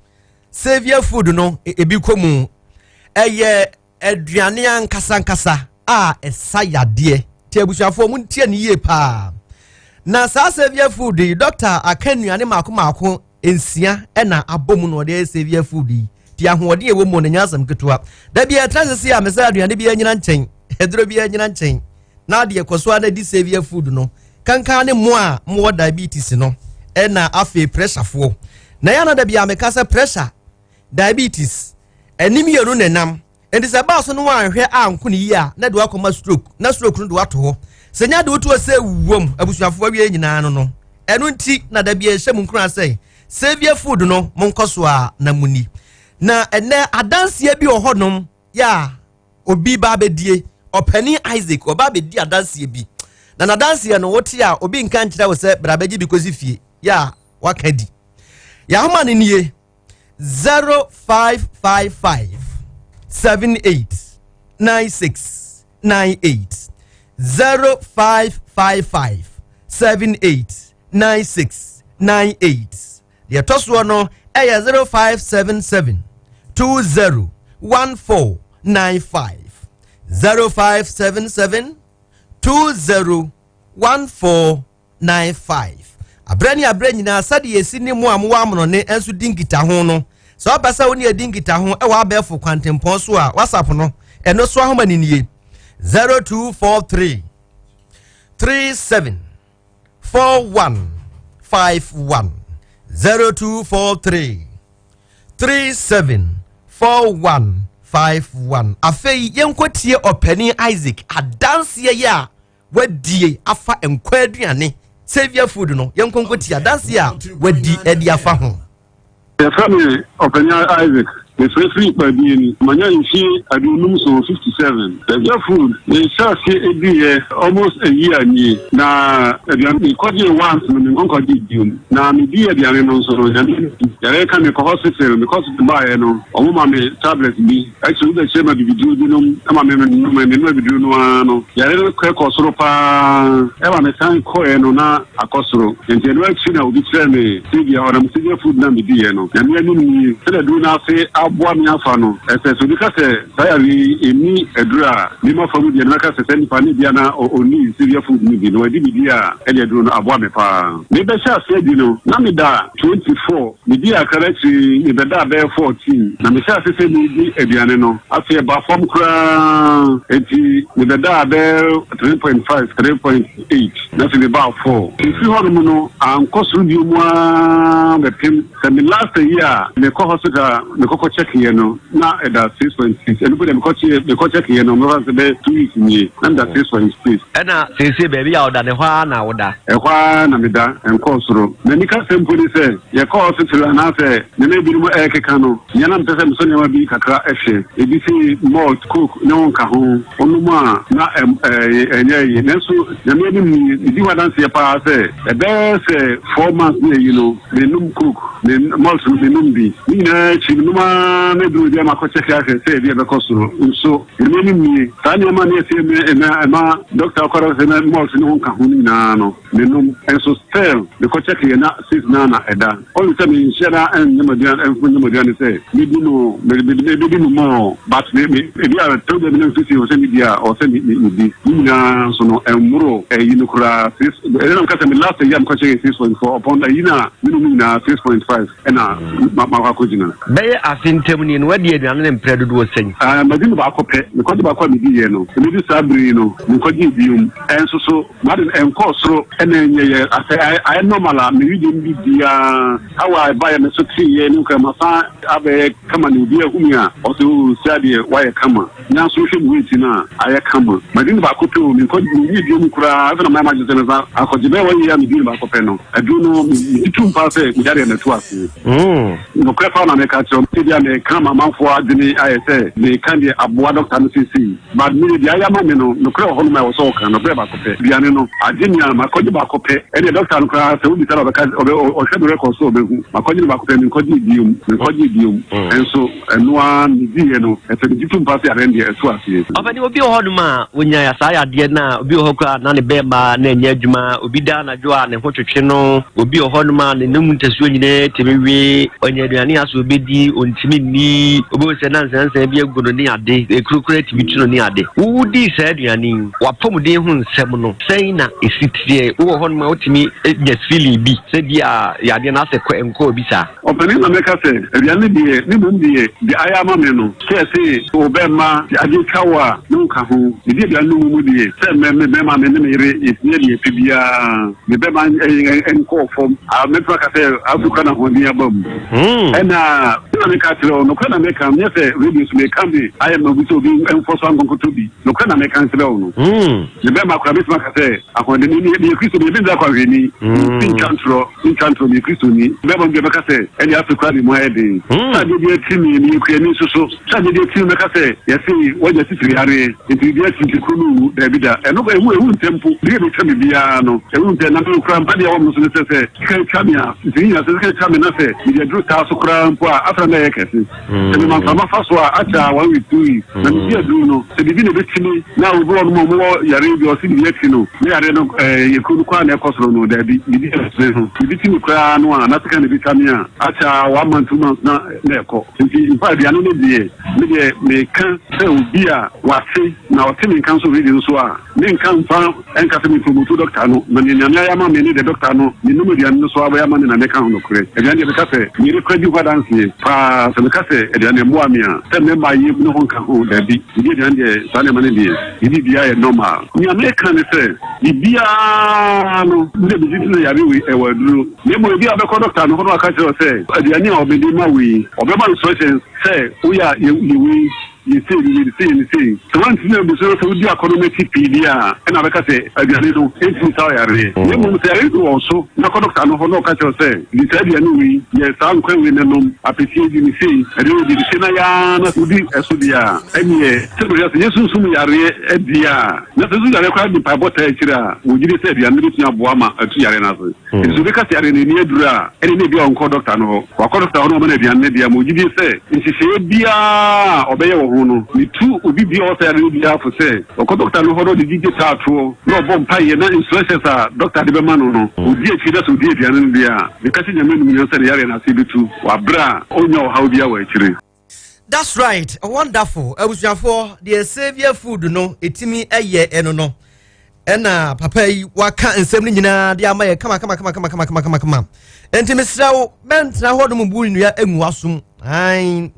Saviour food no ebi kɔ mu ɛyɛ Aduane ankasa ankasa a ɛsa yadeɛ. Nti abusuafoɔ mo ntie no yie paa. Na saa Saviour food yi, dɔkta aka nnuane mako mako nsia ɛna abɔ mu na ɔde ayɛ Saviour food yi. Nti ahoɔden a ɛwɔ mu no nyɛ asɛm ketewa. Da bi ɛtra sisi a mesɛ aduane bi anyina nkyɛn, aduro bi anyina nkyɛn. Na adeɛ kɔ so ara na di Saviour food no. Kankan ne mo a mowɔ diabetes no ɛna afei pressurefoɔ. Na ɛyɛ na da bi a meka sɛ pressure Diabetes, Ɛne mmienu na ɛnam. Enti sɛ ɛbaa so no woanhwɛ anko no yie a, na de wakɔma stroke, na stroke no de wato hɔ. Sɛ nya de woto hɔ sɛ wuom, abusuafoɔ awie nyinaa no no. Ɛno nti na da biara yɛhyɛ mo nkuran sɛ, Saviour food no, monkɔ so ara na monni. Na ɛnnɛ adanseɛ bi wɔ hɔnom yɛ a obi ba abɛdie, ɔpanin Isaac, ɔba abɛdi adanseɛ bi. Na n'adanseɛ no, wote a obi nka nkyerɛ wo sɛ bra bɛgye bi kɔsi fie, yɛ a waka di. Yɛahoma no nie. 0555 78 96 98 0555 78 96 98 deɛ ɛtɔ soɔ no ɛyɛ 0577 20 14 95 0577 20 14 95. Aberɛ ne aberɛ nyinaa, sɛdeɛ yɛsi ne mo a mowɔ amonɔne nso di nkitaho no, sɛ wopɛ sɛ wo ne yɛdi nkitaho wɔ abɛɛfo kwantempɔn so a, WhatsApp no, ɛno so ahoma no nie, 0243 37 4151 0243 37 4151. Afei yɛnkɔtie ɔpanin Isaac adanseɛ yi a wadie afa nkwa aduane saviour food no yɛnkɔ nkɔti adanse a wadi de afa ho. Yɛfrɛ me Ɔpanyin Isaac. Mefrɛ firi Kwabiani. Manya mfie 57 so, 57. Saviour food, mehyɛɛ aseɛ diiɛ almost a year nie. Na aduane, mekɔgyee once no, menkɔ nkɔgyee biom. Na medii aduane no nso no, Nyame anim, yareɛ ka me kɔ hospital. Mekɔ hospital baeɛ no, wɔn ma me tablet bi. Akyiri yi wobɛkyerɛ me abibiduro binom ma me menom, menom abibiduro no ara no, yare no kɔ soro pa ara. Ɛma mesan kɔeɛ no na akɔ soro. Enti ɛno akyi na obi kyerɛɛ me Stevia, ɔnam Stevia food no a mediiɛ no. Nyame anim nie, sɛdeɛ aduro no ase aboa me afa no, ɛsɛ sɛ obi ka sɛ saa yareɛ yi ɛnni aduro a, me mafa mu deɛ no mɛka sɛ saa nipa no ebia na ɔnni Stevia food no bi na wadi biribi a ɛde aduro no aboa me pa ara. Mebɛhyɛ aseɛ adi no, na meda 24. Midii akra no akyiri yi, mebɛdaa bɛyɛ 14, na mehyɛɛ ase sɛ meredi aduane no. Afei ɛbaa fam koraa, enti mebɛdaa bɛyɛ 3.5, 3.8, na afei mebaa 4. Mefiri hɔnom no, ankɔ soro bio mu ara bɛpem sɛ me last year a mekɔ hospital a mekɔkɔ. check-eɛ no, na ɛda 6.6. Ɛno mpo deɛ mekɔ check-eɛ no, mɛfa no sɛ bɛyɛ 2 weeks nie, na meda 6.6. Ɛna seesei baabi a woda no, ɛhɔ ara na woda? Ɛhɔ ara na meda, ɛnkɔɔ soro. M'anikasɛm mpo ne sɛ, yɛkɔɔ hospital anaasɛ nneɛma ebinom ɛrekeka no, nea na mepɛ sɛ mesɔ nneɛma bi kakra hwɛ, ebi sei malt, coke ne wo nka ho, wonom a na ɛnyɛ ayi. Nanso Nyame anim nie, medi ho adanseɛ paa sɛ ɛbɛyɛ sɛ 4 months ne ayi no, mennom coke, me malt no mennom bi. Ne nyinaa akyi menom ara na ɛduru baabi a makɔ kyɛke ahwɛ sɛ ebi a ɛbɛkɔ soro. Nso Nyame anim nie, saa nneɛma ne ɛsɛ ɛma ɛma dɔkta kɔrɔ sɛ na malt ne ho nka ho no nyinaa no, menom. Nso still mekɔ check yɛ na 6 naa na ɛda. Only sɛ menhyɛ da nyɛ m'aduane, ɛmfa nyɛ m'aduane sɛ medi no, mebɛdi no more, but me, me, ebi a tɛw bi a menam sisi wɔ sɛ medi a, ɔwɔ sɛ me, me, medi. Ne nyinaa nso no, ɛmmoro ɛyi no koraa, 6, ɛyɛ na meka sɛ me last ayi a mekɔ check yɛ 6.4, upon ayi no a menom no nyinaa 6.5 ɛna ma, makɔ akɔgyina. Bɛyɛ afe ntam nie no, woadi aduane no mprɛ dodoɔ sɛn? Ah, madi no baako pɛ. Mekɔgye baako a mediiɛ no, ɛbɛdu saa bere yi no, menkɔgyee biom. Ɛnso so, M'ade no ɛnkɔɔ soro ɛna ɛnyɛ yɛ asɛ ayɛ normal a me wedeɛ mu bibiaa how a ɛbaeɛ me so teeɛ ne nkura masan abɛyɛ kama ne obi ahu me a ɔsɛ oo sia deɛ wayɛ kama nanso wohwɛ me weight no a ayɛ kama madi no baako pɛ o menkɔ menwie bio mu koraa afei na mayɛ m'adwene sɛ mɛsan akɔgye bɛyɛ one year a medi no baako pɛ no aduro no megye tom paa sɛ me yareɛ no atu aseɛ. Nokorɛ paa na meka kyerɛ wo ebia meka ma amanfoɔ adwene ayɛ sɛ meka deɛ aboa dɔkta no seesei. But me deɛ ayɛ ama me no, nokorɛ wɔ hɔnom a ɛwɔ sɛ wɔka, nokorɛ baako pɛ. Aduane no, agye me a, makɔgye baako pɛ. Ɛnneɛ dɔkta no koraa, sɛ wobisa no a, ɔbɛka, ɔbɛ, ɔhwɛ me record so a ɔbɛhu. Makɔgye no baako pɛ, menkɔgyee biom, menkɔgyee biom. Nso ɛno ara mediiɛ no, ɛsɛ megye tom paa sɛ yareɛ no deɛ, ɛto aseɛ. Ɔpanin, obi wɔ hɔnom a, ɔnya saa yadeɛ no a, obi wɔ hɔ koraa a, na ne bɛɛma na ɛnyɛ adwuma, obi da anadwo a, ne ho twetwe no, obi wɔ hɔnom a, ne nom ntasuo nyinaa tumi we, ɔnya aduane a sɛ ɔbɛdi, ɔntumi nni, wobɛhu sɛ na nsansan bi agu no ne ade, ekuro koraa tumi tu no ne ade. Wodii saa aduane yi, w'apɔmuden ho nsɛm no, sɛn na ɛsi teɛ? Wowɔ hɔnom a wotumi nya feeling bi sɛ bi a yadeɛ no asɛ kɔ ɛnkɔɔ bi saa? Ɔpanin na mɛka sɛ, aduane no deɛ, ne mmom deɛ, deɛ ayɛ ama me no, sɛ ɛse wo bɛmma de adeɛ twa wo a, ne wo nka ho. Medi aduane no mu deɛ, sɛ mɛ, me bɛmma, me ne me yere, yɛtumi yɛ deɛ yɛpɛ biara. Me bɛmma nkɔɔ fam. Ah, mɛtumi aka sɛ, afei koraa na ahoɔden aba mu. Ɛna, na meka kyerɛ wo, nokorɛ na meka, nyɛ sɛ radio so meka de ayɛ ma obi sɛ obi mfɔ so ankɔnkɔtɔ bi. Nokorɛ na meka nkyerɛ wo no. Me bɛmma koraa, mɛtumi aka sɛ, ahoɔden, meyɛ Kristo, meyɛ Biblia kwanhwɛni. Mentwa ntorɔ. Mentwa ntorɔ, meyɛ Kristoni. Bɛrima bi bɛka sɛ, Ɛnde afei koraa de mu ayɛ den. Sɛ adeɛ bi ati me, meyɛ kuani nso so. Sɛ adeɛ bi ati me, mɛka sɛ, Yɛse woanya sisire yareɛ, enti biribi asi nti kuro no nwu. Daabi da. Ɛno ɛwu, ɛwu ntɛm mpo. Biribi a ɛbɛtwa me biara no, ɛwu ntɛm. Na me koraa, mpadeɛ a ɛwɔ me so ne sɛ, sɛ sika twa me a, nti ne nyinaa sɛ sika twa me na sɛ mede aduro taa so koraa mpo a, afei na na ɛyɛ kɛse. Sɛ mema mframa fa so a, akyɛ a one week, 2 weeks, na medi aduru no. Sɛ biribi na ebeti me, na obi wɔ hɔnom a wɔwɔ yare bi a ɔse biribi ati no, na yare no ɛɛ ekuro no kɔ ara na ɛkɔ soro no, daabi, biribi ɛsene ho. Biribi ti me koraa no a, na sekan na ebetwa me a, akyɛ a one month, 2 months na na ɛkɔ. Nti mfa aduane no deɛ, me deɛ meka sɛ obi a wate na ɔte me nka nso radio nso a, Me nka nfa nka sɛ me promote doctor no, na nea Nyame ayɛ ama me ne deɛ doctor no me nom aduane no so abɛyɛ ama me na meka ho nokorɛ. Aduane deɛ meka sɛ me yere kora di ho adanseɛ paa, sɛ meka sɛ aduane mmoa me a, sɛ mɛma yam ne ho nka ho, daabi, medi aduane deɛ saa nneɛma no deɛ me biribiara yɛ normal. Nea meka ne sɛ biribiara no me deɛ megye di sɛ yare wei ɛwɔ aduro, na mmom ebia wobɛkɔ doctor no hɔ na waka kyerɛ wo sɛ aduane a ɔmede ma wo yi ɔbɛma instructions sɛ woyɛ a yɛ wei, Yɛ sei, yɛ no sei, yɛ no sei. Sɛ woantumi ammu so na sɛ wodi akɔnnɔ no akyi pii deɛ a, ɛnna wobɛka sɛ aduane no ntumi nsa wo yareɛ. Na mmom sɛ yareɛ bi wɔ wo so na kɔ dɔkta no hɔ na ɔka kyerɛ wo sɛ, di saa aduane wei, yɛ saa nkwan wei na nom, apɛsie di no sei, aduane wei di no sei na yɛ ara na wodi ɛso deɛ a, ɛnneɛ sɛ bɛhwɛ sɛ yɛ sunsum yareɛ deɛ a, na sɛ sunsum yareɛ koraa de mpaebɔ taa akyire a, wɔgye di sɛ aduane no bɛtumi aboa ma atu yareɛ no ase. Enti sɛ obi ka sɛ yareɛ no ani aduru a, ɛnneɛ na ebia ɔnkɔɔ dɔkta no hɔ. Wakɔ dɔkta hɔ na wɔama no aduane no deɛ ama ɔgye die sɛ nhyehyɛeɛ biara a ɔbɛyɛ wɔ ho no, metu obi biara a ɔwɔ saa yareɛ no biara fo sɛ ɔkɔ dɔkta no hɔ na ɔde gyigye taa toɔ na ɔbɔ mpaeɛ na instructions a dɔkta de bɛma no no, ɔdi akyire na sɛ ɔdi aduane no deɛ a, meka hyɛ Nyame animuonyam sɛ ne yareɛ no ase bɛtu wɔ aberɛ a ɔnnya ɔhaw biara wɔ akyire. That's right, wonderful. Abusuafoɔ, deɛ Saviour food no ɛtumi ɛyɛ ɛno no. Ɛna papa yi waka nsɛm no nyinaa de ama yɛ kama kama kama kama kama kama kama kama. Nti mesrɛ wo, mɛntena hɔ nom bu nnua ngu w'asom. Ae.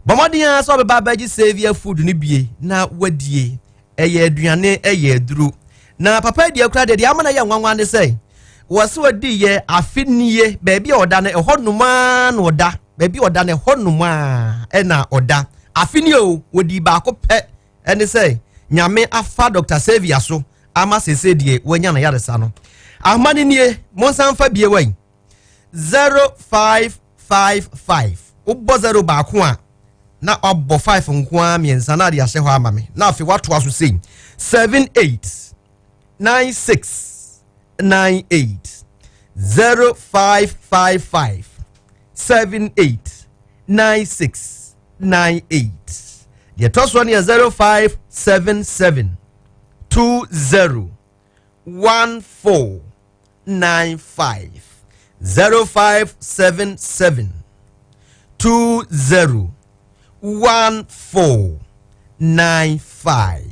Bɔ mmɔden ara sɛ ɔbɛba abɛgye Saviour food no bie na wadie. Ɛyɛ aduane, ɛyɛ aduro. Na papa yi deɛ kura deɛ deɛ ama no yɛ nwanwa ne sɛ, wɔ sɛ ɔdi yɛ afe nie, baabi a ɔda no, ɛhɔ nom ara na ɔda. Baabi ɔda no ɛhɔ nom a ɛna ɔda. Afe ni o, wɔdii baako pɛ ɛne sɛ Nyame afa Dr. Saviour so ama sese deɛ wanya no yaresa no. Ahoma no nie, monsan mfa bie wai. 0555 wobɔ 0 baako a na wabɔ 5 nko ara mmiɛnsa na ade ahyɛ hɔ ama me na afei watoa so sei 78 96 98 0555 78 96 98 deɛ ɛtɔ soɔ no yɛ 0577 20 14 95 0577 20 14 95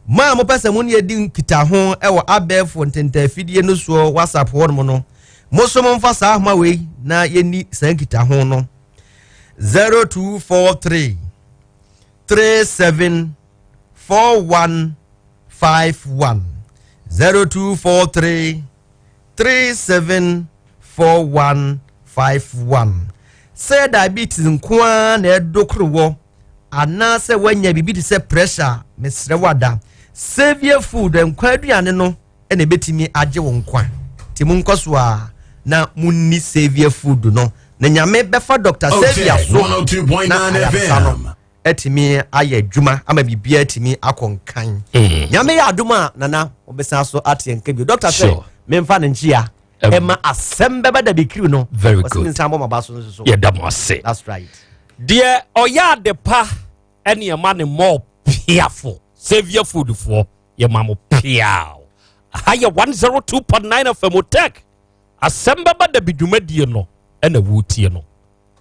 mo a mopɛ sɛ mo ne yɛdi nkitaho wɔ abɛɛfo ntentafidie no soɔ whatsapp hɔnom no mo so momfa saa ahoma wei na yɛnni saa nkitaho no 0243 37 41 51 0243 37 41 51 sɛ diabetes nko ara na ɛdokoro wɔ anaasɛ woanya biribi te sɛ pressure mesrɛ wo ada Saviour Food nkwa aduane no na ɛbɛtumi agye wo nkwa nti monkɔ so a na monni Saviour Food no na Nyame bɛfa Dr. Saviour so na ayaresa no atumi ayɛ adwuma ama biribiara atumi akɔ nkan mm. Nyame yɛ adom a nana wɔbɛsan so ate nka bio dɔkta sɛ memfa ne nkyea ɛma asɛm bɛba da bikiri no very good nsa bɔ maba so nso so yɛda mo ase that's right deɛ ɔyɛ ade pa ɛne ɛma ne mɔɔ piafo Saviour Food foɔ yɛma mo piaw aha yɛ 102.9 FM tech asɛm bɛba da bi dwumadie no ɛna wotie no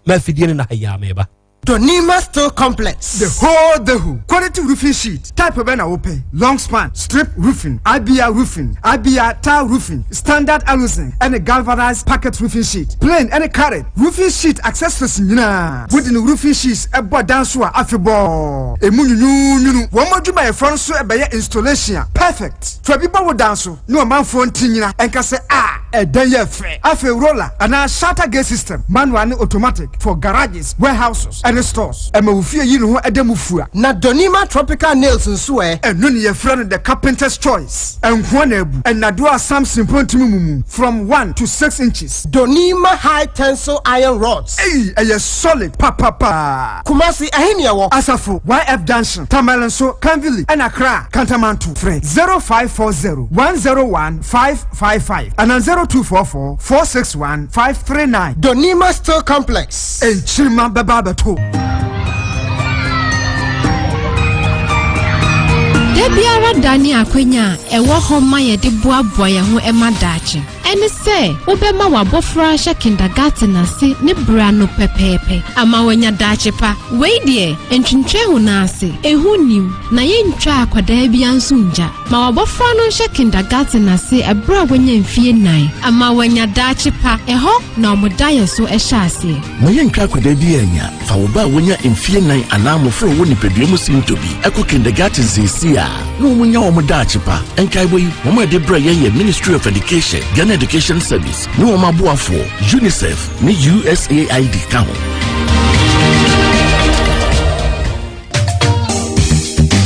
ma afidie no na ha yi ameba Donima Steel Complex. The whole the who. Quality roofing sheet. Type bɛn na wopɛ? Long span, strip roofing, IBR roofing, IBR tile roofing, standard aluzinc ɛne galvanized packet roofing sheet, plain ɛne carrot roofing sheet accessories nyinaa. Wode ne roofing sheets ɛbɔ dan so a afebɔɔ. Emu nwunwunwunu. Wɔn adwumayɛfoɔ nso ɛbɛyɛ installation a perfect. Fa bi bɔ wo dan so ne ɔmanfoɔ nti nyina ɛnka sɛ a ɛdan yɛ fɛ. Afei roller anaa shutter gate system, manual ne automatic for garages, warehouses ɛne stores. Ɛma wo fie yi ne ho ɛda mu fua. Na Donima Tropical Nails nso ɛ? Ɛno ne yɛfrɛ no the carpenter's choice. Ɛnkoa na abu. Ɛnnadoɔ a Samson mpo ntumi mumu from 1 to 6 inches. Donima High Tensile Iron Rods. Ei, ɛyɛ solid papapaa. Kumasi, ɛhe ne ɛwɔ? Asafo, YF Junction, Tamale nso, Kanvili ɛna Accra, Kantamanto. Frɛ 0540 101 555 anaa 0244 461 539. Donima Steel Complex. Nkyirimma bɛba abɛto. Da biara da ne akwanya a ɛwɔ hɔ ma yɛde boaboa yɛn ho ma daakye. Ɛne sɛ wobɛma w'abɔfra ahyɛ kindergarten ase ne berɛ ano pɛpɛɛpɛ ama wanya daakye pa. Wei deɛ, ntwentwɛn wo nan ase, ehu nnim, na yɛntwa akwadaa biara nso ngya. Ma w'abɔfra no nhyɛ kindergarten ase ɛberɛ a wanya mfie nnan ama wanya daakye pa. Ɛhɔ na wɔn daeɛso hyɛ aseɛ. Ma yɛntwa akwadaa biara nya. Fa wo ba a wanya mfie nnan anaa mmofra a wɔwɔ nipadua mu sintɔ bi kɔ kindergarten seesei a na wɔnya wɔn daakye pa. Nkaebɔ yi, wɔn a ɛde brɛ yɛn yɛ Ministry of Education, Ghana Education Service ne wɔn aboafoɔ, UNICEF ne USAID ka ho.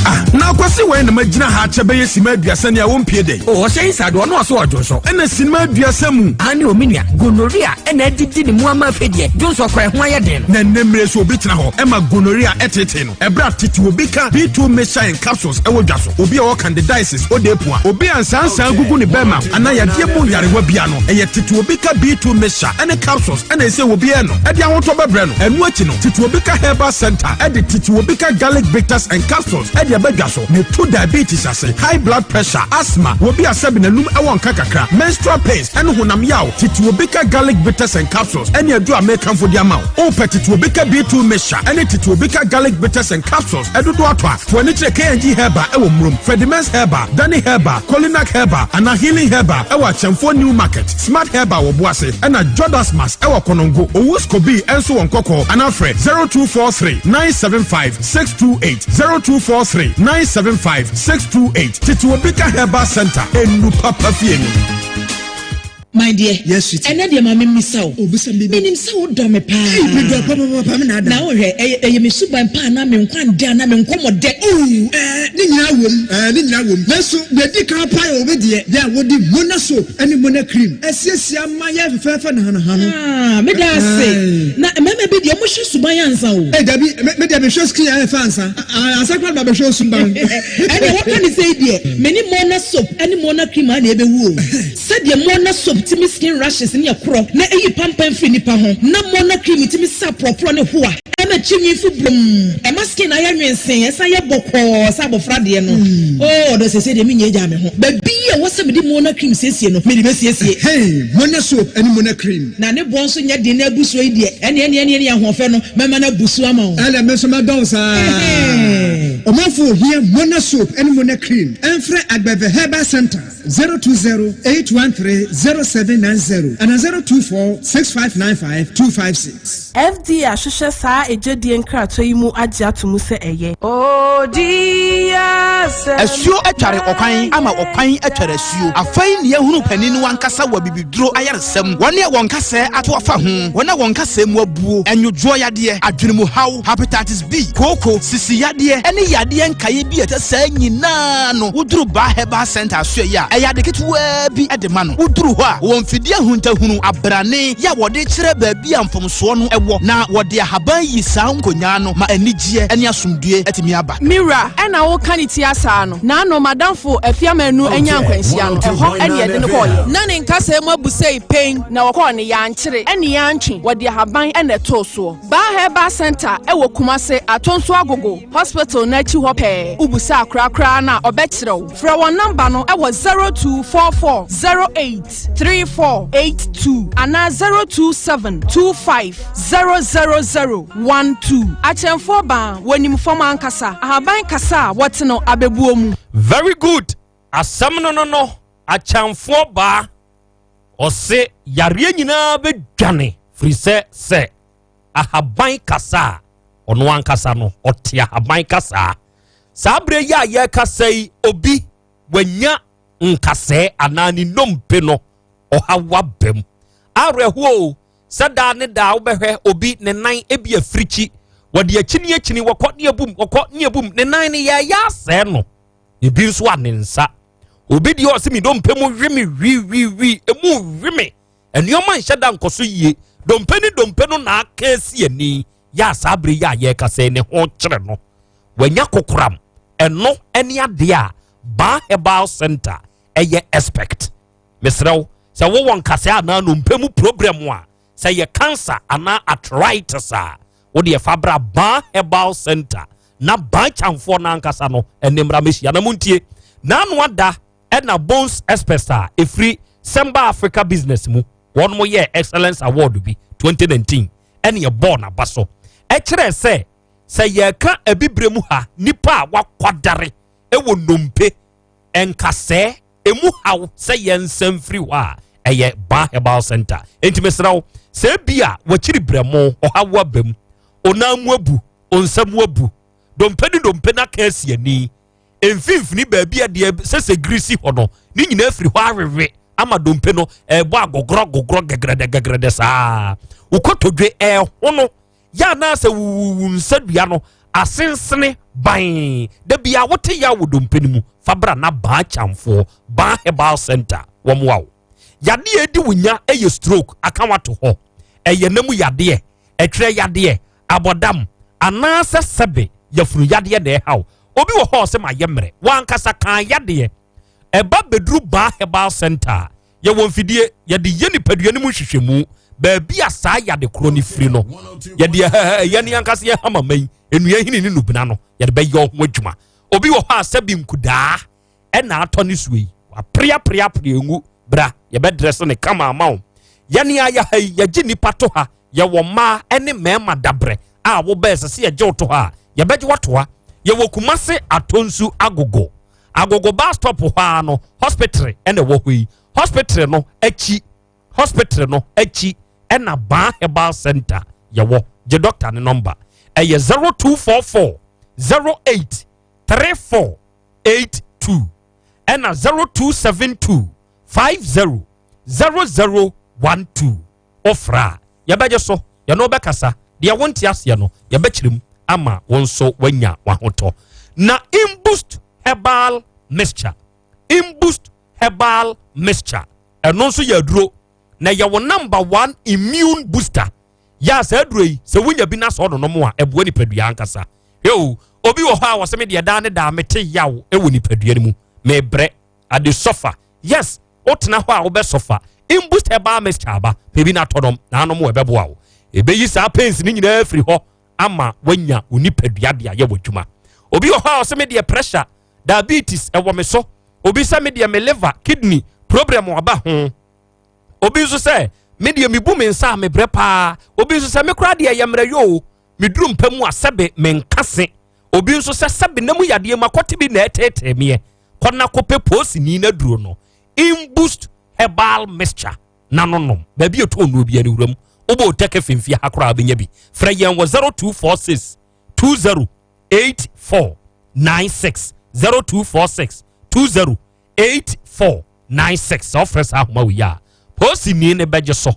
Ah, na akwasi wɛn na magyina ha akyɛ bɛyɛ sima aduasa ni a wɔmpie dɛn. O ɔhyɛ nsa do ɔno ɔso ɔdwonsɔ. Ɛna sinima aduasa mu. Ane omi nua gonorrhea ɛna adidi ne mu ama afei deɛ dwonsɔ kora ɛho ayɛ den no. Na nnɛ mmerɛ so obi tena hɔ ɛma gonorrhea ɛtetee no. Ɛberɛ a tete obi ka B2 mixture and capsules ɛwɔ dwa so. Obi a ɔwɔ candidiasis ɔda epu a obi a nsansan gugu ne bɛrima anaa yadeɛ mu nyarewa bia no ɛyɛ tete obi ka B2 mixture ɛne capsules ɛna ɛsɛ obi ɛno ɛde ahotɔ bɛbrɛ no. Ɛno akyi no tete obi ka herbal center ɛde tete obi ka garlic bitters and capsules ɛde ɛbɛ dwa so na ɛtu diabetes ase, high blood pressure, asthma, obi a sɛbi n'anum ɛwɔ nka kakra, menstrual pains ɛne honam yaw. Tete obi ka garlic bitters and capsules ɛne aduru a mekamfo de ama wo. Wopɛ tete obi ka B2 mixture ɛne tete obi ka garlic bitters and capsules ɛdodo atɔ a, fo ani kyerɛ KNG Herbal ɛwɔ Murom, Fredimens Herbal, Danny Herbal, Kolinak Herbal anaa Healing Herbal ɛwɔ Akyɛmfoɔ New Market, Smart Herbal wɔ Boase ɛna Jodasmas ɛwɔ Konongo, Owus Kobi ɛnso wɔ Nkɔkɔɔ anaa frɛ 0243 975 628 0243 975 628. Tete obi ka Herbal Center, enu papa fie no. My dear, Yes, sweetie. ɛnɛ deɛ ma memmisa wo. Oh, bisa me Menim sɛ wodɔ me paa. Ei, medɔ papapapa me na ada. Na wohwɛ, ɛyɛ ɛyɛ me suban paa anaa me nkwa ndɛ anaa me nkɔmmɔ dɛ. Oh, eh, ne nyinaa wom, eh, ne nyinaa wom. Nanso deɛ ɛdi kan paa yɛ wo deɛ, yɛ a wode Mona soap ne Mona cream asiesie ama yɛ fɛfɛɛfɛ nahanaha no. Ah, meda ase. Ae. Na mmarima bi deɛ wɔhwɛ suban ansa o. Ei, dabi, me, me deɛ mehwɛ skin a ɛyɛ fɛ ansa. Ah, ansa koraa na mabɛhwɛ wo suban. Ɛnneɛ woka ne sei deɛ, me ne Mona soap ne Mona cream a na ɛbɛwu o. Sɛdeɛ Mona soap tumi skin rashes ne ɛkorɔ na ɛyi pampan firi nipa ho, na Mona cream tumi sa porɔporɔ ne hoa ɛma tiri nwi fu brom, ɛma skin ayɛ nwensee, ɛsan yɛ bɔkɔɔ sɛ abɔfra deɛ no. Oh ɔdɔ seesei deɛ menyɛ gyaa me ho. Baabi a ɛwɔ sɛ mede Mona cream siesie no, mede bɛsiesie. Hey, Mona soap ne Mona cream. Na ne boɔ nso nyɛ den na abu soɔ yi deɛ, ɛneɛ ɛneɛ ɛneɛ ɛneɛ ahoɔfɛ no, mɛma no abu so ama wo. Ɛnna me nso mɛdɔ wo saa. Ɔmanfoɔ ohia Mona soap ne Mona cream ɛmfrɛ Agbeve Herbal Centre. 020 813 0790 anaa 024 6595 256. FDA ahwehwɛ saa egyedie nkratoɔ yi mu agye ato mu sɛ ɛyɛ. Asuo atware ɔkwan ama ɔkwan atware asuo. Afei na yɛahunu panin no ankasa wɔ abibiduro ayaresa mu. Wɔn a wɔn kasɛɛ ato afa ho, wɔn a wɔn kasɛɛ mu abuo, nnwodwoɔ yadeɛ, adwenemuhaw, hepatitis B, kooko, sisi yadeɛ, ne yadeɛ nkaeɛ bi a ɛte saa nyinaa no, woduru Baa Herbal Centre asoɛeɛ a, ɛyɛ ade ketewaa bi de ma no. Woduru hɔ a, wɔwɔ mfidie ahuntahunu, abrane, yɛ a wɔde kyerɛ baabi a mfomsoɔ no wɔ, na wɔde ahaban yi saa nkonyaa no ma anigyeɛ ne asomdwoeɛ atumi aba. Me wura, ɛna woka ne ti asaa no, naano m'adamfo Afiamanu nyaa nkwanhyia no, ɛhɔ ɛne yɛde no kɔɔeɛ. Na ne nkasɛɛ mu abu sei pen, na wɔkɔɔ no, yɛankyere ɛne yɛantwe, wɔde ahaban ɛna ɛtoo soɔ. Baa Herbal Centre ɛwɔ Kumase, Atonso Agogo Hospital no akyi hɔ pɛɛ. Wobusa akora koraa no a, ɔbɛkyerɛ wo. Frɛ wɔn namba no ɛwɔ 0244 08 3482 anaa 027 25 000 12. Akyɛnfoɔ baa, wɔnim fam ankasa. Ahaban kasa a wɔte no abɛbuo mu. Very good asɛm no no no akyɛnfoɔ baa ɔse yareɛ nyinaa bɛdwane firi sɛ sɛ ahaban kasa a ɔno ankasa no ɔte ahaban kasa saa berɛ yi a yɛrekasa yi obi wanya nkasɛɛ anaa ne nnompe no ɔhaw aba mu awerɛhoɔ o sɛ daa ne daa wobɛhwɛ obi ne nan ebi afirikyi wɔde akyini akyini wɔkɔ ne abum wɔkɔ ne abum ne nan no yɛyɛ asɛe no ebi nso a ne nsa obi deɛ ɔsɛ me dompe mu we me wiwiwi emu we me nneɛma nhyɛ da nkɔ so yie dompe ne dompe no na aka asi ani yɛ a saa bere yi a yɛrekasa ne ho kyerɛ no wanya kokoram ɛno ne adeɛ a Baa Herbal Center ɛyɛ expect mesrɛ wo sɛ wowɔ nkasɛɛ anaa nnompe mu problem a sɛ yɛ cancer anaa arthritis a wode ɛfa bra Baa Herbal Center na Baa Kyamfoɔ no ankasa no ɛne mmra mɛhyia na montie n'ano ada ɛna Bones Experts a ɛfiri Semba Africa Business mu wɔn mo yɛɛ Excellence Award bi 2019 ɛne ɛbɔɔ n'aba so ɛkyerɛ sɛ sɛ yɛreka abibire mu ha nipa a wakwadare ɛwɔ nnompe nkasɛɛ emu haw sɛ yɛnsa mfiri hɔ a ɛyɛ Ba Herbal Center. Enti mesrɛ wo sɛ ebi a wakyiri brɛmo ɔhaw aba mu, onan mu abu, onsa mu abu, dompe ne dompe no aka asi ani, mfimfini baabi a deɛ sɛ sɛ giri si hɔ no ne nyinaa firi hɔ awewe ama dompe no ɛrebɔ agogorɔ gogorɔ gɛgrɛdɛ gɛgrɛdɛ saa wokɔtɔdwe ɛhono yɛ anaasɛ wuwu nsa dua no asensene ban da bia wote ya wɔ dompe no mu fa bra na baa kyamfoɔ baa herbal center wɔn wa wo yadeɛ edi wo nya ɛyɛ stroke aka wato hɔ ɛyɛ nam yadeɛ ɛtwerɛ yadeɛ abɔdam anaasɛ sɛbe yafunu yadeɛ na ɛhaw obi wɔ hɔ sɛ ma yɛ mmerɛ wankasa kan yadeɛ ɛba bɛduru baa herbal center yɛwɔ mfidie yɛde yɛ nipadua no mu nhwehwɛmu baabi a saa yade korɔ no firi no yɛde yɛne ankasa yɛ hamama yi nnua hini ne nubena no yɛde bɛyɛ ɔho adwuma obi wɔ hɔ a sɛbi nkudaa ɛna atɔ ne suo yi wapreapreaprea ngu bra yɛbɛdrɛse ne kama ama wo yɛne ayɛ ha yi yɛgye nipa to ha yɛwɔ mmaa ne mmarima dabrɛ a wobɛɛ sɛ sɛ yɛgye wo to hɔ a yɛbɛgye wato ha yɛwɔ Kumase Atonsu Agogo Agogo bus stop hɔ ara no hospital ɛna ɛwɔ hɔ yi hospital no akyi hospital no akyi ɛna Baa Herbal Center yɛwɔ gye doctor ne number ɛyɛ 0244 08 34 82 ɛna 0272 50 0012. Wofrɛ a, yɛbɛgye so, yɛne wo bɛkasa. Deɛ wonte aseɛ no, yɛbɛkyerɛ mu ama wo nso woanya w'ahotɔ. Na Imboost Herbal Mixture, Imboost Herbal Mixture, ɛno nso yɛ aduro na ɛyɛ wo number one immune booster. Yɛ a saa aduro yi, sɛ wonya bi na sɛ ɔnonom a, ɛboa nipadua ankasa. Yo, obi wɔ hɔ a wɔsɛ me deɛ daa ne daa mete yaw wɔ nipadua no mu, mebrɛ, ade sɔfa. Yes, wotena hɔ a wobɛsɔfa. Imboost Herbal Mixture aba, pɛ bi na atɔ nom na anom, ɛbɛboa wo. Ɛbɛyi saa pains no nyinaa firi hɔ ama woanya wo nipadua de ayɛ w'adwuma. Obi wɔ hɔ a ɔsɛ me deɛ pressure, diabetes ɛwɔ me so. Obi sɛ me deɛ me liver, kidney problem aba ho. Obi nso sɛ me deɛ mebu me nsa a mebrɛ paa. Obi nso sɛ me koraa deɛ yɛ mmerɛ yoo, meduru mpa mu a sɛbe menka se. Obi nso sɛ sɛbe na mu yadeɛ mu akɔte bi na ɛteetee meɛ. Kɔ na kɔpɛ poosini no aduro no, Imboost Herbal Mixture, na no nom. Baabi ɛtɔ nnuro bi ne wuram, wobɔ otɛkɛ femfie ha koraa bɛnya bi. Frɛ yɛn wɔ 0246 20 84 96, 0246 20 84 96. Sɛ ɔfrɛ saa ahoma wei a, poosini ne bɛgye so.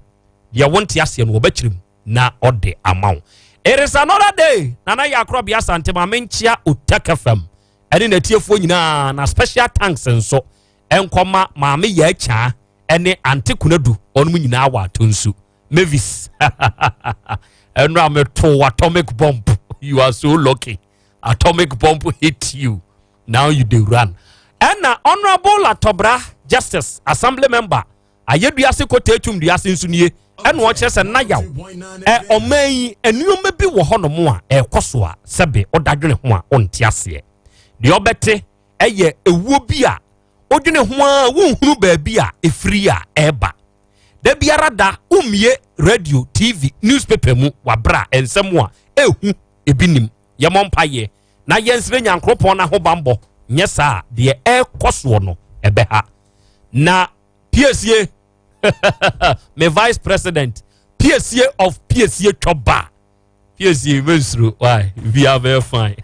Deɛ wonte aseɛ no, wɔbɛkyerɛ mu na ɔde ama wo. It is another day. Nana yɛ akorɔbea Asante ma menkyia Otɛkɛ fam ɛne n'atiefoɔ nyinaa, na special thanks nso ɛnkɔma maame yɛ akyaa ɛne ante Kunadu, ɔnom nyinaa wɔ ato nsu. Mavis, ɛno a meto atomic bomb, you are so lucky. Atomic bomb hit you, now you dey run. Ɛna Honourable Atɔbra Justice, assembly member Ayɛduase Kɔtɛ Atum Duase nso nie, ɛna ɔkyerɛ sɛ nayaw ɛ ɔman yi nneɛma bi wɔ hɔnom a ɛrekɔ so a sɛbe ɔdadwene ho a ɔnte aseɛ. Deɛ ɔbɛte ɛyɛ ewuo bi a ɔdwene ho a wonhunu baabi a ɛfiri a ɛreba. Da biara da wommie radio, TV, newspaper mu wabra nsɛm a ɛhu ebi nim. Yɛmmɔ mpayɛ na yɛnsrɛ Nyankoropɔn no ahobammɔ, nyɛ saa deɛ ɛrekɔ soɔ no ɛbɛha. Na Piesie, me vice president Piesie of Piesie Twɔba, Piesie mensuro, why we are very fine.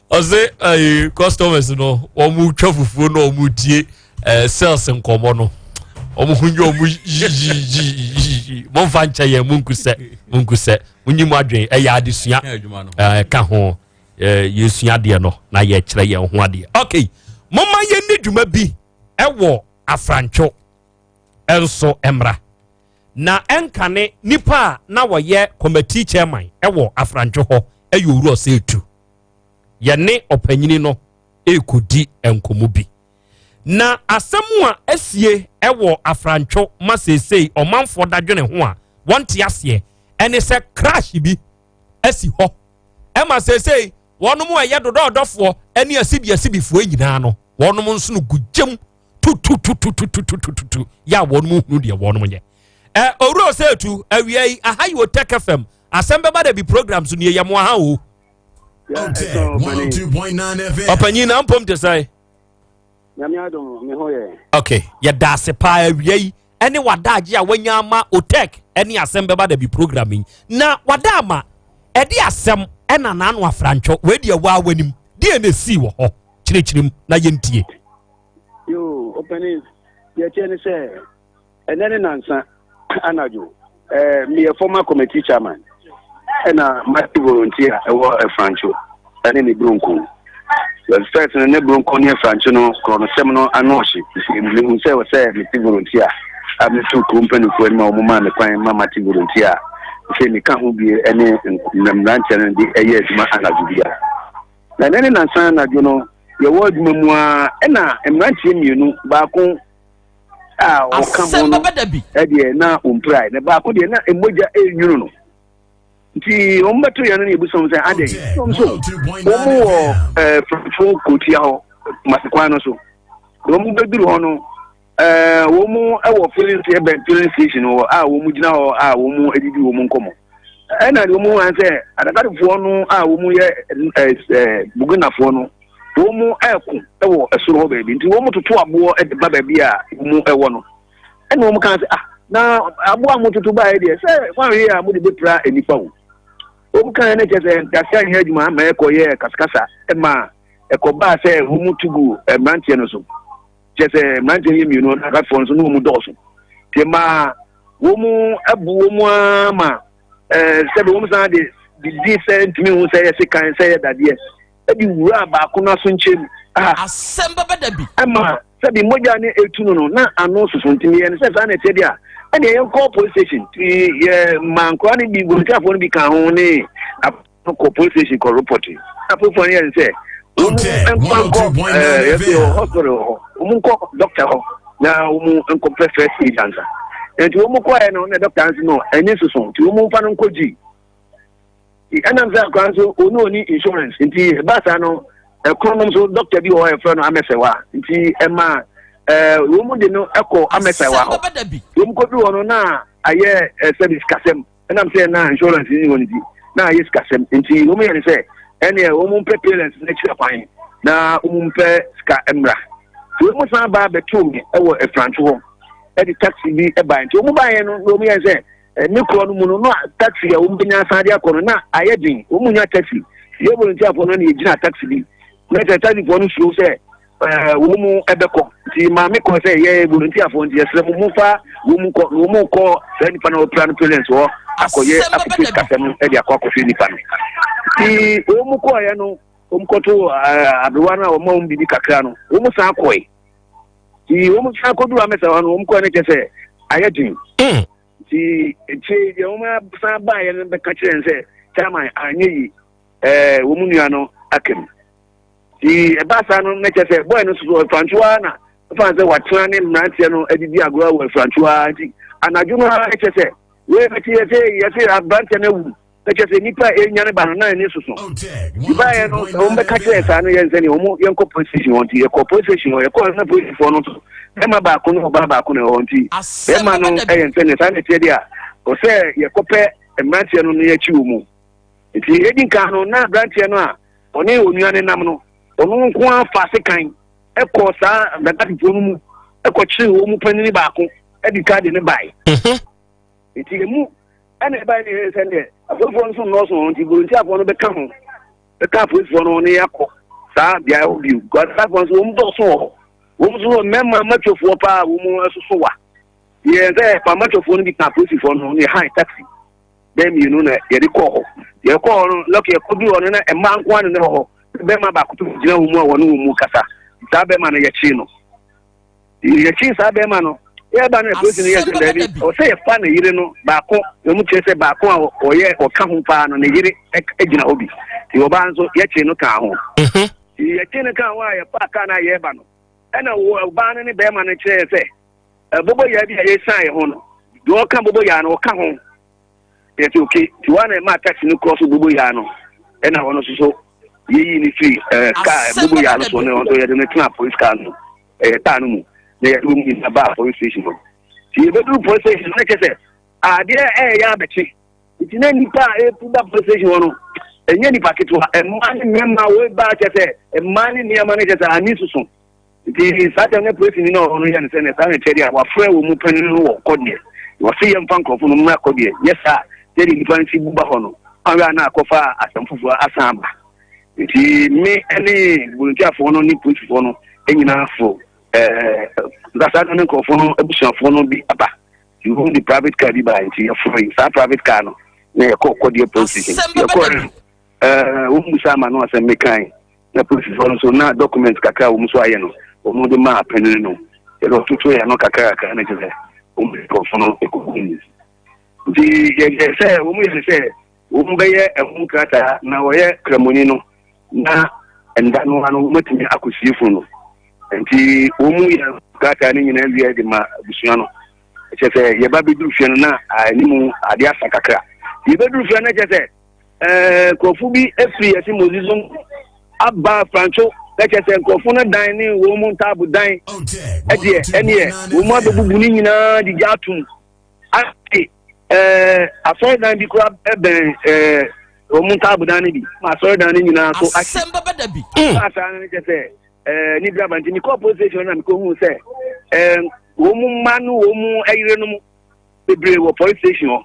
Ɔse uh, customers no wɔn mu twa fufuo na wɔn mu tie sales nkɔmɔ no, wɔn ho nyɛ wɔn yiyiyiyiyi. Mo nfa nkyɛn yɛn, mo nkusɛ mo nkusɛ mo nyi mo adwene, ɛyɛ adesua ɛka ho, yɛsua adeɛ no na yɛkyerɛ yɛn ho adeɛ. Okay, momma yɛnni dwuma bi ɛwɔ afrantwo nso mmra na ɛnkane nipa a na wɔyɛ committee chairman ɛwɔ afrantwo hɔ ɛyɛ Owura ɔsɛ etu. Yɛne ɔpanyini no ɛrekɔdi nkɔmmɔ bi na asɛm a asie ɛwɔ afrantwo ma seesei ɔmanfoɔ dadwene ho a wɔnte aseɛ ɛne sɛ crash bi asi hɔ ɛma seesei wɔnom a ɛyɛ dodɔɔdɔfoɔ ɛne asibi asibifoɔ nyinaa no, wɔnom nso no gu gyam tutututututututu yɛ a wɔnom hunu deɛ wɔnom yɛ. Ɛ Owura ɔsɛ etu, awia yi aha yi wɔ Tech FM asɛm bɛba da bi program so nie, yɛ mo aha o. Ɔpanyin na mpom te sɛ Nyame adom, me ho yɛ. Ok, yɛda ase paa awia yi ɛne wadaagye a wanya ama Otec ɛne asɛm bɛba da bi program yi na wada ama ɛde asɛm ɛna n'ano afrantwɔ wei deɛ waa w'anim deɛ na esii wɔ hɔ, kyerɛkyerɛ mu na yɛntie. Yo, ɔpanin, deɛ ɛteɛ ne sɛ ɛnɛ ne nansa anadwo ɛɛ meyɛ former committee chairman ɛna mate volunteer ɛwɔ Ɛfrancho ɛne ne Bronco. First no ne Bronco ne Ɛfrancho no korɔnosɛm no ano ɔhye, nti mehu sɛ wɔ sɛ mete volunteer a meto kuro mpanimfoɔ anim a wɔn maa me kwan ma mate volunteer a sɛ meka ho bie ɛne mmeranteɛ no de ɛyɛ adwuma anadwo biara. Na ɛnɛ ne nansa anadwo no yɛwɔ adwuma mu a ɛna mmeranteɛ mmienu, baako a ɔka ho no ɛdeɛ na ɔmpirae, na baako deɛ na mogya ɛnwunu no, nti wɔn bɛto yɛn no na yɛbusa wɔn sɛ adɛn, wɔn so wɔn wɔ ɛɛ Franfo Kotia hɔ Masekwan no so. Na wɔn bɛduru hɔ no ɛɛ wɔn wɔ filling station, ɛbɛn filling station hɔ a wɔn gyina hɔ a wɔn adidi wɔn nkɔmɔ, ɛna deɛ wɔn han sɛ adakadefoɔ no a wɔn yɛ ɛɛ ɛɛ bugunafoɔ no wɔn ɛɛko ɛwɔ ɛsoro hɔ baabi, nti wɔn toto aboɔ ɛde ba baabi a wɔn ɛwɔ no, ɛna wɔn kan sɛ ah, na aboɔ a wɔtoto baeɛ deɛ sɛ wɔn ahwɛ a wɔde bɛpira nipa o. Wɔn kan ne kyɛ sɛ ntaase anyɛ adwuma ama ɛkɔ yɛ kasakasa ɛma ɛkɔbaa sɛ wɔn tu gu mmeranteɛ no so. kyerɛ sɛ mmeranteɛ no yɛ mmienu na akafoɔ nso ne wɔn dɔɔso. Nti ɛmaa wɔn abu wɔn ara ma ɛɛ sɛbi wɔn san de didi sɛ ntumi hu sɛ yɛ sekan sɛ yɛ dadeɛ ɛde wura baako no aso nkyɛn mu. Asɛm bɛbɛ da bi. Ɛma sɛbi mogya ne etu no no na ano soso nti yɛ no sɛ saa na ɛteɛ deɛ a ɛdeɛ yɛn kɔ police station nti yɛ maa nkora no bi volunteerfoɔ no bi ka ho ne kɔ police station kɔ report apolifoɔ no yɛ no sɛ wɔn nkɔ nkɔ ɛɛ yɛsɛ wɔ hospital hɔ wɔn nkɔ doctor hɔ na wɔn nkɔ pɛ first aid ansa nti wɔn kɔɛ no na doctor nso no ɛni soso nti wɔn nfa no nkɔ gyi ɛnam sɛ akora nso ɔne ɔni insurance nti ɛba saa no ɛkoro nom so doctor bi wɔ hɔ yɛfrɛ no amɛsɛwa nti ɛma ɛɛ wɔn mu de no ɛkɔ amɛsɛwa hɔ wɔn kɔdu hɔ no na ayɛ ɛ service kasɛm ɛnam sɛ na insurance ni wɔn ti na ayɛ sikasɛm nti wɔn yɛ ne sɛ ɛneɛ wɔn mpɛ parents n'akyiri kwan na wɔn mpɛ sika mmra nti wɔn san ba abɛto mi ɛwɔ afranto hɔ ɛde taxi bi ɛba nti wɔn baayɛ no na wɔn yɛ sɛ ne korɔ no mu no na taxi a wɔn bɛnya asan de akɔ no na ayɛ den wɔn nya taxi yɛ volunteerfoɔ no na yɛgyina taxi bi na sɛ taxifoɔ no suro sɛ ɛɛ wɔn mu ɛbɛkɔ nti maame kɔ sɛ yɛ volunteerfoɔ nti yɛsrɛ mo mofa wɔn mu kɔ na wɔn mu kɔ saa nipa no ɔpira no parents hɔ akɔyɛ akɔpɛ kasa no ɛde akɔ akɔhwɛ nipa no nti wɔn mu kɔɔyɛ no wɔn kɔto ɛɛ aberewa no a wɔn a wɔn bibi kakra no wɔn san kɔɛ nti wɔn san kɔduru amɛsa hɔ no wɔn kɔɛ no kyɛ sɛ ayɛ den nti akyire deɛ wɔn san baayɛ no bɛka kyerɛ n sɛ chairman anyɛ yi ɛɛ wɔn nua no aka mu nti ɛbaa saa no na kyerɛ sɛ bɔyɛ no soso afrantoa na ɛfa sɛ watena ne mmeranteɛ no adidi agorɔ wɔ afrantoa nti anadwo no ara kyerɛ sɛ wei bɛte yɛsɛ yɛsɛ aberanteɛ no awu na kyerɛ sɛ nnipa a ɛnya ne ba no na ɛne soso nti baeɛ no sɛ wɔn bɛka kyerɛ saa no yɛn sɛ ne wɔn yɛnkɔ police station hɔ nti yɛkɔ police station hɔ yɛkɔ na polisifoɔ no nso bɛrima baako ne ɔbaa baako na ɛwɔ hɔ nti bɛrima no ɛyɛ nsɛ ne saa na ɛteɛ deɛ a ɔsɛ yɛkɔpɛ mmeranteɛ no ne akyi wɔ mu nti ɛdi nkan no na aberanteɛ no a ɔne onua no nam no ɔno nko ara fa sekan ɛkɔ saa dagatifoɔ no mu ɛkɔkyere wɔn mu panyin baako ɛde ka de ne bae nti emu ɛna ɛbae ne yɛ sɛ deɛ apolisifoɔ nso nnɔɔso wɔn nti volunteerfoɔ no bɛka ho bɛka apolisifoɔ no ne akɔ saa beaeɛ hɔ bio guasafoɔ nso wɔn dɔɔso wɔ hɔ wɔn nso mmarima matwofoɔ paa wɔn soso wa yɛn sɛ fa matwofoɔ no bi ka apolisifoɔ no ne han taxi bɛyɛ mmienu na yɛde kɔɔ hɔ yɛkɔɔ hɔ no lɔki yɛkɔduru hɔ no na mmaa nko ara na ɛwɔ hɔ bɛrima baako pɛ gyina wɔn mu a wɔne wɔn mu kasa saa bɛrima no yɛkyee no yɛkyee saa bɛrima no yɛba no polisi no yɛ sɛ daabi ɔsɛ yɛfa ne yere no baako na wɔn kyerɛ sɛ baako a ɔyɛ ɔka ho paa no ne yere gyina hɔ bi nti ɔbaa nso yɛkyee no kaa ho yɛkyee no kaa ho a yɛfa kaa no a yɛreba no ɛna ɔbaa no ne bɛrima no kyerɛ sɛ boboyaa bi a yɛsan yɛ ho no deɛ ɔka boboyaa no ɔka ho yɛsɛ oke nti wɔn na ɛma taxi no korɔ so boboyaa no ɛna wɔn nso so yɛyi ne firi ɛɛ kaa boboyaa no so ne wɔn nso yɛde no tena police car no ɛyɛ kaa no mu na yɛde wɔn nyinaa baa police station hɔ nti yɛbɛduru police station no kyɛ sɛ adeɛ ɛɛyɛ abɛkye nti na nipa a ɛpu ba police station hɔ no ɛnyɛ nipa ketewa mmaa ne mmarima wɔba kyɛ sɛ mmaa ne nneɛma no kyɛ sɛ ani soso Nti saa tam na polisini no a ɔwɔ no yɛ no sɛ nea saa na ɛkyerɛ deɛ a wafrɛ wɔn mu panin no wɔ kɔdeɛ. Wɔse yɛmfa nkurɔfo no mmra kɔdeɛ, nyɛ saa a sɛdeɛ nnipa no si bu ba hɔ no, anhwɛ a na akɔfa asɛm foforɔ asan aba. Nti me ne volunteerfoɔ no ne polisifoɔ no nyinaa foro ɛɛ nkasa no ne nkurɔfoɔ no abusuafoɔ no bi aba. Nti wɔn de private car bi baa nti yɛforo yi saa private car no na yɛkɔ kɔdeɛ police station. Yɛkɔɔ no ɛɛ wɔn mu sa ama no asɛm mekan. Na polisifoɔ no nso na document kakra a wɔn nso ayɛ no wɔn de maa panin no yɛde ɔtoto yɛn ano kakra kakra na kyerɛ sɛ wɔn nkurɔfoɔ no kɔkɔ mu nti yɛyɛ sɛ wɔn yɛ no sɛ wɔn bɛyɛ ɛho krataa na wɔyɛ kramoni no na nda no ano wɔn atumi akɔsie funu no nti wɔn yɛ krataa no nyinaa wie de ma abusua no kyerɛ sɛ yɛba bɛduru fie no na anim adeɛ asa kakra yɛbɛduru fie no kyerɛ sɛ ɛɛ nkurɔfo bi afiri yɛsi mozizom aba franco na kyerɛ sɛ nkurɔfo no dan ne wɔn mu ntaabo dan ɛdeɛ ɛneɛ wɔn mu abɛbubu ne nyinaa de gya atum ase ɛɛ asɔredan bi kora ɛbɛn ɛɛ wɔn mu ntaabo dan no bi ma asɔredan no nyinaa so ahye asɛm bɛbɛ da bi. Saa no kyerɛ sɛ ɛɛ ne bi aba nti mekɔɔ police station na mekɔhu sɛ ɛɛ wɔn mu mma no wɔn mu ɛyerenom bebree wɔ police station hɔ.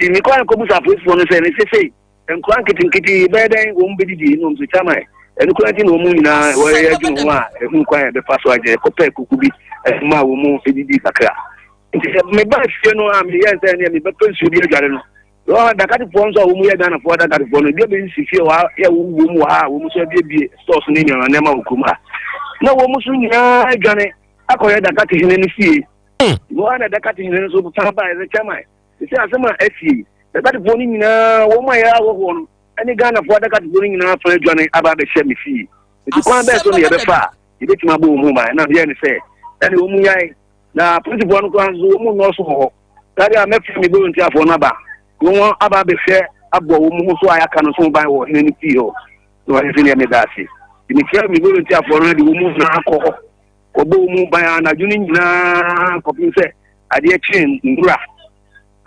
Nti mekɔɔ nkɔbusa apolisifoɔ no sɛ ne sesei nkora nketenkete yi bɛyɛ dɛn wɔn bɛdidi nom so chairman. Ɛno koraa nti na wɔn nyinaa wɔyɛ adwene ho a ɛhu kwan a yɛbɛfa so agye kɔpɛ kuku bi ma wɔn didi kakra. Nti sɛ meba fie no a meyɛ sɛ ɛneɛ mebɛpɛ nsuo bi adware no. Wɔn adakatefoɔ nso a wɔn yɛ Ghanafoɔ adakatefoɔ no ebi abɛsisi fie wɔ ha yɛ wɔn wɔ mu wɔ ha a wɔn nso abiebie stores ne nneɛma nneɛma wɔ kurom ha. Na wɔn nso nyinaa adwane akɔyɛ dakatehene no fie. Wɔn a na dakatehene no nso san baeɛ sɛ chairman sɛ asɛm a asie dakatifoɔ no nyinaa wɔn a yɛ ahɔhoɔ no ne Ghanafoɔ adakatofoɔ no nyinaa fa adwane aba abɛhyɛ me fie. Nti kwan bɛɛ so na yɛbɛfa a yɛbɛtumi abɔ wɔn ho ban. Na meyɛɛ ne sɛ ɛne wɔn mu nyae. Na apolisifoɔ no koraa nso wɔn mu nnɔɔso wɔ hɔ. Saa deɛ a mɛfrɛ me volunteerfoɔ no aba na wɔn aba abɛhwɛ abɔ wɔn ho so a yɛaka no so ho ban wɔ ɔhene no fie hɔ. Na ɔhene sɛ neɛ meda ase. Nti mefrɛ me volunteerfoɔ no de wɔn mu nyinaa kɔ hɔ kɔbɔ wɔn mu ban anadwo no nyinaa kɔpem sɛ adeɛ kyee nwura.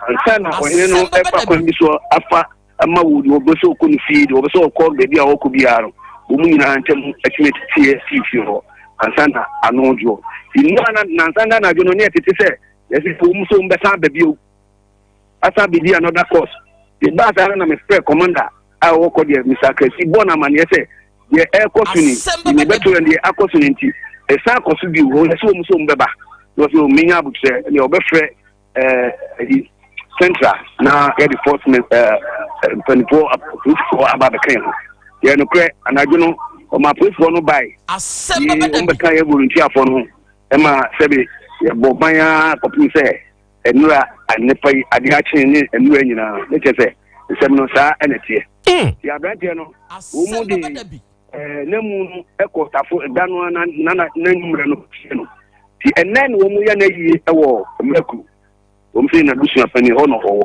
Ansa na ɔhene no ɛfa kwan bi so afa ama wo deɛ ɔbɛ sɛ ɔkɔ ne fie deɛ ɔbɛ sɛ ɔkɔ baabi a ɔkɔ biara no wɔn mu nyinaa ntam atumi teɛ fii fie hɔ ansa na ano dwoɔ nnua na nansa na anadwo no ne ɛtete sɛ yɛsɛ wɔn mu sɛ wɔn bɛsan aba bio asan bɛdi another course ɛbaa saa no na mefrɛ commander a ɔwɔ kɔ deɛ Mr. Akrasi bɔ no amaneɛ sɛ deɛ ɛrekɔ so ni deɛ mebɛto yɛn deɛ akɔ so no nti ɛsan kɔ so bio wɔn sɛ wɔn sɛ wɔn bɛba na wɔsɛ wɔn menya abotrɛ deɛ ɔbɛfrɛ ɛyi central na yɛde force ɛɛ mpanimfoɔ apolisifoɔ aba abɛka yɛn ho yɛ nokorɛ anadwo no ɔma apolisifoɔ no bae yi wɔn bɛka yɛ volunteerfoɔ no ho ɛma sɛbi yɛbɔ ban ara kɔpem sɛ nnura annepa yi adeɛ akye ne nnura nyinaa ne kyɛ sɛ nsɛm no saa ɛna teɛ ti aberanteɛ no wɔn mu de ɛɛ na mu no ɛkɔ tafo da no na na na n'anwummerɛ no fie no ti ɛnɛ na wɔn yɛ n'ayie ɛwɔ mmerɛku wɔn sɛ n'abusua panyin hɔ na ɔwɔ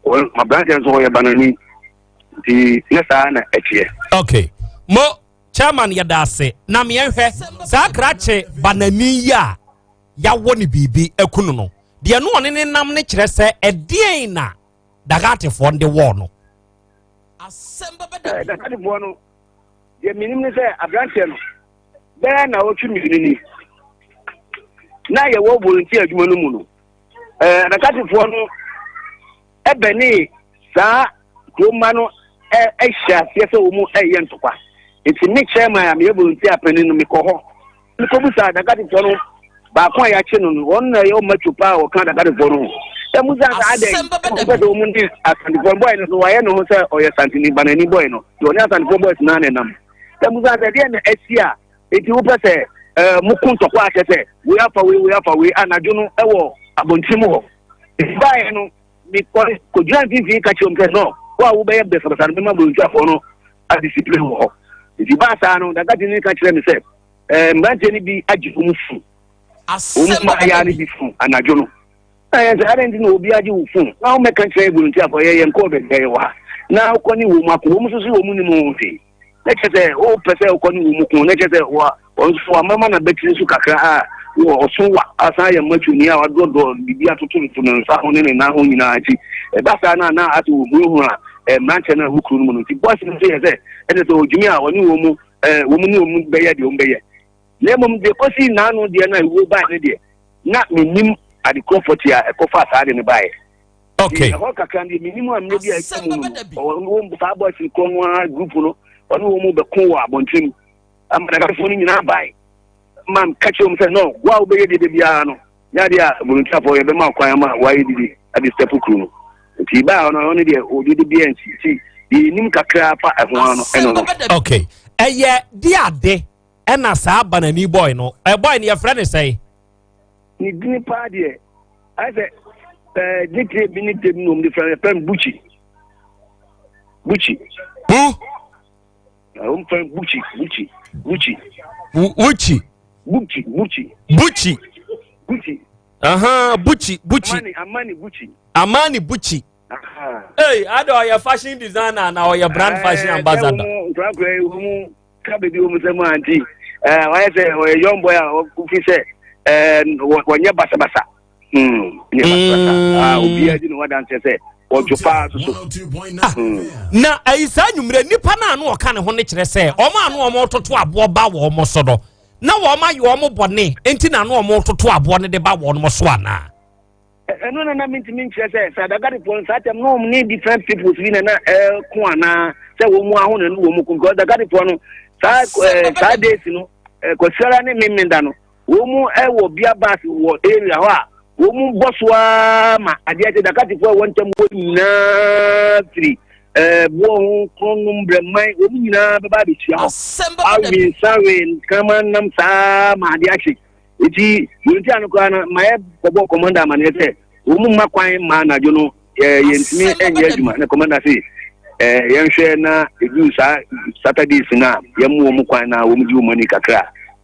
wɔn aberanteɛ nso ɔyɛ banani nti ne saa na ɛteɛ. okay mo chairman yɛda ase na meɛnhwɛ saa krakye banani yi a yɛawɔ ne biribi aku no no deɛ no ɔne ne nam no kyerɛ sɛ ɛdeɛn na dagatefoɔ de wɔɔ no dagatefoɔ no deɛ menim ne sɛ aberanteɛ no bɛyɛ na ɔtwe mmienu ni na yɛwɔ volunteer adwuma no mu no adakatefoɔ no ɛbɛnee saa kuroma no ɛhyɛ aseɛ sɛ wɔn ɛyɛ ntɔkwa nti me chairman a meyɛ volunteer panin no mekɔ hɔ mekɔbusa adakatefoɔ no baako a yɛakye no no wɔn na ɛyɛ ɔma two paa a wɔka adakatefoɔ no ho ɛmu sɛ asa adɛn wɔpɛ sɛ wɔn ne asantefoɔ bɔɔl no so wɔayɛ ne ho sɛ ɔyɛ santini banani bɔɔl no deɛ ɔne asantefoɔ bɔɔl naa na ɛnam ɛmu sɛ asɛ deɛ na asi a eti wopɛ sɛ ɛɛ mo ko ntɔkwa akyɛ sɛ wei afa wei wei afa wei anadwo no ɛwɔ abɔnten mu hɔ baeɛ no mekɔ kɔgyina mfimfini ka kyerɛ m sɛ no wo a wobɛyɛ basabasa no mɛma bolontuafoɔ no adisipline wɔ hɔ nti baa saa no dagate no ka kyerɛ me sɛ eh, mmeranteɛ no bi agye wɔn fon wɔn mmaayaa no bi fon anadwo no na yɛn sɛ adɛn nti na obi agye wo fon na womɛka kyerɛ volunteerfoɔ yɛ yɛn kɔɔ baabi a yɛwɔ ha na wokɔ ne wɔn ako wɔn nso so wɔn nim ho hwee na kyerɛ sɛ wopɛ sɛ wokɔ ne wɔn mu ko na kyerɛ sɛ wa wɔn nso wamama na bɛtiri so kakra a wɔ ɔso wa asan yɛ matwoni a wadɔdɔ biribi atotototo ne nsa ho ne ne nan ho nyinaa nti ɛba saa na na asɛ wɔhurahura mmeranteɛ no a ɛwɔ kuro no mu no nti bɔs no nso yɛ sɛ ɛne sɛ ɔdwumi a ɔne wɔn mu wɔn ne wɔn mu bɛyɛ deɛ wɔn bɛyɛ na mmom deɛ kɔsi naano deɛ no a ɛwuo baeɛ no deɛ na mennim adekorɔ fɔti a ɛkɔfa saa de no baeɛ okay ɛhɔ kakra deɛ menim a mmerɛ bi a ɛtwa mu no ɔwɔ saa boys korɔ no ara group no ɔne wɔn mu bɛko wɔ abɔnten mu ama nakafoɔ no nyinaa bae ma ka kyerɛ wɔn sɛ no wo a wobɛyɛ deɛ biara no nyɛ adeɛ a volunteerfoɔ yɛbɛma kwan ama woayɛ didi ade step kuro no nti baa hɔ no ɔno deɛ ɔdede biara nsi nti deɛ yɛnim kakra fa ɛho ano ɛno no okay ɛyɛ di ade ɛna saa banani boy no ɛ boy no yɛfrɛ ne sɛn ne dini paa deɛ ayɛ sɛ ɛɛ ne tire bi ne tire bi na wɔn de fɛn fɛn buchi buchi. Bu. Wɔn fɛn buchi buchi buchi. Buchi. Buchi buchi. Buchi. Buchi. Aha buchi buchi. Amani amani buchi. Amani buchi. Ee ada ɔyɛ fashion designer na ɔyɛ brand fashion ambassador. Ɛɛ nkurakura yi wɔn ka baabi wɔn sɛ mu anti ɛɛ wɔayɛ sɛ ɔyɛ young boy a wofi sɛ ɛɛ wɔnyɛ basabasa hmm nyɛ basabasa mm. a obiara di ne ho adanseɛ sɛ ɔdwo paa soso. Ah, hmm. na ɛyi saa nwummerɛ nipa no a no ɔka ne ho no kyerɛ sɛ wɔn a no wɔn toto aboɔ ba wɔn so no na wɔn ayɛ wɔn bɔne nti na no wɔn toto aboɔ no de ba wɔn so anaa. Ɛno na na mentumi nkyerɛ sɛ sɛ Adagadefoɔ no saa tɛm na wɔn ne different peoples bi na na ɛko anaa sɛ wɔn mu aho na ɛne wɔn mu ko because Adagadefoɔ no Saa ɛɛ saa days no ɛɛ Kwasiara ne Memenda no wɔn mu ɛwɔ bia bus wɔ area hɔ a wɔn mu bɔ so ara ma adeɛ kyɛ Dakatifoɔ a ɛwɔ ntam hɔ nyinaa firi ɛɛ boɔ ho kronom brɛman wɔn nyinaa bɛba abɛhyia hɔ awe nsa we nkraman nam saa ma adeɛ ahye eti wɔn ti ano koraa no ma yɛ kɔbɔ kɔmanda amaneɛ sɛ wɔn mu mma kwan ma anadwo no yɛ yɛntumi nyɛ adwuma na kɔmanda se ɛɛ yɛnhwɛ na edu saa saturdays no a yɛmmo wɔn kwan na wɔn gye wɔn ani kakra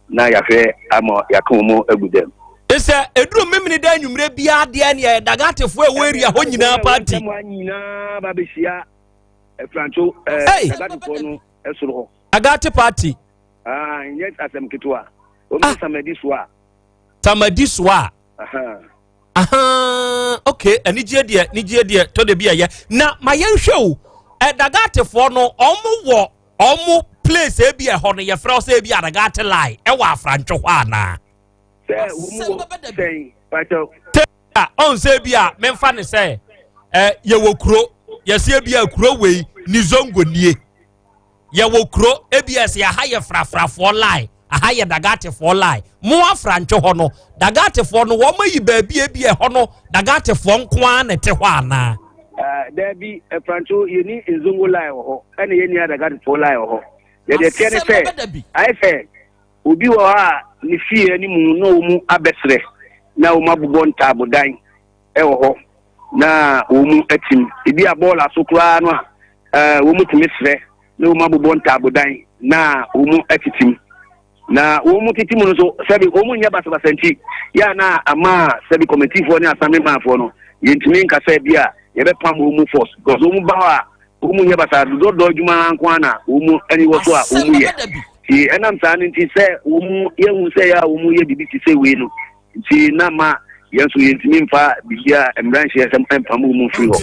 na yɛahwɛ ama yɛaka wɔn agu dɛm. Sɛ eduru memene da anwummerɛ biara deɛ ne ɛyɛ dagatefoɔ ɛwɔ area hɔ nyinaa party. Ɛwɔ nyinaa ba bɛhyia Afrancho ɛɛ dagatefoɔ no ɛsoro hɔ. Dagate party. Aa nyɛ asɛm ketewa. Wɔn ah. samadi soa. Samadi soa. Ahaa okay anigyeɛ deɛ anigyeɛ deɛ tɔ de bi ɛyɛ na ma yɛnhwɛ o ɛdagatefoɔ no ɔmo wɔ ɔmo place ebi ɛhɔ no yɛfrɛ sɛ ebi adagate line ɛwɔ afrantwe hɔ anaa. Sɛ wɔn wɔ sɛn pàtó. Tẹ́lẹ̀ ɔn sɛ ebi a mɛnfa ne sɛ ɛ yɛwɔ kuro yɛsɛ ebi a kuro wei ni zongo nie. Yɛwɔ kuro, ebi ɛsɛ aha yɛ frafrafoɔ line, aha yɛ dagatefoɔ line. Mo afrantwe hɔ no, dagatefoɔ no wɔn ayi baabi ebi ɛhɔ no dagatefoɔ nko ara na ɛte hɔ anaa? Daabi, afrantwe yɛni nzongo line wɔ hɔ, ɛna yɛni adagatefoɔ line wɔ hɔ. Yɛde ɛteɛ ne sɛ, ayɛ sɛ obi wɔ hɔ a ne fie anim na wɔn abɛsrɛ na wɔn abobɔ ntaabodan wɔ hɔ na wɔn mu atim. Ebi a bɔɔla so koraa no a, wɔn tumi srɛ na wɔn abobɔ ntaabodan na wɔn atitim. Na wɔn mu titi mu no nso, sɛbi wɔn nyɛ basabasa nti, yɛ a na ama sɛbi kɔmitifoɔ ne asamemafoɔ no, yɛntumi nka sɛ bi a yɛbɛpam wɔn mu force because wɔn ba hɔ a wɔn mu nyɛ basaa dodɔdɔ adwuma nko ara na wɔn mu ani wɔ so a wɔn mu yɛ. Nti ɛnam saa no nti sɛ wɔn mu yɛhu sɛ yɛ a wɔn mu yɛ biribi te sɛ wei no, Nti na ma yɛn nso yɛntumi mfa biribi a mmara nhyɛ sɛ mpam wo mu mfiri hɔ.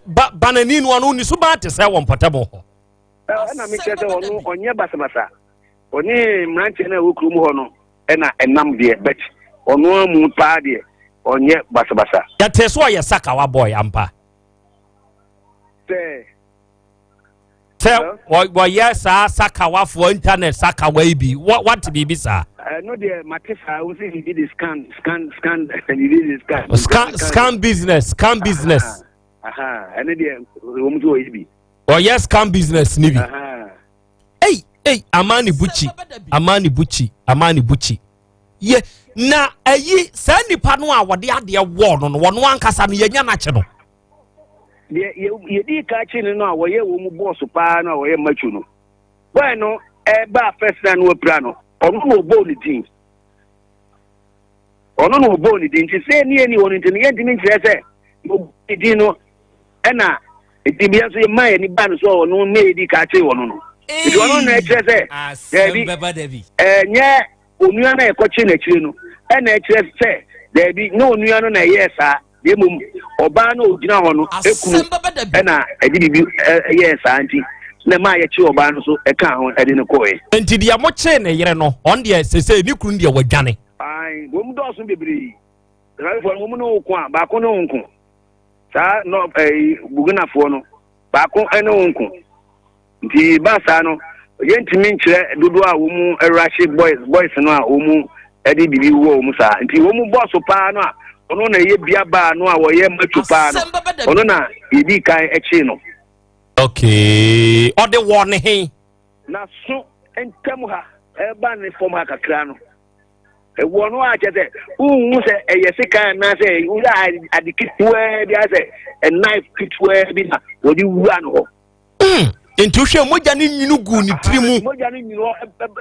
Ba banani no ɔno ne suban te sɛ wɔ mpɔtam hɔ. Ɛna mekyerɛ sɛ ɔno ɔnyɛ basabasa ɔne mmeranteɛ no a ɛwɔ kurom hɔ no ɛna ɛnam deɛ but ɔno amu paa deɛ ɔnyɛ basabasa. Yɛte so ɔyɛ sakawa boy ampa. Sɛ sɛ wɔyɛ saa sakawafoɔ internet sakawa yi bi wate biribi saa. ɛno deɛ mate saa wo sɛ biribi de scan scan scan biribi de scan. Scan scan business scan business. ɛno deɛ wɔn nso wɔyɛ bi. Ɔyɛ scan business ni bi. Ei ei amani buchi amani buchi amani buchi yɛ na ɛyi saa nipa no a wɔde adeɛ wɔɔ no no wɔn ankasa no yɛnya n'akyi no. Deɛ yɛdii ka kye no no a wɔyɛ wɔn mu bɔɔso paa no a wɔyɛ macho no, bɔɛ no ɛbaa first na no apira no, ɔno na ɔbɔɔ ne din. Ɔno na ɔbɔɔ ne din nti sɛ ne yɛni hɔ no nti no yɛntumi nkyerɛ sɛ ɔbɔɔ ne din no ɛna ɛdi bia nso yɛma yɛni ba no so ɔno ne yɛdi ka kye ɔno no. Nti ɔno na ɛkyerɛ sɛ daabi ɛnyɛ onua no a ɛkɔkye n'akyire no ɛna ɛkyerɛ sɛ daabi nyɛ onua no na ɛyɛɛ saa. Na mmom ɔbaa no a ɔgyina hɔ no kunu na ɛde biribi yɛɛ saa nti na ɛmaa yɛkyee ɔbaa no so ɛkaa ho ɛde no kɔɛ. Nti deɛ mokyee ne yere no, ɔno deɛ sesei ne kunu deɛ wadwane. Ae, wɔn dɔɔso bebree. Israelfoɔ no, wɔn ne wo ko a, baako ne wo nko. Saa nɔ ɛyi Burkinafoɔ no, baako ne wo nko. Nti ba saa no, yɛntumi nkyerɛ dodoɔ a wɔn rush boys boys no a wɔn de biribi wɔ wɔn saa. Nti wɔn bɔɔso paa no a ɔno na ɛyɛ bia baa no a wɔyɛ macho paa no, ɔno na yɛdi kan kyee no. Okay, ɔde wɔ ne he? N'aso ntam ha ɛba ne fam ha kakra no. Ɛwɔ no a kyerɛ sɛ wonhu sɛ ɛyɛ sekan anaasɛ woyɛ ade ketewaa bi asɛ knife ketewaa bi na wɔde wura no hɔ. Mm. Nti wohwɛ mogya no nwunu gu ne tiri mu. Mogya no nwunu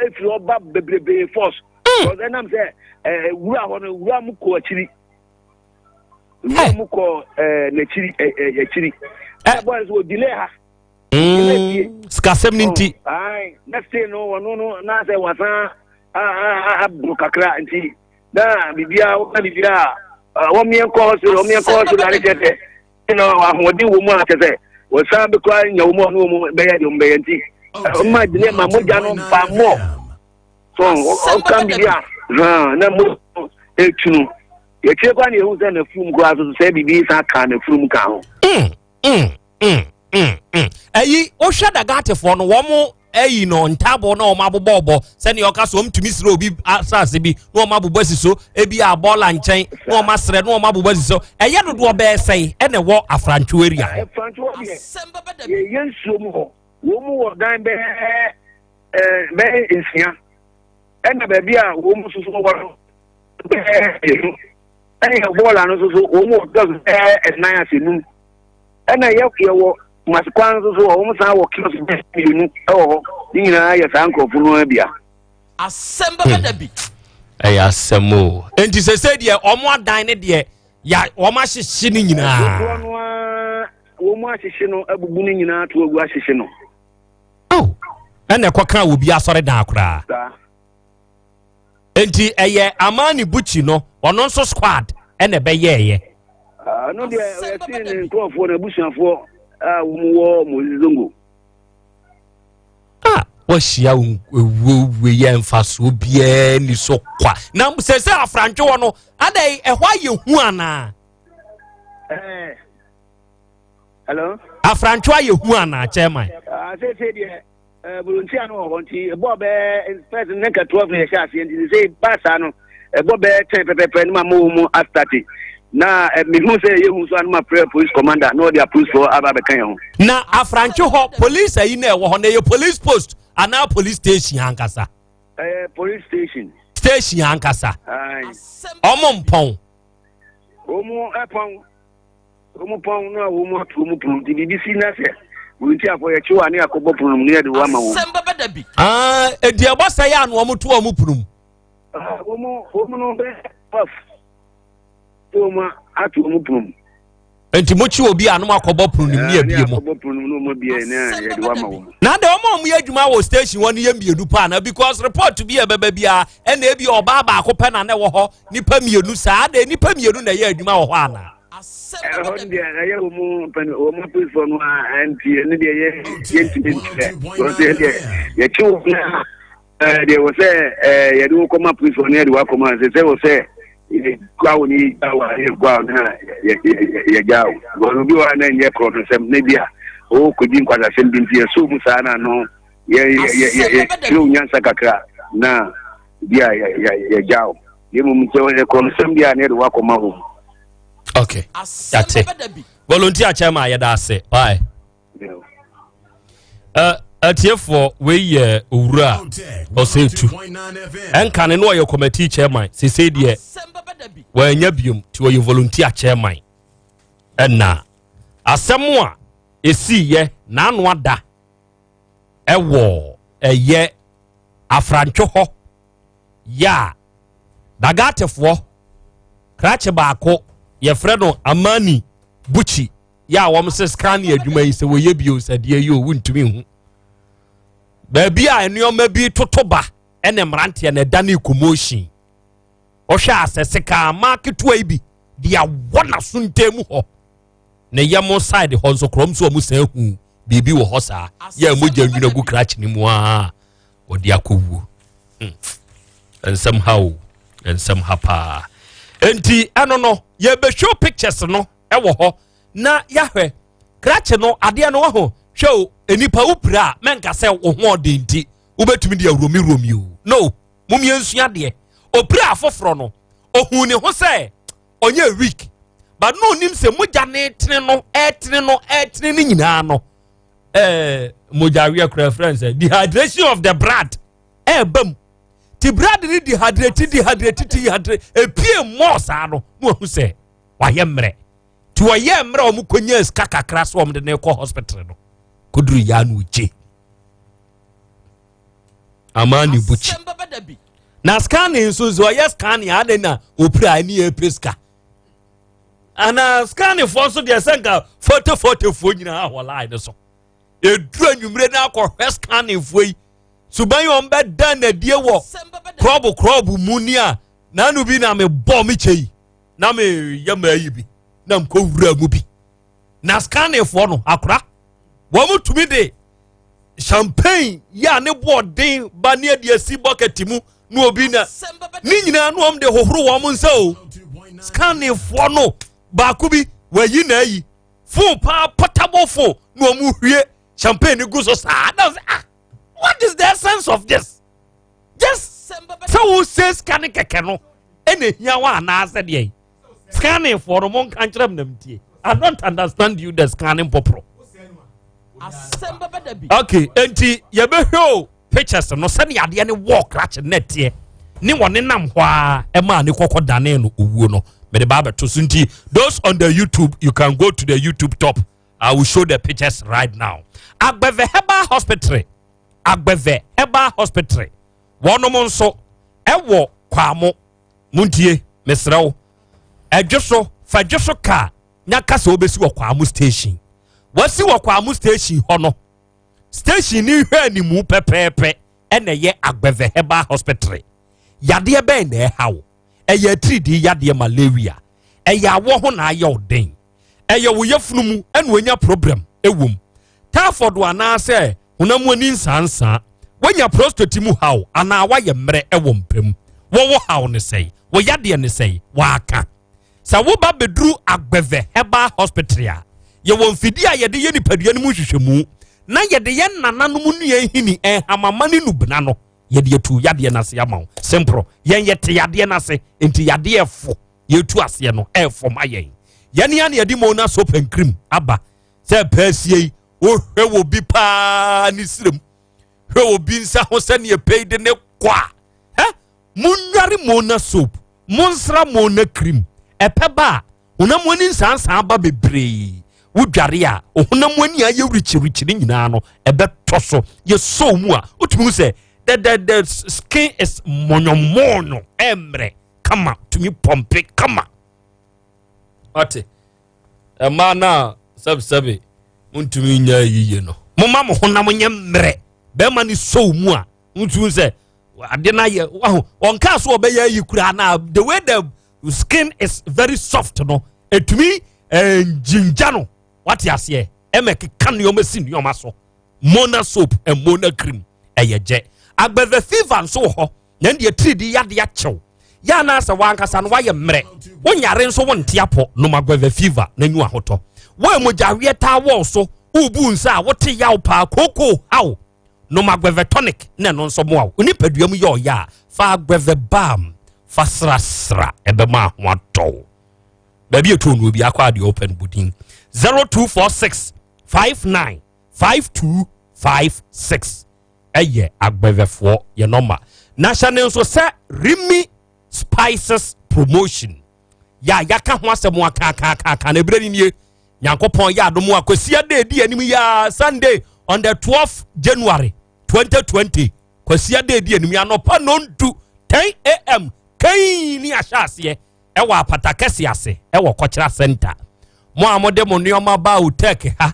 efiri hɔ ba bebrebe force. Mm. Because ɛnam sɛ ɛɛ wura hɔ no wura mu kɔ akyiri. Wura mu kɔ ɛɛ n'akyiri ɛɛ akyiri. Ɛna bɔyɛ nso wɔ delay ha. Mm. Sikasɛm ne nti. Ayi next day no wɔn no na sɛ wasan aburo kakra nti na biribiara wɔn biribiara wɔn yɛn kɔ hospital wɔn yɛn kɔ hospital ane kyɛ sɛ. na ahoɔden wɔ mu a kyɛ sɛ wɔsan bɛkɔ anya wɔn a ɔne wɔn bɛyɛ deɛ wɔn bɛyɛ nti ɔma gyina ma mogya no ba mmɔ so ɔka biribi a hàn na mogya no etu no yɛkyerɛ kora na yɛhu sɛ n'afurum koraa so sɛ biribi san ka n'afurum ka ho. Mm, mm, mm, mm, mm. Ɛyi wohwɛ dagatefoɔ no wɔn ɛyi no ntaaboo na wɔn abobɔbɔ sɛnea ɔka so wɔn tumi srɛ obi asase bi na wɔn abobɔ si so ebi a bɔɔla nkyɛn na wɔn asrɛ na wɔn abobɔ si so ɛyɛ dodoɔ bɛyɛ sɛn ɛna ɛwɔ afrantwo area hɔ. Afrantwo deɛ yɛyɛ nsuo mu hɔ wɔn mu wɔ dan bɛyɛ ɛɛ bɛyɛ nsia ɛna baabi a wɔn mu soso wɔ no bɛyɛ mmienu ɛna yɛ bɔɔla no soso wɔn mu wɔ dɔs bɛyɛ ɛnan ase num ɛna yɛ yɛwɔ Kumasi kwan nso so wɔn san wɔ kiosk bɛyɛ mmienu wɔ hɔ. Ne nyinaa yɛ saa nkurɔfo no ara bia. Asɛm bɛbɛ da bi. Ɛyɛ asɛm o. Nti sese deɛ wɔn adan ne deɛ ya wɔn ahyehye ne nyinaa. Dodoɔ no ara wɔn ahyehye no abubu ne nyinaa to agu ahyehye no. Oh, ɛna ɛkɔ kan obi asɔre dan koraa. Saa. Nti ɛyɛ Amani Buchi no ɔno nso squad ɛna ɛbɛyɛɛyɛ. Ɛno deɛ yɛse ne nkurɔfoɔ no abusuafoɔ a wɔn wɔ Moses Zongo. Ah, wahyia ewuo yɛ mfasoɔ biara ni so kwa na sɛ sɛ afrantwe wɔ no adɛ ɛhɔ ayɛ hu anaa. Ɛɛ hello. Afrantwe ayɛ hu anaa chairman. Ah, sɛ sɛ deɛ. Eh, volunteer no wɔ hɔ nti ɛbɔ bɛɛ first ne nka 12 na yɛhyɛ aseɛ nti sɛ ba saa no ɛbɔ bɛɛ 10 pɛpɛpɛ no ma ma wɔ mu astate na eh, mehu sɛ yɛhu so a no ma frɛ police commander na ɔde apolicefoɔ aba abɛka yɛn ho. Na afrankye hɔ police ayi na ɛwɔ hɔ na ɛyɛ police post anaa police station ankasa? Ɛyɛ police station. Station ankasa. Ɔmo mpɔn. Ɔmo ɛpɔn. Wɔn pɔn no a wɔn ato wɔn pono nti biribi si na sɛ wɔn ti afɔ yɛkye wɔ ne akɔbɔ pono mu ne yɛde wɔn ama wɔn. Asɛm bɛbɛ da bi. Aa edi ɛbɔ sɛ yɛ ano wɔn to wɔn pono mu. Wɔn wɔn no bɛ pɔf wɔn ato wɔn pono mu. Nti mo kyi obi a no akɔbɔ pono mu ne abie mu. Akɔbɔ pono mu ne wɔn abie ne yɛde wɔn ama wɔn. Na de wɔn a wɔyɛ adwuma wɔ station hɔ no yɛ mmienu paa na because report bi a ɛbɛba biara ɛna ebi ɔbaa baako pɛ na na ɛwɔ hɔ nipa mmienu saa de nipa mmienu na ɛyɛ adwuma wɔ hɔ ana. Ɛhɔ no deɛ ɛyɛ wɔn mu mpɛn wɔn mu apolisifoɔ no a nti ɛno deɛ yɛ yɛntumi nkyerɛ wɔn sɛ deɛ yɛkye wɔn na ɛɛ deɛ wɔ sɛ ɛɛ yɛde wɔn kɔma apolisifoɔ no yɛde wɔn akɔma sɛ sɛ wɔ sɛ yɛgua wɔn yɛgya wɔn a yɛgua wɔn na yɛ yɛ yɛgya wɔn wɔn bi wɔ ha na nyɛ korɔ no sɛm na bi a ɔkɔdi nkwasasɛm bi nti yɛsɔ mu saa na ano yɛ yɛ yɛ yɛ yɛkyerɛ nyansa kakra na bi a yɛ yɛ yɛgya wɔn na mmom sɛ wɔyɛ korɔ no sɛm bi a na yɛde wɔn akɔma wɔn. Okay yate volunteer chairman yɛda ase bye. Atiefoɔ wei yɛ owura ɔsɛ tu ɛnka ne no ɔyɛ committee chairman sese deɛ wɔanya biom nti ɔyɛ volunteer chairman ɛna asɛm a ɛsiiyɛ n'ano ada ɛwɔ ɛyɛ afrantwo hɔ yɛ a dagatefoɔ krakye baako yɛfrɛ no Amani Buchi yɛ a wɔn sɛ scanning adwuma yi sɛ wɔyɛ bio sɛ deɛ yi o wontumi nhu baabi a nneɛma bi toto ba ɛna mmeranteɛ na ɛda ne commotion ɔhwɛ asɛ sekaa maa ketewa yi bi de awɔ n'aso ntam hɔ ne yam side hɔ nso korɔm so wɔn san hu biribi wɔ hɔ saa yɛ a mogya nwina gu krakye ne mu a wɔde akɔwuo hmm. nsɛm ha o nsɛm ha paa nti ɛno no yɛbɛhwɛ pictures no ɛwɔ hɔ na yɛahwɛ krakye no adeɛ no waho hwɛ o nipa wo pira a mɛnka sɛ wo ho ɔden nti wobɛtumi de awuromi romi o no mom yɛnsua adeɛ opira afoforɔ no ohun ne ho sɛ ɔnyɛ weak but no onim sɛ mogya ne tene no ɛtene no ɛtene no nyinaa no ɛɛ mogya aweɛ kora frɛ sɛ dehydration of the blood ɛɛba mu ti blood ne dehydrate dehydrate dehydrate epie mmɔɔ saa no na wahu sɛ wayɛ mmerɛ nti wɔyɛ mmerɛ a wɔn kɔnya sika kakra so wɔn de no kɔ hospital no kɔduru yaa no ogye amaa ne bukyi na scanning nso nso ɔyɛ scanning ade na opira ani yɛ pɛ sika ana scanning foɔ nso deɛ sɛ nka fote fote foɔ nyinaa wɔ line no so eduru anwummerɛ no akɔhwɛ scanning foɔ yi suban yi wɔn bɛda n'adie wɔ krɔbo krɔbo mu ni a n'ano bi na mebɔ me kyɛ yi na meyɛ maa yi bi na mekɔ wura mu bi na scannefoɔ no akora wɔn tumi de champagne yɛ a ne boɔden ba ne adi asi bucket mu na obi na ne nyinaa no wɔn de hohoro wɔn nsa o scannefoɔ no baako bi wɔayi na ayi phone paa portable phone na wɔn hwie. champagne no gu so saa na sɛ, ah, what is the essence of this? Just sɛ wo sɛ sika ne kɛkɛ no ɛna ehia wa anaasɛ deɛ scanning foɔ no mo nka nkyerɛ m nam tie. I don't understand you, the scanning pɔporɔ. Okay, enti yɛbɛhwɛ o pictures no sɛdeɛ adeɛ ne wɔɔ krakye ne teɛ ne wɔne nam hɔ a ɛmaa ne kɔkɔ dane no owuo no. Mede ba abɛto so, nti those on the YouTube, you can go to the YouTube top. I will show the pictures right now. Agbeve Herbal Hospital, Agbeve Herbal Hospital, wɔnom nso ɛwɔ Kwamo. Muntie, mesrɛ wo, ɛdwe so fa dwe so kaa nyaka sɛ wobɛsi wɔ Kwamo station. Wasi wɔ Kwamo station hɔ no, station ni hwɛ animu pɛpɛɛpɛ ɛna ɛyɛ Agbeve Herbal Hospital. Yadeɛ bɛn na ɛha wo? Ɛyɛ atiridii yadeɛ, malaria, ɛyɛ awɔ ho na ayɛ wo den, ɛyɛ wo yafunu mu ɛna wanya problem ɛwɔ mu, typhoid anaasɛ honam ani nsansan, wanya prostate mu haw anaa wayɛ mmerɛ ɛwɔ mpam, wɔwɔ haw ne sɛe, wo yadeɛ ne sɛe, waaka sɛ woba bɛduru Agbeve Herbal Hospital a, yɛwɔ mfidie a yɛde yɛ nipadua no mu nhwehwɛmu na yɛde yɛn nananom nnua hini ɛhamama ne nubena no yɛde atu yadeɛ no ase ama wo. Simple. Yɛn yɛte yadeɛ no ase, nti yadeɛ ɛfo yɛtu aseɛ no ɛfo ma yɛn. Yɛne a na yɛde Mona soap and cream aba sɛ pɛɛsie yi, wohwɛ wɔ bi paa ne sirem, hwɛ wɔ bi nsa ho sɛneɛ pɛi de ne kɔ a ɛ monnware Mona soap, monsra Mona cream. Ɛpɛ ba a honam ani nsansan ba bebree, wodware a honam ani ayɛ rikyirikyiri nyinaa no ɛbɛtɔ so. Yɛsɔw mu a wotumi hu sɛ the skin is mɔnyɔmɔnyɔ, ɛmmerɛ kama, tumi pɔmpe kama. Ɔte ɛmaa no a sɛbesɛbe montumi nyɛ yiye no, momma mo honam nyɛ mmerɛ. Bɛrima no sɔw mu a wotumi sɛ ade no ayɛ waho. Ɔnkaa so ɔbɛyɛ ayi koraa na the way the skin is very soft no, ɛtumi ngyingya no, wate aseɛ, ɛma keka nneɔma si nneɔma so. Mona soap and Mona cream ɛyɛ gyɛ. Agbeve fever nso wɔ hɔ na deɛ tiridi yade akyɛw yɛ anaasɛ wankasa no wayɛ mmerɛ, wonyare nso wonte apɔ, nom Agbeve fever na nyu ahotɔ. Wo a mogyaweɛ taa wɔɔ so, wobu nsa a wote yaw paa, kookoo haw, nom Agbeve tonic na ɛno nso mmoa wo. Nipadua mu yɛ ɔyɛ a, fa Agbeve balm fa srasra, ɛbɛma aho atɔ. Baabi ɛtɔ no obi akɔ adeɛ wopɛ no budin 0246 59 5256 ɛyɛ Agbɛvɛfoɔ yɛ nɔma. Na hyɛ ne nso sɛ Rimi Spices promotion yɛ a yɛaka ho asɛm akaakaaka na ɛberɛ no nie. Nyankopɔn yɛ adom a, Kwasia da ɛdi anim yɛ Sunday on the 12th January 2020, Kwasia da ɛdi anim yɛ anɔpa nondu 10 a.m. kai ne ahyɛ aseɛ ɛwɔ Apata Kɛse ase ɛwɔ Kɔkyerɛ Center. Mo a mode mo nneɔma ba otek ha,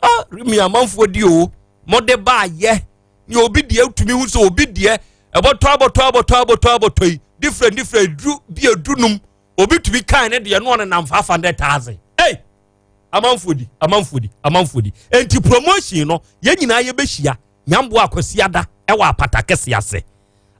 ah, Rimi amanfoɔ di o, mode ba ayɛ ne obi deɛ tumi hu sɛ obi deɛ ɛbɔtɔ abɔtɔ abɔtɔ abɔtɔ abɔtɔ yi different different duru bi edu num, obi tumi kan ne deɛ no ɔne nam 500,000. Hey, amanfoɔ di, amanfoɔ di, amanfoɔ di. Nti promotion no yɛn nyinaa yɛbɛhyia nyamboa Akwasi ada ɛwɔ Apata Kɛse ase.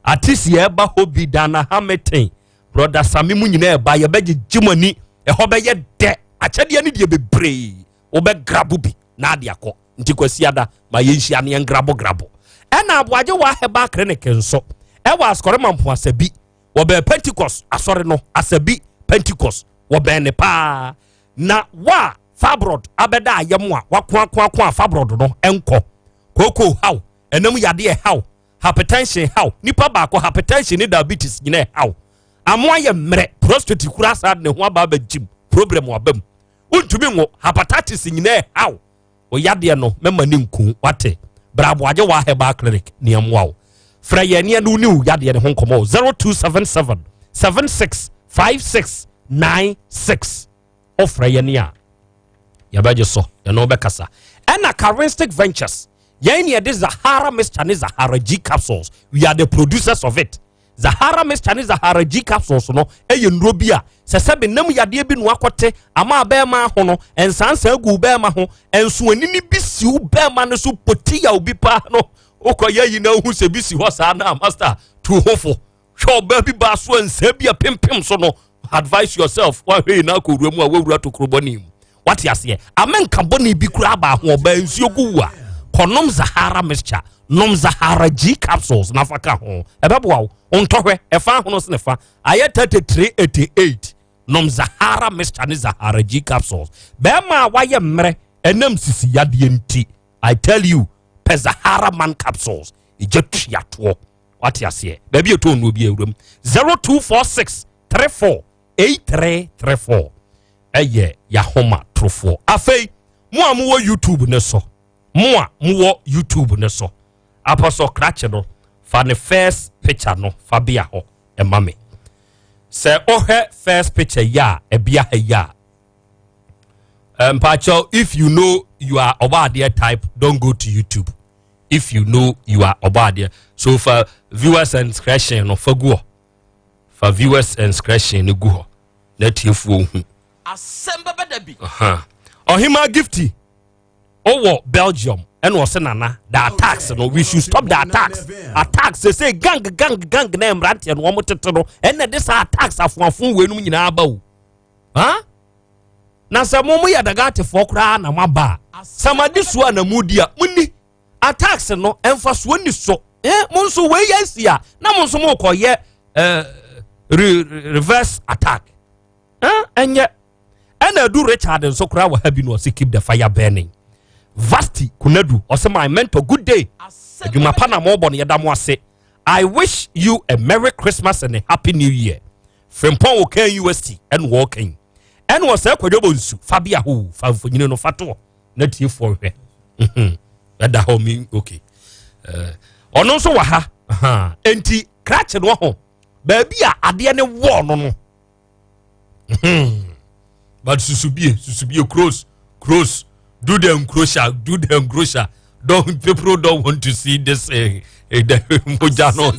Artist yɛ ɛba hɔ bi, Dana Hamilton, Brother Sami, mu nyinaa ɛba, yɛbɛgyegye mo ani. Ɛhɔ bɛyɛ dɛ. Akyɛdeɛ no deɛ bebree, wobɛgrabo bi na ade akɔ. Nti Kwasi ada ma yɛnhyia ne yɛn grabo grabo. Ɛna Aboagye wɔ Herbal Clinic nso ɛwɔ Asɔre Mampo Asabi, wɔbɛn Pentecost asɔre no, Asabi Pentecost, wɔbɛn ne paa. Na wa fibroid abɛda ayɛm a wakoakoako a fibroid no ɛnkɔ, kooko haw, ɛnam yadeɛ haw, hypertension haw, nipa baako hypertension ne diabetes nyinaa haw, amoa yɛ mmerɛ, prostate kura saa ne ho aba abɛgyim, problem waba mu, wontumi ngo, hepatitis nyinaa haw o, yadeɛ no mɛma ne nku wate. Bra Aboagye wɔ Herbal Clinic ne ɛmmoa wo. Frɛ yɛn ne ɛno ne wo yadeɛ ne ho nkɔmmɔ 0277 76 56 96. Ɔfrɛ yɛn a yɛbɛgye so, yɛne wobɛkasa. Ɛna Charistic Ventures, yɛn ne yɛde Zahara Mixture ne Zahara G capsules. We are the producers of it. Zahara Mixture ne Zahara G capsules no ɛyɛ nnuro bi a sɛ sɛbi nam yadeɛ bi no akɔte ama bɛrima ho no nsansan gu bɛrima ho, nsoanini bi si wo bɛrima no so poti yaw bi paa no, wokɔ yɛ yi na wohu sɛ bi si hɔ saa na master tu ho fo. Hwɛ, ɔbaa bi baa so a nsa bi a pempem so no, advise yourself. Wahwɛ yi na akɔ wura mu a wawura tokuro bɔne mu, wate aseɛ, amenka bɔne bi kura aba ho. Ɔbaa nsuo gu wu a Kɔnom Zahara mixture, nom Zahara G capsules na fa ka ho. Ɛbɛboa wo. Ntɔhwɛ, ɛfa ahono sene fa. Ayɛ 3388. Nom Zahara mixture ne Zahara G capsules. Bɛrima a wayɛ mmerɛ ɛnam sisi yadeɛ nti, I tell you, pɛ Zahara man capsules. Ɛgya tuatoɔ. Wate aseɛ. Baabi a ɛtɔn no bi awuram. 0246 34 8334 ɛyɛ Yahoma torofoɔ. Afei, mo a mowɔ YouTube ne so, mo a mowɔ YouTube ne so, apɔsɔ krakye no, fa ne first picture no fa bea hɔ ɛma me. Sɛ ɔhwɛ first picture yi a ɛbea ha yi a, mpakyɛw, if you know you are ɔbaadeɛ type, don't go to YouTube. If you know you are ɔbaadeɛ, so fa viewers discretion no fa gu hɔ, fa viewers discretion no gu hɔ na tiefoɔ hu. Asɛm bɛbɛ da bi. Ɔhema Gifty ɔwɔ Belgium ɛna ɔsɛ nana, the attacks no, we should stop the attacks. Attacks sɛ gang gang gang na mmeranteɛ no wɔn tete no ɛna de saa attacks afoafo wei nom nyinaa ba o. Ha na sɛ mo mo yɛ dagatefoɔ koraa na mo aba a, samade so a na mo di a mo ni attacks no ɛmfasoɔ ni so. Mo nso wei yɛ asi a na mo nso mo kɔ yɛ reverse attack. Ɛnyɛ ɛna adu Richard nso koraa wɔ ha bi no, ɔsɛ keep the fire burning. Vasti Kunadu ɔsɛ my mentor, good day, adwuma pa na mɔbɔ no, yɛda mo ase. I wish you a Merry Christmas and a Happy New Year. Frimpɔn wɔ kan UST ɛna wɔɔkan ɛna ɔsɛ Kwadwo bɔ nsu fa bi aho fa mfonyini no fa toɔ na tiefoɔ hwɛ. Ɛda hɔ mi, okay. Ɔno nso wɔ ha. Enti krakye no ho baabi a adeɛ ne wɔɔ no. But susubie susubie, close close, do the enclosure, do the enclosure. Don't, people don't want to see this. The mogya no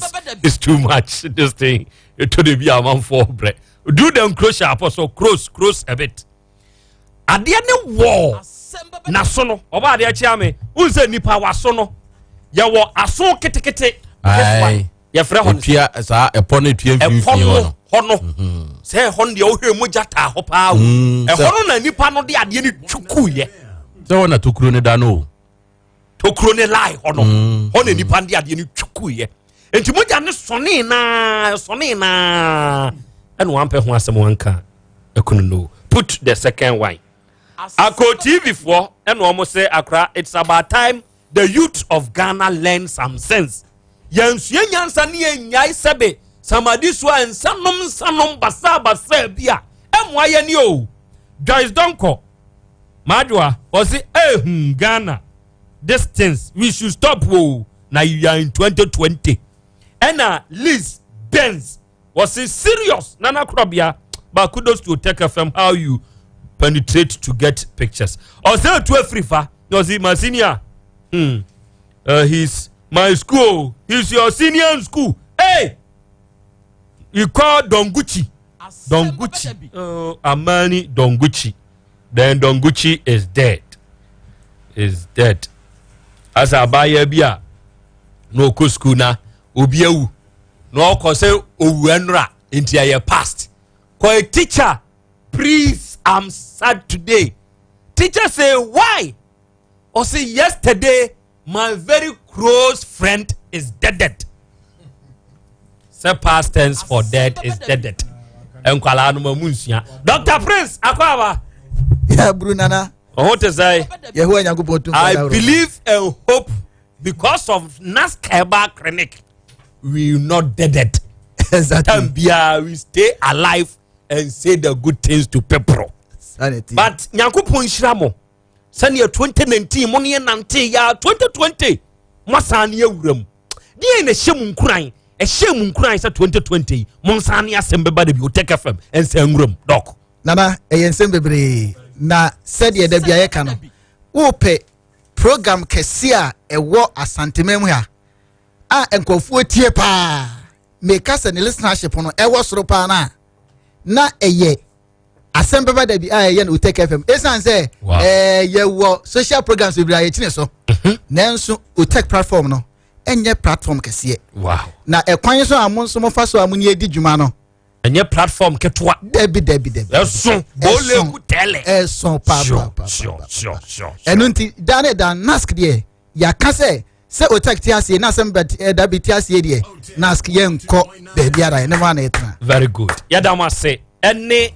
is too much. This thing to the bi amanfoɔ brɛ. Do the enclosure, apostle, close close a bit. Adeɛ ne wɔɔ n'aso no, ɔba adeɛ kyea me n sɛ nipa waso no, yɛwɔ aso ketekete. This one, yɛfrɛ hɔ no etua saa ɛpɔ no etua ɛpɔ mfimfini hɔ no no. Hɔ no sɛ ɛhɔ no deɛ wohwɛ mogya taa hɔ paa o. Ɛhɔ no na nipa no de adeɛ no twukuyɛ. Sɛ hɔ na tokuro no da no o. Tokuro ne lie hɔ no, hɔ na nipa no de adeɛ no twukuyɛ, nti mogya ne sɔne naa sɔne naa ɛna wampɛ ho asɛm wanka ɛkunu no. Put the second one. Ako TV foɔ ɛna wɔn sɛ akora, it's about time the youth of Ghana learn some sense. Yɛnsua nyansa ne yɛnyae sɛbe samadi so a nsanom nsanom basabasa bi a ɛmmoa yɛ ni o. Joyce Donko Madwoa ɔsi ehun Ghana, this things we should stop o, na you are in 2020. Ɛna Liz Benz wɔsi serious Nana Korɔbea, but kudos to Tech FM, how you penetrate to get pictures. Ɔsɛ etu efiri fa na ɔsi my senior, he's my school, he's your senior in school. Hey, you call Donguchi, Donguchi, Amani Donguchi. Then Donguchi is dead, is dead. Asa abaayewa bi a na ɔkɔ school na obi awu na ɔkɔ sɛ owu ɛnora nti ɛyɛ past. Kɔ a teacher, please, I'm sad today. Teacher say why? Ɔsɛ yesterday my very close friend is dead. Sɛ past tense for dead is dead. Nkwalaa no ma mu nsua. Dr Prince Akɔaba. Yeah, bru nana. Ɔho te sɛ? Yehowa Nyankopɔn tum. I believe and hope because of Naskeba clinic we not dead. Exactly. Time biara we stay alive and say the good things to people. Sanity. But Nyankopɔn nhyira mo sɛnea 2019 mo ne yɛ nante ya 2020 mo asan ne awura mu deɛ na ɛhyɛ mu nkuran, ɛhyɛ mu nkuran sɛ 2020 yi mo nsan ne asɛm bɛba da bi Otec FM ɛnsa nwura mu, Doc. Nana, ɛyɛ nsɛm bebree na sɛdeɛ da bia yɛka no, wopɛ program kɛse a ɛwɔ Asantema mu ha a nkurɔfoɔ tie paa, meka sɛ ne listenership no ɛwɔ soro paa no a, na ɛyɛ asɛm bɛba da bi a ɛyɛ no Otec FM, ɛsiane sɛ yɛwɔ social programs bebree a yɛkyine so, nanso Otec platform no ɛnyɛ platform kɛseɛ. Na ɛkwan so a mo nso mofa so a mo ne yɛdi dwuma no, ɛnyɛ platform ketewa. Dabi, dabi, dabi. Ɛso booleku tɛlɛ. Ɛso paa paa paa. Sure, sure, sure. Ɛno nti da ne da nask deɛ Yɛaka sɛ sɛ Otek te aseɛ na asɛm da bi te aseɛ deɛ, na yɛnkɔ baabi ara, yɛne mu ana yɛtena. Very good, yɛda mo ase ɛne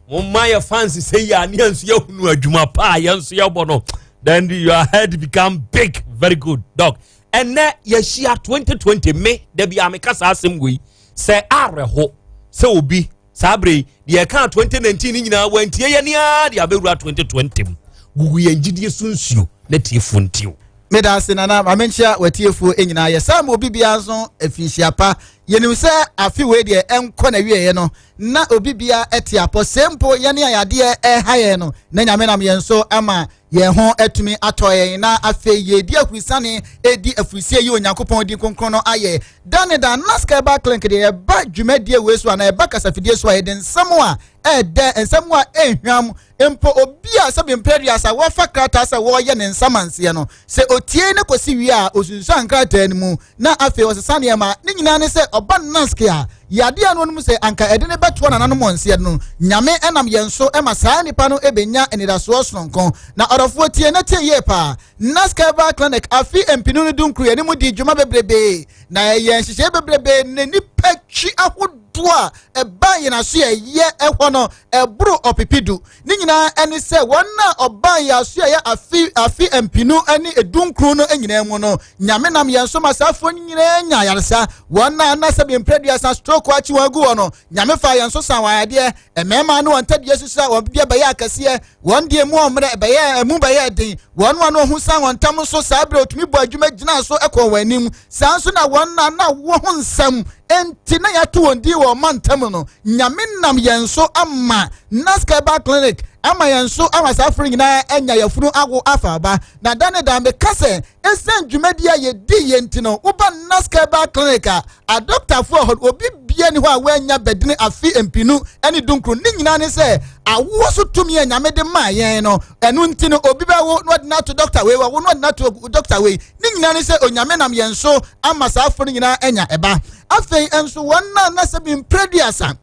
mo ma yɛ fans sɛ yi a ne yɛn nso yɛhunu adwuma pa a yɛn nso yɛbɔ no, then your head become big. Very good, Doc. Ɛnɛ yɛhyia 2020. Me da bi a meka saa asɛm wei sɛ awerɛho sɛ obi saa berɛ yi deɛ ɛka 2019 no nyinaa wantie yɛ nea de abɛwura 2020 mu. Gugu yɛn gyidie so nsuo na tiefoɔ ntio. Meda ase, Nana. Maame, nkyia watiefoɔ nyinaa. Yɛ saa ma obi biara nso afinhyia pa. Yɛnim sɛ afe wei deɛ ɛnkɔ na wieɛ no na obi biara ɛte apɔ sɛ mpo yɛne ayadeɛ ɛha yɛn no, na Nyame nam yɛn so ama yɛn ho atumi atɔ yɛn, na afei yɛdi ahurisane, ɛdi afurisie yi Onyankopɔn di kronkron no ayɛ da ne da. Nask Herbal Clinic deɛ, yɛba dwumadie wei so anaa yɛba kasafidie so a, yɛde nsɛm a ɛɛdɛ, nsɛm a ɛnhwam mpo. Obi a sɛbi mpɛduasa wɔfa krataa sɛ wɔreyɛ ne nsamanseɛ no, sɛ otie ne kɔsi wie a, osunsuan krataa no mu na afei ɔsesa nneɛma ne nyinaa ne sɛ ɔba Nask a, yadeɛ no nom sɛ anka ɛde ne bɛtoɔ nananom nseɛ no, Nyame ɛnam yɛn so ɛma saa nipa no ɛbɛnya anidasoɔ sononko. Na ɔdɔfoɔ, tie na tie yie paa. Nask Herbal Clinic, afi mpinu no 19 yɛne mu di dwuma bebrebee na ɛyɛ nhyehyɛe bebrebee na nipa twi ahodoɔ a ɛba yɛn aso yɛyɛ ɛhɔ no ɛboro 70. Ne nyinaa ɛne sɛ wɔn a ɔba yɛn aso yɛyɛ afi 2019 no nyinaa mu no, Nyame nam yɛn so ma saafoɔ no nyinaa nya ayaresa. Wɔn a na sɛbi mprɛduasa stroke akyi wɔn agu hɔ no, Nyame fa yɛn so san wɔn ayadeɛ. Mmarima ne wɔn ntadua susua, wɔn deɛ bɛyɛ akɛseɛ, wɔn deɛ mu ɔmmerɛ ɛbɛyɛ ɛmu bɛyɛ den. Wɔn a no ho san wɔn ntam nso, saa berɛ otumi bɔ adwuma gyina so ɛkɔ wɔn anim. Saa nso na wɔn na na wɔ ho nsɛm nti na yɛato wɔn din wɔ ɔma ntam no, Nyame nam yɛn so ama Nask Herbal Clinic ama yɛn so ama saa aforo nyinaa anya yɛfunu awo afa aba. Na da ne da meka sɛ ɛsiane dwumadi a yɛdi yɛn nti no, woba Nask Herbal Clinic a, adɔktafoɔ hɔ obi bia ni hɔ a wɔanya bɛdini afe 2019. Ne nyinaa ne sɛ awoɔ so tumi a Nyame de maa yɛn no, ɛno nti no obi bɛwo na ɔde no ato dɔkta wei, wɔwo na ɔde no ato dɔkta wei. Ne nyinaa ne sɛ Onyame nam yɛn so ama saa afo no nyinaa anya ɛba. Afei nso wɔn a na sɛ mprɛduasa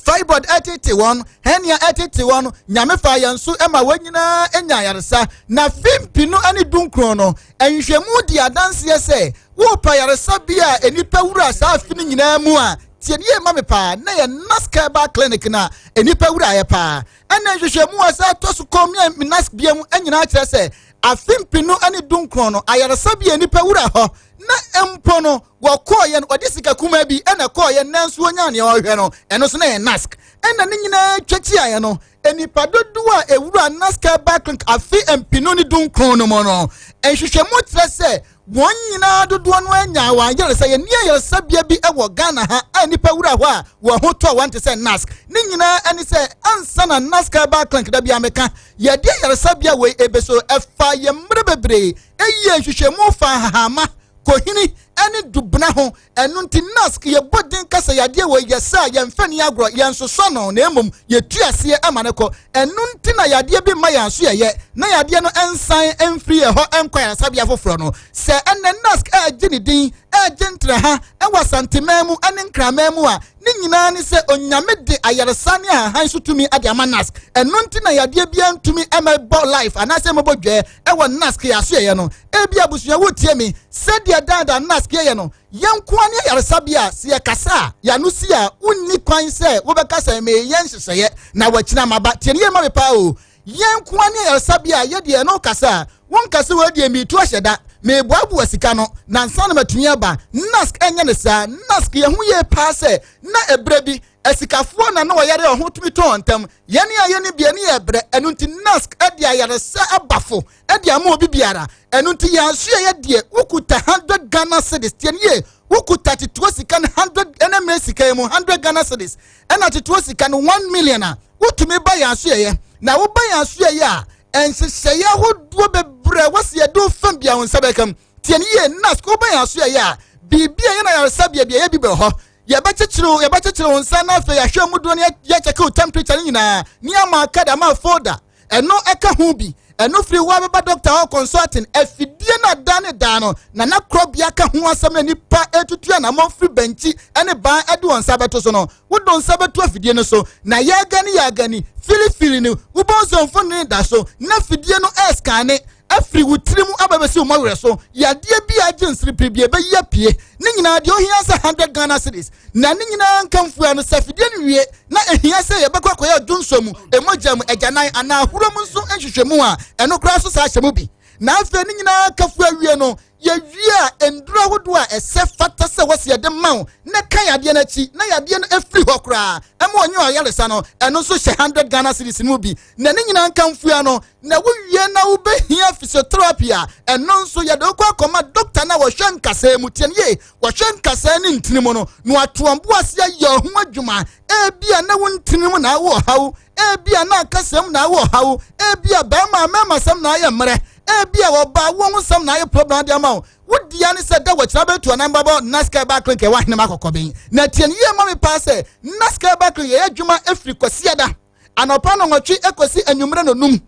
fibroid ɛtete wɔn, hernia ɛtete wɔn, Nyame fa yɛn so ma wɔn nyinaa anya ayaresa. Na fi 2019 no, nhwehwɛmu di adanseɛ sɛ wopa yaresa bi a nipa wura saa afi no nyinaa mu a, tie ne yie ma me paa, na yɛ Nask Herbal Clinic na nipa wura yɛ paa. Ɛna nhwehwɛmu a sɛ ɛtɔ so kɔm Nask bia mu nyinaa kyerɛ sɛ afe 2019 no, ayaresa bi a nipa wura hɔ na mpo no wɔkɔɔyɛ no, ɔde sika kuma bi ɛna kɔɔyɛ, nanso wɔnya nea ɔhwɛ no, ɛno nso na yɛ Nask. Ɛna ne nyinaa twakyiaeɛ no, nipa dodoɔ a ewura Nask Herbal Clinic afe 2019 no mu no, nhwehwɛmu kyerɛ sɛ wɔn nyinaa dodoɔ no anya wɔn ayaresa. Yɛn ni ayaresabea bi wɔ Ghana ha a nipa wura hɔ a wɔn ho tɔ wɔn te sɛ Nask. Ne nyinaa ɛne sɛ ansa na Nask Herbal Clinic, da bi ameka yɛde ayaresabea wei ebe so, ɛfa yɛn mmerɛ bebree eyi nhwehwɛmu fa ahahama kohini ɛne dubena ho. Ɛno nti Nask yɛbɔ din kasa yadeɛ wɔ yɛ sɛ a yɛmfɛ ne agorɔ, yɛnsosɔ no, na mmom yɛtu aseɛ ama no kɔ. Ɛno nti na yadeɛ bi mma yɛn so yɛyɛ na yadeɛ no nsan mfiri yɛ hɔ nkɔ ayaresabea foforɔ no. Sɛ ɛnɛ Nask ɛregye ne din, ɛregye ntrɛ ha ɛwɔ Asanteman mu ɛne Nkraman mu a, ne nyinaa ne sɛ Onyame de ayaresa ne ahahan so tumi de ama Nask. Ɛno nti na yadeɛ biara ntumi ɛmɛbɔ life anaasɛ ɛmɛbɔ dwɛɛ ɛwɔ Nask yɛ aso yɛyɛ no. Ebi abusua wotie mi, sɛdeɛ daadaa Nask yɛyɛ no, yɛn nkoa ne ayaresabea a sɛ yɛkasa a yɛano si a, wonni kwan sɛ wobɛka sɛ meyɛ nhyehyɛeɛ na wakyina maba. Tie ne yɛ ma me paa o. Yɛn nkoa ne ayaresabea a yɛdeɛ ɛno kasa a wonka sɛ wɔdeɛ meetu ahyɛ da meeboaboa sika no na nsa na matumi aba Nask. Ɛnyɛ ne saa. Nask yɛn ho yie paa sɛ na ɛberɛ bi asikafoɔ na na wɔyare a ɔho tumi tɔn ntam. Yɛne a yɛne bia ne yɛ brɛ. Ɛno nti Nask ɛde ayaresa abafo ɛde ama obi biara. Ɛno nti yɛn aso yɛ deɛ wokuta 100 Ghana cedis, tie nie, wokuta tetewa sika no 100 ɛna mmerɛ sika yi mu 100 Ghana cedis ɛna tetewa sika no 1 million a, wotumi ba yɛn aso yɛyɛ. Na woba yɛn aso yɛyɛ a, nhyehyɛeɛ ahodoɔ bebree wɔsi yɛde wo fam bia wo nsa bɛka mu. Tie ne yie, Nask woba yɛn aso yɛyɛ a, biribi a yɛn ayaresabea bi ɛyɛ bi bɛ hɔ, yɛbɛkyekyere wo nsa na afei yɛahwɛ mu doɔ ne yɛkyɛke wo temperature no nyinaa ne ama card ama folder. Ɛno ɛka ho bi. Ɛno firi hɔ abɛba doctor hɔ consulting. Afidie no ada ne daa no nana korɔbea ka ho asɛm na nipa etutu anamɔ firi bɛnkyi ɛne ban ɛde wɔn nsa bɛto so no, wodɔ nsa bɛto afidie no so na yɛagani yɛagani filifili no, wobɔ nsɔmfo ne da so na afidie no ɛscan. Afiri wo tiri mu aba bɛsi wo mmɔwerɛ so. Yadeɛ bi a agye nsere bi ɛbɛyi apue. Ne nyinaa deɛ ohia sɛ 100 Ghana cedis. Na ne nyinaa nkamfua no sɛ afidie no wie na ehia sɛ yɛbɛkɔ akɔyɛ dwonsɔ mu, emogya mu, agyanan anaa ahuro mu nso nhwehwɛmu a, ɛno koraa so saa ahyɛ mu bi. Na afei ne nyinaa kafo awie no, yɛwie a, nduro ahodoɔ a ɛsɛ fata sɛ wɔsi yɛde ma wo na ka yadeɛ no akyi na yadeɛ no afiri hɔ koraa ɛma ɔnyɛ ɔyaresa no, ɛno nso hyɛ 100 Ghana cedis no mu bi. Na ne nyinaa nkamfua no, na wowie na wobɛhia physiotherapy a, ɛno nso yɛde wokɔ akɔma doctor na wɔhwɛ nkasɛɛ mu. Tiɛ no yie, wɔhwɛ nkasɛɛ ne ntini mu no na watoɔmbo ase ayɛ ɔho adwuma. Ebia na wo ntini mu na awɔ ɔhaw, ebia na akasɛm mu na awɔ ɔhaw, ebia bɛrima mmarima sɛm na ayɛ mmerɛ, ebia wɔbaa wɔn ho nsɛm na ayɛ problem de ama wo. Wodia ne sɛ da wɔkyerɛ bɛtu anam babɔ Naska Herbal Clinic ɛwɔ Ahenema Akɔkɔben. Na tie no yie ma me paa sɛ Naska Herbal Clinic yɛyɛ adwuma efiri Kwasiada anɔpa 8 ekosi anwummerɛ 5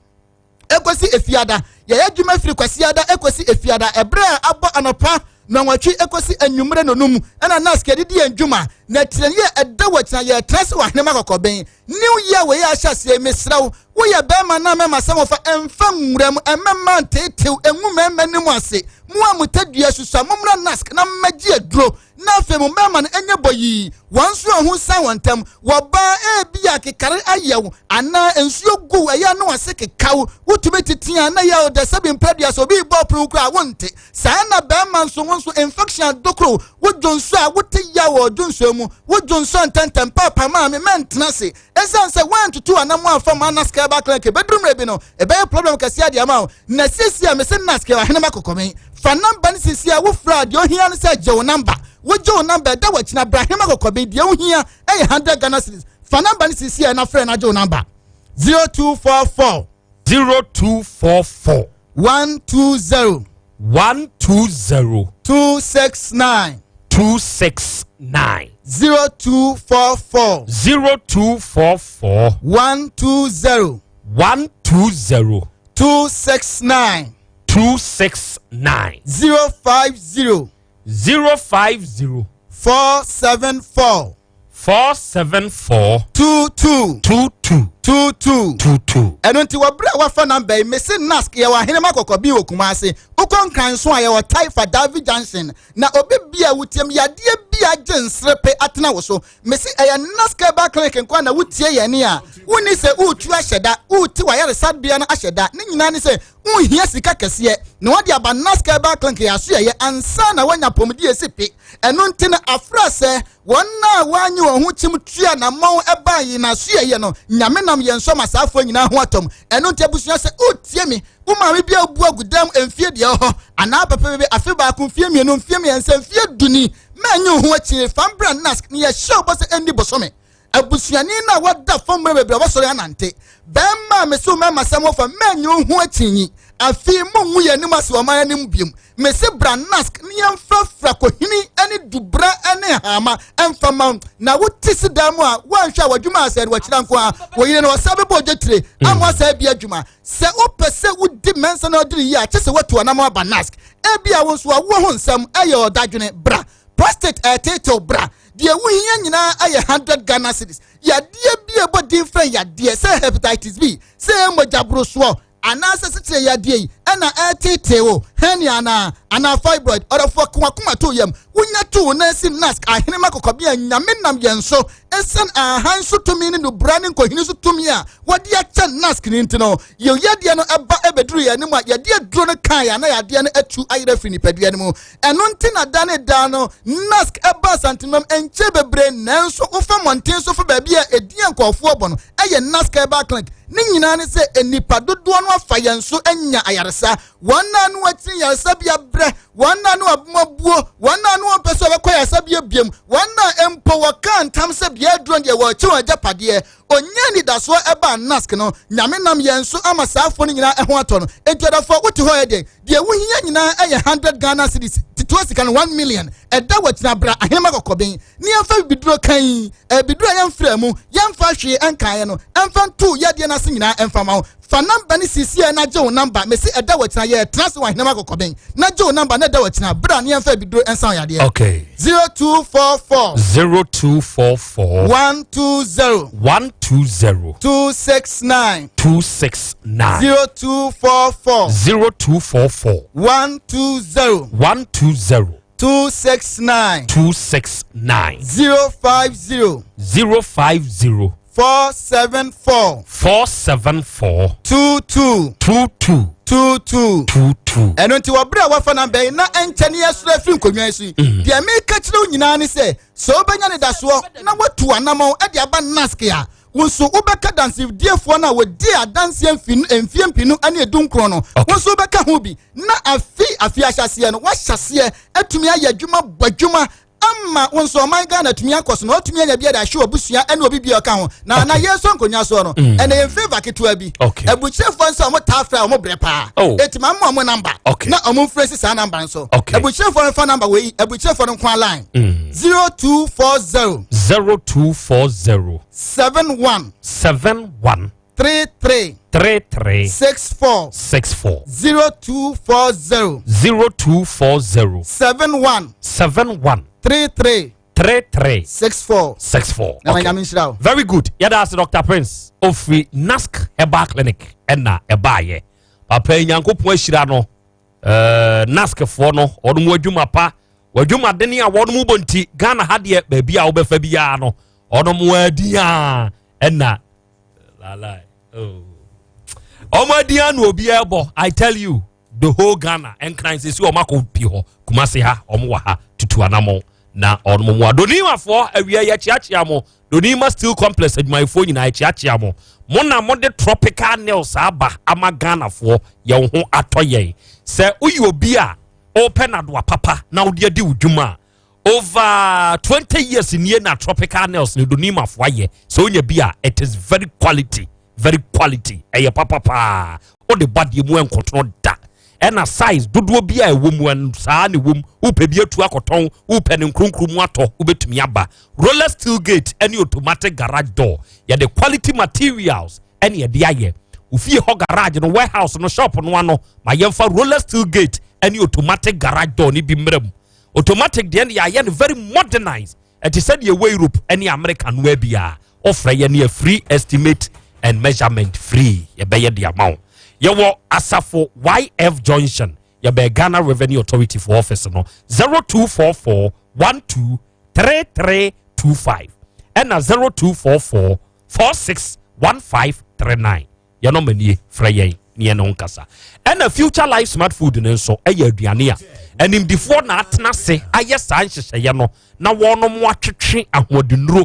ekosi Efiada. Yɛyɛ adwuma firi Kwasiada ekosi Efiada, ɛberɛ a abɔ anɔpa 8 ekosi anwummerɛ 5 ɛna Naska yɛde di yɛn dwuma. Na tie no yie, ɛda wɔkyerɛ yɛtena se wɔ Ahenema Akɔkɔben. New Year wei ahyɛ aseɛ, mesrɛ wo, woyɛ bɛrima na mɛma sɛ wɔfa ɛmfa nwura mu ɛmɛma nteetew ɛngu mɛmɛ no mu ase. Mo a mo tadua susua, mommra Nask na mmɛgye aduro na afei mo mmarima no ɛnyɛ bɔ yii wɔn nso a ho san wɔn ntam. Wɔbaa ebi a kekare ayɛw anaa nsuo gu ɛyɛ ano ase kekaw, wotumi tete a na yɛ ɔdɛ sɛbi mpɛdua sɛ obi bɔ pono koraa wonte saa. Na bɛrima nso ho nso infection adokoro, wodwo nso a wote ya wɔ ɔdwo nsuo mu, wodwo nso ntɛntɛm paapa maame mɛntena se ɛsiane sɛ woantutu anam amfa ma Nask Herbal Clinic, ɛbɛduru mmerɛ bi no ɛbɛyɛ problem kɛseɛ ade ama wo. Na siesie a mese Nask Ahenema Kɔkɔme, fa number no siesie a wofrɛ a, deɛ ohia no sɛ gye wo number. Wogye wo number, ɛda w'akyina bra Ahenema Kɔkɔme. Deɛ ohia ɛyɛ 100 Ghana cedis. Fa number no siesie a na frɛ na gye wo number: 0244. 0244. 120. 120. 269. 269. 0244. 0244. 120. 120. 269. 269. 050. 050. 474. 474. 22. 22. 22. 22. Ɛno nti wɔberɛ a wafa number yi, mese Nask yɛwɔ Ahenema Kɔkɔ bi wɔ Kumase, wokɔ Nkran so a yɛwɔ Taifa Davi Junction. Na obi bia wotiam yadeɛ bi agye nserepe atena wo so, mese ɛyɛ Nask Herbal Clinic nko a na wotie yɛn ni a wonni sɛ woretu ahyɛ da, wote wayaresabea no ahyɛ da. Ne nyinaa ne sɛ wonhia sika kɛseɛ na wɔde aba Nask Herbal Clinic yɛ aso yɛyɛ ansa na woanya pɔmudi esi pe. Ɛno nti no afra sɛ wɔn a wɔanye wɔn ho kyim tua nammɔn ɛbaa yi na so yɛyɛ no, Nyame nam yɛn so ma saafoɔ nyinaa ho atɔm. Ɛno nti abusua, sɛ wotie me, wo maame bi abu agu dam mfie deɛ hɔ anaa papa bi afe 1, mfie 2, mfie 3, mfie 10 ni, mɛnye wo ho akyire, fa mbra Nask ne yɛhyɛ wo bɔ sɛ ɛnni bosome abusuani no a wɔda fam mmerɛ bebree a wɔsɔre anante. Bɛrima a mese wo mɛma sɛm wɔfa mɛnye wo ho akyinyi. Afei mongu yɛn anim ase ɔman anim biom. Mese bra Nask ne yɛmfrafra kohini ne dubra ne hama ɛmfa ma wo. Na wote si dan mu a woanhwɛ a w'adwuma asɛe no wɔkyerɛ nko a wɔyere no ɔsa bɛbɔ ogye tire ama ɔsa bi adwuma. Sɛ wopɛ sɛ wodi mɛnsa na ɔdene yie a, kyɛ sɛ woatu anam aba Nask. Ebia wo nso awoɔ ho nsɛm ɛyɛ ɔdadwene, bra. Prostate ɛɛteetew, bra. Deɛ wohia nyinaa ɛyɛ 100 Ghana cedis. Yadeɛ bi a ɛbɔ din fɛn yadeɛ sɛ hepatitis B, sɛ ɛyɛ mogya borosoɔ anaasɛ sekyerɛ yadeɛ yi ɛna ɛɛteetee wo, hernia anaa fibroid, ɔdɔfoɔ komakoma to yam, wonya to wo nan si Nask Ahenema Kɔkɔbea. Nyame nam yɛn so ɛsiane ahan so tumi ne nubra ne nkɔhini so tumi a wɔde akyɛ Nask ne nti no, yɛn yadeɛ no ɛba ɛbɛduru yɛn anim a, yɛde aduro no kan yɛn ana yadeɛ no atu ayerɛ firi nipadua no mu. Ɛno nti na da ne da no Nask ɛba Asantemam nkyɛn bebree, nanso wofa mmɔnten so fa baabi a ɛdi nkɔɔfoɔ bɔ no ɛyɛ Nask Herbal Clinic. Ne nyinaa ne sɛ nnipa dodoɔ no afa yɛn so anya ayaresa. Wɔn a no akyiri yaresabea brɛ wɔn a no abomabuo, wɔn a no wɔmpɛ sɛ wɔbɛkɔ yaresabea biom, wɔn a mpo wɔka ntam sɛ bea aduro deɛ wɔrekye wɔn agyapadeɛ onye anidasoɔ ɛbaa Nask no, Nyame nam yɛn so ama saafoɔ no nyinaa ɛho atɔ no. Enti ɔdɔfoɔ, wote hɔ yɛ deɛ deɛ wohia nyinaa ɛyɛ 100 Ghana cedis, tetoa sika no 1 million. Ɛda wɔkyina bra Ahenema Kɔkɔben ne yɛmfa bibiduro kan bibiduro a yɛmfrɛ mu, yɛmfa hwee ɛnkaeɛ no, ɛmfa nto yadeɛ no ase nyinaa ɛmfa ma wo. Fa number no sisiɛ na gye wo number. Mese ɛda wɔ kyena yɛtena ase wɔ ahenam akɔkɔbɛn na gye wo number na ɛda wɔ kyena bra ne yɛmfa abiduro nsa wo yadeɛ. Okay. 0244. 0244. 120. 120. 269. 269. 0244. 0244. 120. 120. 269. 269. 050. 050. 474. 474. 22. 22. 22. 22. Ɛno nti wɔ bere a wafa namba yi na ɛnkyɛ ne yɛsoro afiri nkonnwa yi so yi, deɛ meka kyerɛ wo nyinaa ne sɛ sɛ wobɛnya ne dasoɔ na woatu anammɔn de aba NASC a, wo nso wobɛka dansediefoɔ no a wɔdii adanseɛ mfie mpinu ne 19 no, wo nso wobɛka ho bi na afi afi ahyɛaseɛ no woahyɛ aseɛ atumi ayɛ adwuma bɔ adwuma ama wo nso ɔman Ghana atumi akɔ so na watumi anya bi de ahwɛ w'abusua ne obi bi a ɔka ho na na yɛsɔ nkonnwa soɔ no ɛnɛ yɛn favour ketewa bi abukyerɛfoɔ nso a wɔn taa frɛ a wɔn brɛ paa eti ma mma wɔn namba na wɔn mfrɛ si saa namba nso abukyerɛfoɔ no fa namba wɔ yi abukyerɛfoɔ no nko line 0240 0240 71 71 33 33 64 64 0240 0240 71 71 33 33 64 64. Na nyame nhyira wo. Very good. Yɛda ase Dr. Prince ofiri NASC Herbal Clinic ɛna ɛbaayɛ. Papa yi Nyankopɔn ahyira no. NASC foɔ no wɔn mu adwuma pa, wɔadwumadene a wɔn mu bɔ nti Ghana ha deɛ baabi a wobɛfa biara no wɔn mu adi a ɛna lalai. Oh. Wɔn adi a na obiara bɔ. I tell you, the whole Ghana nkran sisi wɔn akɔ pii hɔ Kumasi ha wɔn wɔ ha tutu anamɔ na wɔn mu a Donimafoɔ awia yɛ kyeakyea mo. Donima Steel Complex adwumayɛfoɔ nyinaa kyeakyea mo. Mo na mo de tropical nails aba ama Ghanafoɔ yɛn ho atɔ yɛn. Sɛ woyɛ obi a ɔpɛ nadoa papa na wode adi wo dwuma a, over 20 years nie na tropical nails ne Donimafoɔ ayɛ. Sɛ wonya bi a, it is very quality, very quality. Ɛyɛ papa paa. Wode bɔ adeɛ mu ɛnkɔtono da. Ɛna size dodoɔ bi a ɛwɔ mu saa na ɛwɔ mu. Wopɛ bi atu akɔtɔn, wopɛ ne nkronkron mu atɔ, wobɛtumi aba. Roller steel gate ɛne automatic garage door. Yɛde quality materials ɛne yɛde ayɛ. Ofie hɔ garage no, warehouse no, shop no ano, ma yɛmfa roller steel gate ɛne automatic garage door ne bi mmerɛ mu. Automatic deɛ no yɛayɛ no very modernized. Ɛte sɛ deɛ ɛwɔ Europe ɛne America no abia. Ɔfrɛ yɛ ne free estimate and measurement free. Yɛbɛyɛ de ama wo. Yɛwɔ Asafo YF Junction. Yɛbɛn Ghana Revenue Authority for office no 0244 12 3325 ɛna 0244 46 1539. Yɛn nɔmba nie, frɛ yɛn ne yɛn ne nkasa. Ɛna Future Life Smart Food no nso ɛyɛ aduane a animdifoɔ na atena ase ayɛ saa nhyehyɛeɛ no na wɔnom atwetwe ahoɔdennuro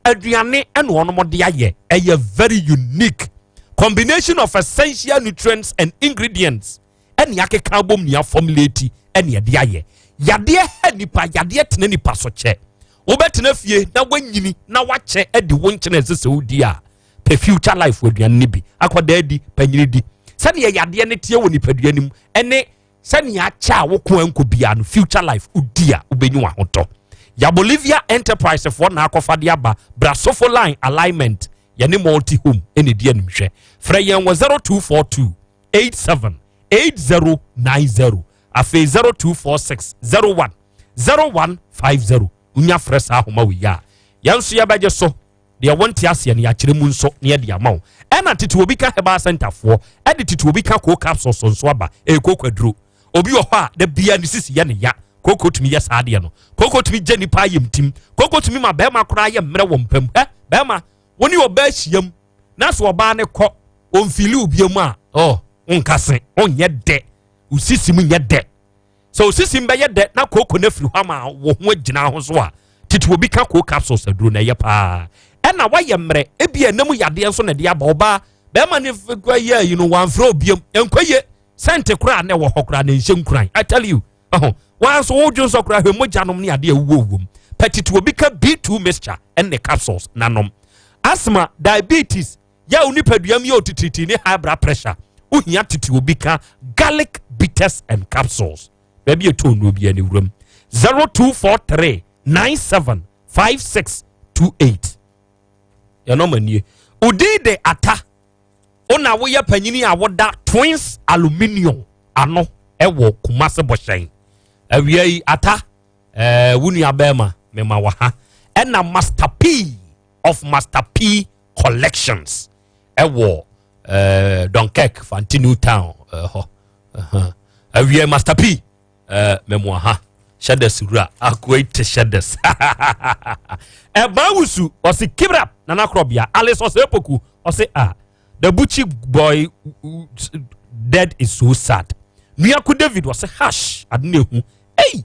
aduane ɛna wɔnom de ayɛ. Ɛyɛ very unique combination of essential nutrients and ingredients ɛne akeka abom nea formulate ɛne ɛde ayɛ. Yadeɛ ha nipa, yadeɛ tena nipa so kyɛ. Wobɛtena fie na wanyini na wakyɛ adi wo nkyɛn ɛsɛ sɛ wodi a, pɛ Future Life aduane no bi. Akwadaa di, panyini di. Sɛnea yadeɛ no teɛ wɔ nipadua no mu ɛne sɛnea akyɛ a woko ankɔ bia no, Future Life wodi a wobɛnyi w'ahotɔ. Ya Bolivia Enterprise foɔ na akɔfa de aba. Brasofo line alignment yɛne Multi Home ɛna di animhwɛ. Frɛ yɛn wɔ 0242 87 8090, afei 0246 01 0150. Wonya frɛ saa ahoma wɔ yi a, yɛn nso yɛbɛgye so. Deɛ wɔnte aseɛ no yɛakyerɛ mu nso na yɛde ama wo. Ɛna Tete Obi Ka Herbal Center foɔ ɛde Tete Obi Ka koo capsules nso aba. Ɛyɛ kooko aduro. Obi wɔ hɔ a da bia ne sisi yɛ ne ya, kooko tumi yɛ saa adeɛ no. Kooko tumi gye nipa ayɛ mtim. Kooko tumi ma bɛrima koraa yɛ mmerɛ wɔ mpam. Ɛ bɛrima wo ne ɔbaa hyiam na so ɔbaa ne kɔ ɔmfili obia mu a, ɔ nka se ɔnyɛ dɛ, osisi mu nyɛ dɛ. Sɛ osisi mu bɛyɛ dɛ na kooko no afiri hɔ ama wo ho agyina ho so a, Tete Obi Ka koo capsules aduro na ɛyɛ paa. Ɛna wayɛ mmerɛ ebi ɛnam yadeɛ nso na ɛde aba. Ɔbaa bɛrima ne yɛ yi no wamfrɛ obiam nkɔ yie sɛnte koraa na ɛwɔ hɔ koraa na nhyɛ nkuran. I tell you, ɔho wɔn nso wodwo nso koraa hwɛ mogya nom ne adeɛ ɛwuwɔ wom. Pɛ Tete Obi Ka B2 mixture ɛne capsules nanom. Asthma, diabetes yɛ wo nipadua mu yɛ otitiriti ne high blood pressure, wohia Tete Obi Ka garlic bitters and capsules. Baabi ɛtɔ nnuro bi ani wuram 0243 97 56 28. Yɛn nɔma nie. Odin de ata. Wo na woyɛ panyini a woda Twins Aluminium ano ɛwɔ Kumase Bɔhyɛn. Awia yi ata ɛɛ wo nua bɛrima mema wɔ ha. Ɛna Master P of Master P Collections ɛwɔ ɛɛ Dunkirk Fanti New Town ɛhɔ. Awia Master P ɛɛ mɛmoa ha. Shades wura akoa te Shades. Ɛbaa wusu ɔsi kibra nana korɔbea Alice ɔsɛ epoku ɔsɛ a the Buchi boy dead is so sad. Nuako David ɔsɛ hash ade na ehu ei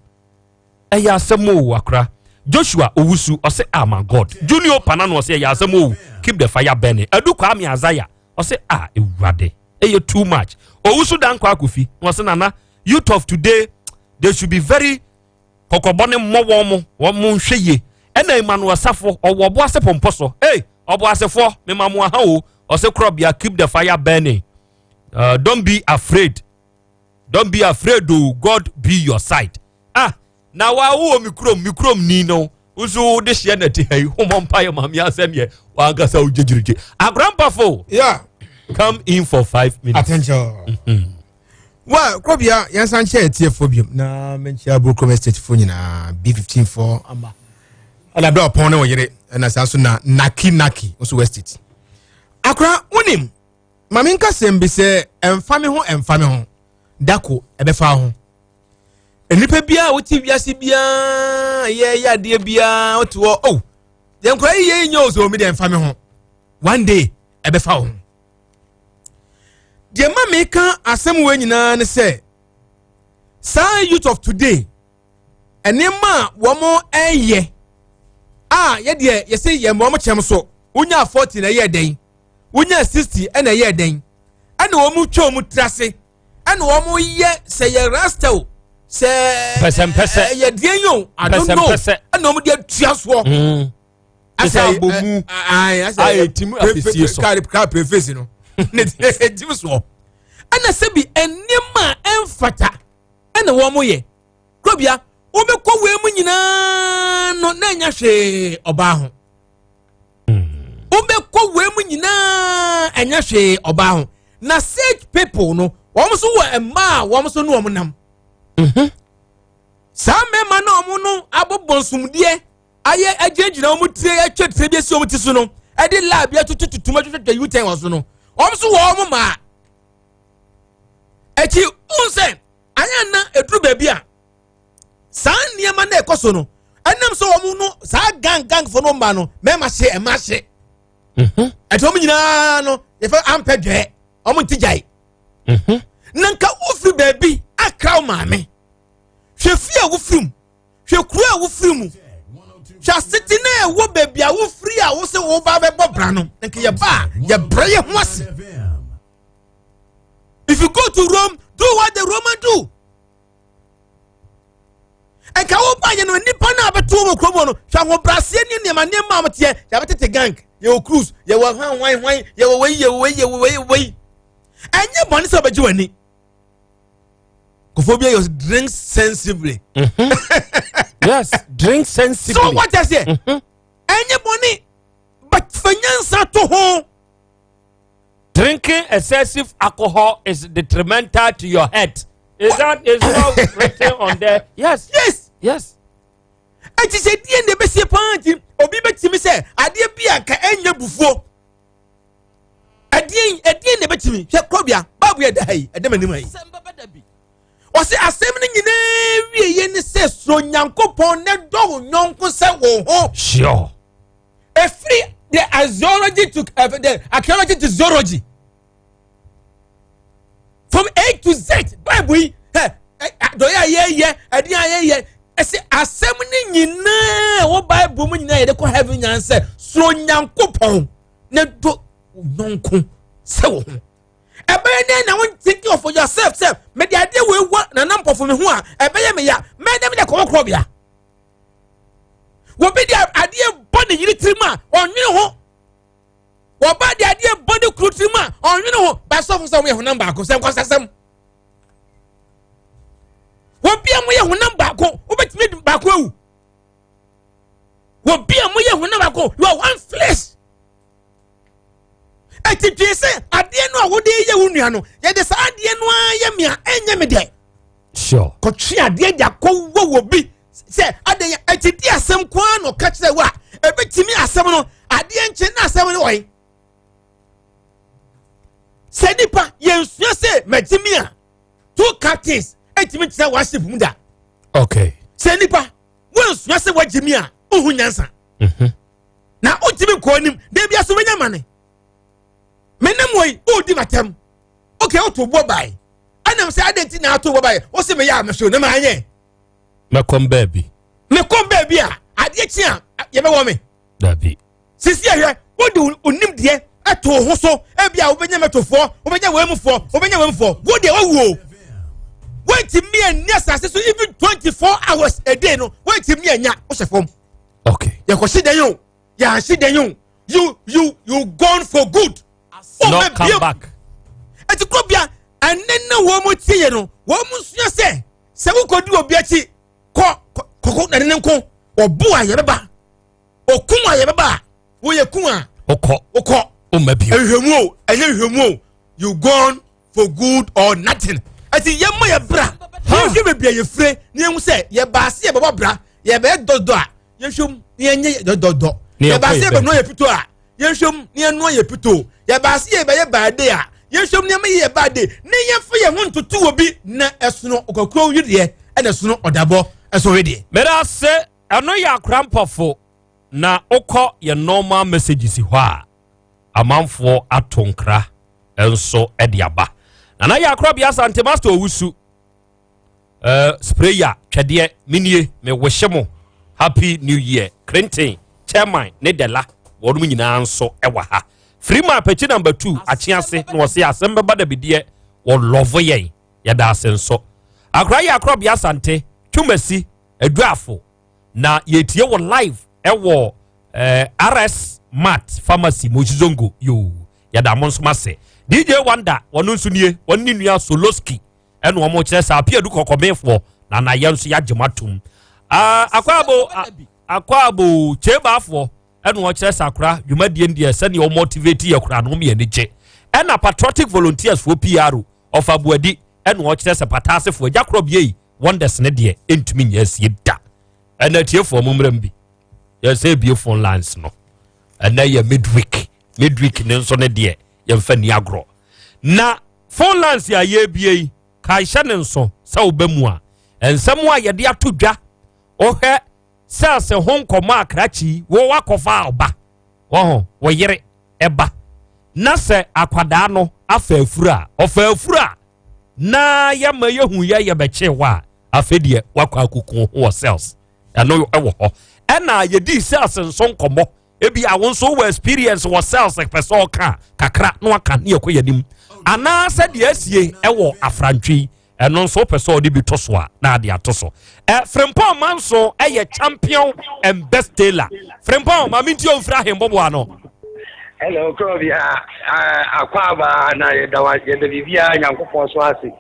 ɛyɛ asɛm o akora. Joshua Owusu ɔsɛ ah my God. Junior Panano ɔsɛ ɛyɛ asɛm o, keep the fire burning. Adu Kwame Azaya ɔsɛ ah ewurade ɛyɛ too much. Owusu Dankwa Akofi ɔsɛ nana youth of today they should be very kɔkɔbɔ ne mmɔ wɔn mo wɔn mo nhwɛ yie. Ɛna Emmanuel Safo ɔwɔ ɔbo ase pɔmpɔ so ee ɔbo asefoɔ mema mo aha o ɔsɛ korɔbea keep the fire burning, don't be afraid, don't be afraid o, God be your side. Ah na wa wo mi kurom mi kurom ni no nso de hyɛ na ti ha yi homɔ mpa yɛ maame asɛm yɛ wankasa o gyegyirigye agrampafo. Yeah. Come in for 5 minutes. Attention. Wa krɔbea yɛnsa nkyɛ atiefoɔ biom na menkyia Aburokurom Estate foɔ nyinaa B15 foɔ ama ɛna berɛ ɔpɔn ne ɔyere ɛna saa nso na Naki Naki nso wɔ estate. Akora wonim ma menka sɛm bi sɛ ɛmfa me ho ɛmfa me ho dako ɛbɛfa ho. Nnipa biara wote wiase biara yɛyɛ adeɛ biara wote hɔ oh yɛn nkora yi yɛ nyɛ o so mi deɛ ɛmfa me ho one day ɛbɛfa wo ho. Deɛ ma meka asɛm wei nyinaa ne sɛ saa youth of today nneɛma a wɔn ɛyɛ a yɛdeɛ yɛsɛ yɛn wɔn kyɛm so wonya 40 na ɛyɛ dɛn wonya 60 ɛna ɛyɛ dɛn ɛna wɔn twa wɔn tiri ase ɛna wɔn yɛ sɛ yɛ rasta o sɛ pɛsɛmpɛsɛ ɛyɛ deɛ yi o I don't know ɛna wɔn de atua soɔ. Asɛ abomu a etim afisie so kaa preface no ne etim soɔ ɛna sɛbi nneɛma a ɛnfata ɛna wɔn yɛ kurobia wɔbɛkɔ wei mu nyinaa no na nya hwee ɔbaa ho wɔbɛkɔ wei mu nyinaa ɛnya hwee ɔbaa ho na such people no wɔn nso wɔ mmaa a wɔn nso ne wɔn nam saa mmarima na wɔn no abobɔ nsumdeɛ ayɛ agyinagyina wɔn tire atwa tire bi esi wɔn ti so no ɛde laa bi atutu tutum atwitwa u-turn wɔ so no wɔn nso wɔ wɔn maa akyi n sɛ ayɛ na eduru baabi a saa nneɛma na ɛkɔ so no ɛnam sɛ wɔn no saa gang gang fo no mmaa no mmarima hye mmaa hye ɛtɛ wɔn nyinaa no yɛfɛ ampɛ dwɛ wɔn nti gyae na nka wofiri baabi akra wo maame hwɛ fie a wofiri mu hwɛ kuro a wofiri mu hwɛ asete na ɛwɔ baabi a wofiri a wosɛ woba bɛbɔ bra no nka yɛba a yɛbrɛ yɛ ho ase. If you go to Rome, do what the Roman do. Nka woba yɛ no nipa no a bɛto wɔ kurom no hwɛ ahobrɛaseɛ ne nneɛma nneɛma a wɔteɛ yɛbɛtete gang yɛwɔ cruise yɛwɔ hwan hwan hwan yɛwɔ wei yɛwɔ wei yɛwɔ wei wei ɛnyɛ bɔne sɛ wobɛgye w'ani. Kofo bi yɛ drink sensibly. Yes, drink sensibly. So what I say? Ɛnyɛ bɔne but fa nyansa to ho. Drinking excessive alcohol is detrimental to your health. Is that is not written on there? Yes. Yes. Yes. Eti sɛ die na ebesie paa nti obi betumi sɛ adeɛ bi a nka ɛnyɛ bufuo. Ɛdeɛ ɛdeɛ na ebetumi hwɛ kɔbea baabu yɛ da ha yi ɛdɛm anim ha yi. Ɔsɛ asɛm no nyinaa wie yɛ ne sɛ soro Nyankopɔn ne dɔ wo nyɔnko sɛ wo ho. Sure. Efiri the archaeology to the archaeology to zoology from A to Z Bible yi ɛ dɔyɛ a yɛyɛ ɛdeɛ a yɛyɛ ɛsɛ asɛm ne nyinaa wɔ Bible mu nyinaa yɛde kɔ heaven nyan sɛ soro Nyankopɔn ne dɔ nyɔnko sɛ wo ho. Ɛbɛyɛ ne na wɔn thinking of yourself sɛ mɛde adeɛ wɔ ewa nana mpɔfo mi ho a ɛbɛyɛ mi ya mɛde mi de kɔwɔ korɔ bia. Wɔbi de adeɛ bɔ ne yiri tirim a ɔnwene ho wɔba de adeɛ bɔ ne kuru tirim a ɔnwene ho basɔfo sɛ wɔyɛ honam baako sɛ nkɔsasɛm wɔbi a wɔyɛ honam baako wɔbɛtumi baako awu wɔbi a wɔyɛ honam baako you are one flesh. Eti Eti dwen sɛ adeɛ no a wode yɛ wo nua no, yɛde saa adeɛ no ara yɛ me a, ɛnyɛ me dɛ. Sure. Kɔtwe adeɛ de akɔwɔ wɔ bi sɛ adeɛ yɛ eti di asɛm ko ara na ɔka kyerɛ wo a, ebetumi asɛm no adeɛ nkye na asɛm no wɔye. Sɛ nipa yɛnsua sɛ magyimi a, two captains etumi kyerɛ wɔ ship mu da. Okay. Sɛ nipa wɔnsua sɛ wagyimi a, wohu nyansa. Na wontumi nkɔ anim da bia so wobɛnya mane menam wɔ yi wodi matam ok woto boɔ bae ɛnam sɛ adɛn nti na ato boɔ bae wo se meyɛ a meso na maanyɛ mɛkɔm baabi mekɔm baabi a adeɛ kyi a yɛbɛwɔ me dabi sisi ɛhwɛ wode onim deɛ ɛto ho so ebi a wobɛnya mɛtofoɔ wobɛnya wɛmufoɔ wobɛnya wɛmufoɔ wo deɛ wawuo wontumi anni asase so even 24 hours a day no wontumi anya wohyɛ fam okay yɛkɔhye dɛn o yɛanhye dɛn o you you you gone for good no come back ɛti kuro bia ɛne ne wɔn mu tie yɛ no wɔn mu nsua sɛ sɛ wokɔdi obi akyi kɔ kɔkɔ na ne ne nko ɔbo a yɛbɛba okun a yɛbɛba a woyɛ kun a wokɔ wokɔ woma bio nhwɛmu o ɛnyɛ nhwɛmu o you gone for good or nothing ɛti yɛn mɔ yɛ bra yɛn hwɛ beebi a yɛfire ne yɛn ho sɛ yɛ baase yɛ bɛbɔ bra yɛ bɛyɛ dɔdɔ a yɛn hwɛ mu ne yɛn nyɛ dɔdɔdɔ yɛ baase yɛ bɛnoa yɛ pito a yɛn hwɛ mu ne yɛn noa yɛ pito yɛ baase yɛ bɛyɛ baade a yɛn hwɛ mu ne yɛn yɛ baade ne yɛn fa yɛn ho ntoto wɔ bi na ɛsono ɔkɔkuro wedeɛ ɛna ɛsono ɔdabɔ ɛso wedeɛ. Meda ase ɛno yɛ akora mpɔfo na wokɔ yɛn normal messages hɔ a amanfoɔ ato nkra nso de aba. Nana yɛ akora bia Asante Master Owusu uh, sprayer twɛdeɛ menie mewehye mo happy new year Clinton chairman ne Dela wɔnom nyinaa nso ɛwɔ ha Frima apɛkyi number 2 akye ase na wɔse asɛm bɛba da bideɛ wɔ lɔvo yɛn yɛda ase nso akora yɛ akora bia Asante twumasi aduafo na yɛtie wɔ live ɛwɔ eh, rs mat pharmacy mosizongo yoo yɛda mo nso ase dj wanda wɔn nso nie wɔn ne nua soloski ɛna wɔn kyerɛ sɛ apiadu kɔkɔbenfoɔ na na yɛn nso yɛagye mo atom ah, akwaabo akwaabo kyebaafoɔ ɛna wɔkyerɛ sɛ akora dwumadie no deɛ sɛdeɛ wɔn motivate yɛ kora no wɔn yɛ ani gye ɛna patriotic volunteers foɔ pr ɔfa buadi ɛna wɔkyerɛ sɛ pataasefoɔ agya korɔ bie yi wonders ne deɛ ɛntumi nyɛ asie da ɛna atiefoɔ mo mmerɛ mu bi yɛsɛ ebie phone lines no ɛnɛ yɛ midweek midweek ne nso ne deɛ yɛmfa ni agorɔ na phone lines a yɛbie yi kae hyɛ ne nso sɛ woba mu a nsɛm a yɛde ato dwa wohwɛ sɛs ho nkɔmmɔ a krakye wo wakɔfa ɔba wɔho wo yere ɛba na sɛ akwadaa no afa afuru a ɔfa afuru a na yɛma yɛhu yɛ yɛbɛkye hɔ a afei deɛ wakɔ akoko ho wɔ cells ɛno ɛwɔ hɔ ɛna yɛdii cells nso nkɔmmɔ ebi a wo nso wɔ experience wɔ cells pɛ sɛ ɔka kakra na waka ne yɛkɔ yɛnim anaasɛ deɛ asie ɛwɔ afrantwi ɛno nso wopɛ sɛ ɔde bi to so a na ade ato so ɛ frimpɔn manso ɛyɛ champion and best tailor frimpɔn maame nti ɔmfiri ahembɔboa no Hello, Krobia. Akwaaba na yɛda wa yɛda biribiara Nyankopɔn so ase.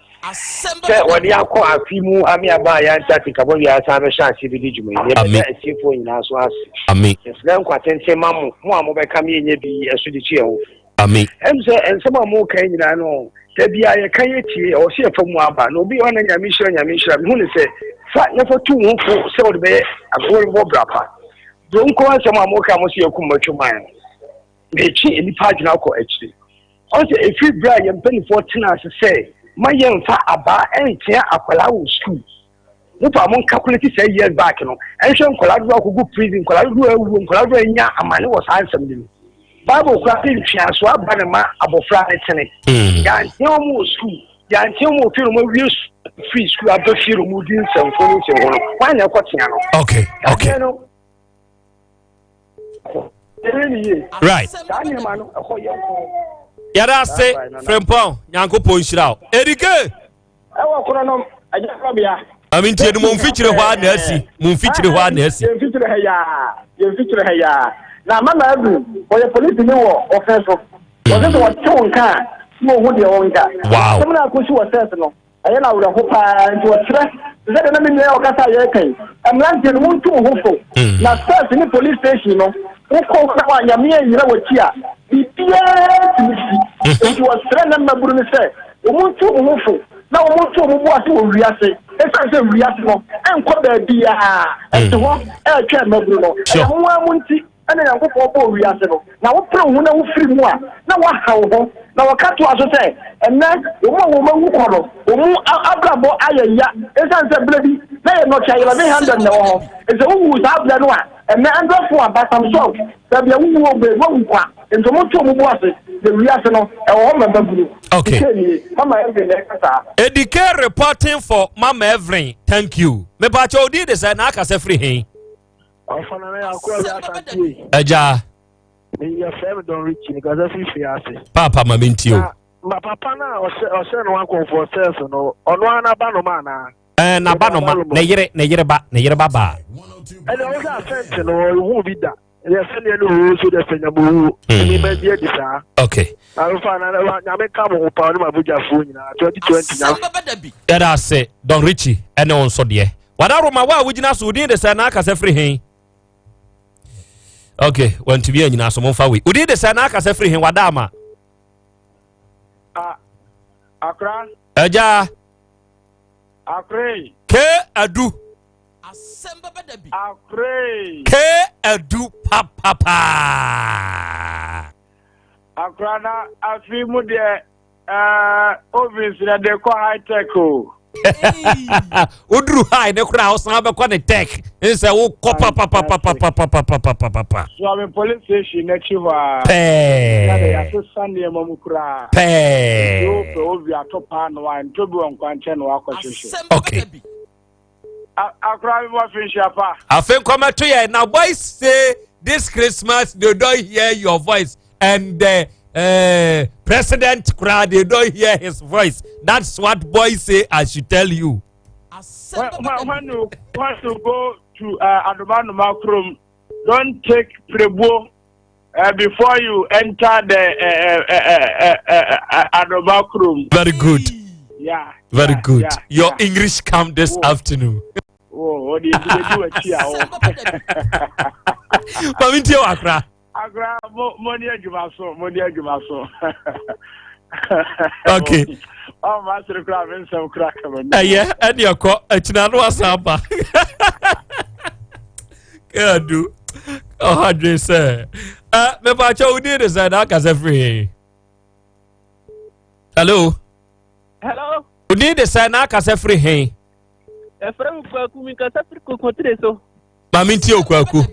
Sɛ wɔde akɔ afi mu ame aba a yɛante ase kabɔ wiase asan bɛhyɛ ase bi di dwuma yi. Yɛbɛda atiefoɔ nyinaa so ase. Amen. Yɛsrɛ nkwa tenten ma mo, mo a mobɛka me yɛnyɛ bi ɛso de tu yɛn ho fo. Amen. Ɛm sɛ nsɛm a moka yi nyinaa no, da biara yɛka yɛtie, ɛwɔ sɛ yɛfa mu aba. Na obi wɔ na Nyame nhyira Nyame nhyira. Mehu ne sɛ fa na fa tu wo ho fo sɛ wode bɛyɛ wode bɛbɔ bra pa. Bro nko asɛm a moka mo sɛ yɛkum matwa man no, metwe nnipa adwene akɔ akyiri. Ɔn sɛ ɛfiri berɛ a yɛn mpanimfoɔ tena ase sɛ ma yɛmfa abaa ɛntea akwadaa wɔ sukuu. Mo pa mo nkakuleti saa years back no, ɛnhwɛ nkwadaa dodoɔ akɔgu prison, nkwadaa dodoɔ awuo, nkwadaa dodoɔ anya amane wɔ saa nsɛm no mu. Bible koraa sɛ ntweaso aba ne ma abɔfra ne tene. Yɛantea wɔn wɔ sukuu, yɛantea wɔn wɔ fie na wɔn awie firi sukuu aba fie na wɔn di nsɛmfo ne nsɛmfo no, wɔn na ɛkɔtea no. Okay, okay. No, Right. Saa nneɛma no ɛhɔ yɛ nkɔ. Yɛda ase Frimpong, Nyankopɔn nhyira wo. Erike. Ɛwɔ korɔ no agyakorɔbea. Maame ntie no mo mfikyire hɔ a na asi mo mfikyire hɔ a na asi. Yɛn mfikyire ha yaa yɛn mfikyire ha yaa na mama adu wɔyɛ polisi ni wɔ ɔfɛn so wɔsɛ sɛ wɔte wo nka a na wɔhu deɛ wɔnka. Wow. Asɛm no akɔsi wɔ sɛs no ɛyɛ no awerɛho paa nti ɔkyerɛ te sɛ deɛ na me nua ɔkasa a yɛreka yi mmeranteɛ no montu mo ho fo na sɛs ne police station no wokɔ hɔ na nyame anyina w'akyi a biribi. Biribiara tumi si. Enti wɔsrɛ na mmabunu no sɛ wɔn ntu wɔn ho fo na wɔn nto wɔn bo ase wɔ wiase. Esiane sɛ wiase no nkɔ baabiara, ɛte hɔ ɛretwɛn mmabunu no. Ɛyɛ mo ara mo nti na Nyankopɔn bɔɔ wiase no. Na wopere wo ho na wofiri mu a, na woaha wo ho. Na wɔka toa so sɛ, ɛnnɛ wɔn a wɔn awu kɔ no, wɔn abrabɔ ayɛ ya esiane sɛ berɛ bi na yɛ Nokia 1100 na ɛwɔ hɔ. Enti sɛ wowuu saa berɛ no a, ɛnnɛ Android phone aba, Samsung, Baabi a wowu wɔ baabi wawu kwa. Nti ɔmo nto ɔmo bo ase na wiase no ɛwɔ hɔ ma mmabunu. Okay. Dike nie, Mama Evelyn na ɛka saa. Edike reporting for Mama Evelyn thank you. Mepaakyɛ odin de sɛ na akasa firi he? Ɔfa na yɛ akɔ ɛyɛ asantie. Ɛgya. Yɛfrɛ me Don Richie, mekasa firi fie ase. Paapa ma mentie o. Ma papa no a ɔhyɛ ɔhyɛ no akɔmfoɔ sɛs no, ɔno ara n'aba nom anaa? Ɛɛ n'aba no ma ne yere ne yere ba ne yere ba baa. Ɛnna ɔsɛ asɛnti no ɔhu bi da. Ɛyɛ sɛdeɛ ne owuo so deɛ sɛ nyame owuo. Ɛni ma bi adi saa. Okay. Arufa na na nyame ka mo ho paa ne ma bogyafoɔ nyinaa 2020 nyame. Yɛda ase Don Richie ɛne wo nso deɛ. Wada Roma wo a wogyina so wodin de sɛ na akasa firi he? Okay, wantumi anyina so momfa wei. Wodin de sɛ na akasa firi he wada ama? Akra. Agya. Akre. K adu. Akre. K adu papapaa. Akra na afi mu deɛ ɛɛ ovens na de kɔ high tech o. Woduru high ne koraa wosan bɛkɔ ne tech nsɛ wokɔ papapapapapapapapapa. Suame police station n'akyi hɔ a. Pɛɛ. Na de yɛasesa nneɛma mu koraa. Pɛɛ. Nti wopɛ ovi ato paano a ntɔ bi wɔ nkwankyɛn na wakɔhyehyɛ. Okay. Akora mi bɔ finhyia pa. Afe nkɔmɛto yɛ na boys say this Christmas they don't hear your voice and the uh, president koraa they don't hear his voice. That's what boys say I should tell you. When, when, when, you, when you go to uh, Adomanuma Krum, don't take prebuo uh, before you enter the uh, uh, uh, uh, Adoba Krum. Very good. Yeah. Very yeah, good. Yeah, Your yeah. English come this oh. afternoon. Oh, what do you do? Mami ntie wɔ akra. Akra mo mo ni adwuma so mo ni adwuma so. Okay. Ɔ ma sere kura mi nsɛm kura kama. Ɛyɛ ɛni ɛkɔ akyina no asan ba. Kɛdu ɔha dwen sɛ ɛ mɛpa kyɛw ni de sɛ n'akasa firi. Hello. Hello. Odin de sɛ n'akasa firi he. Ɛfrɛ mi Kwaku mi kasa firi Kokotire so. Maame ntie o Kwaku.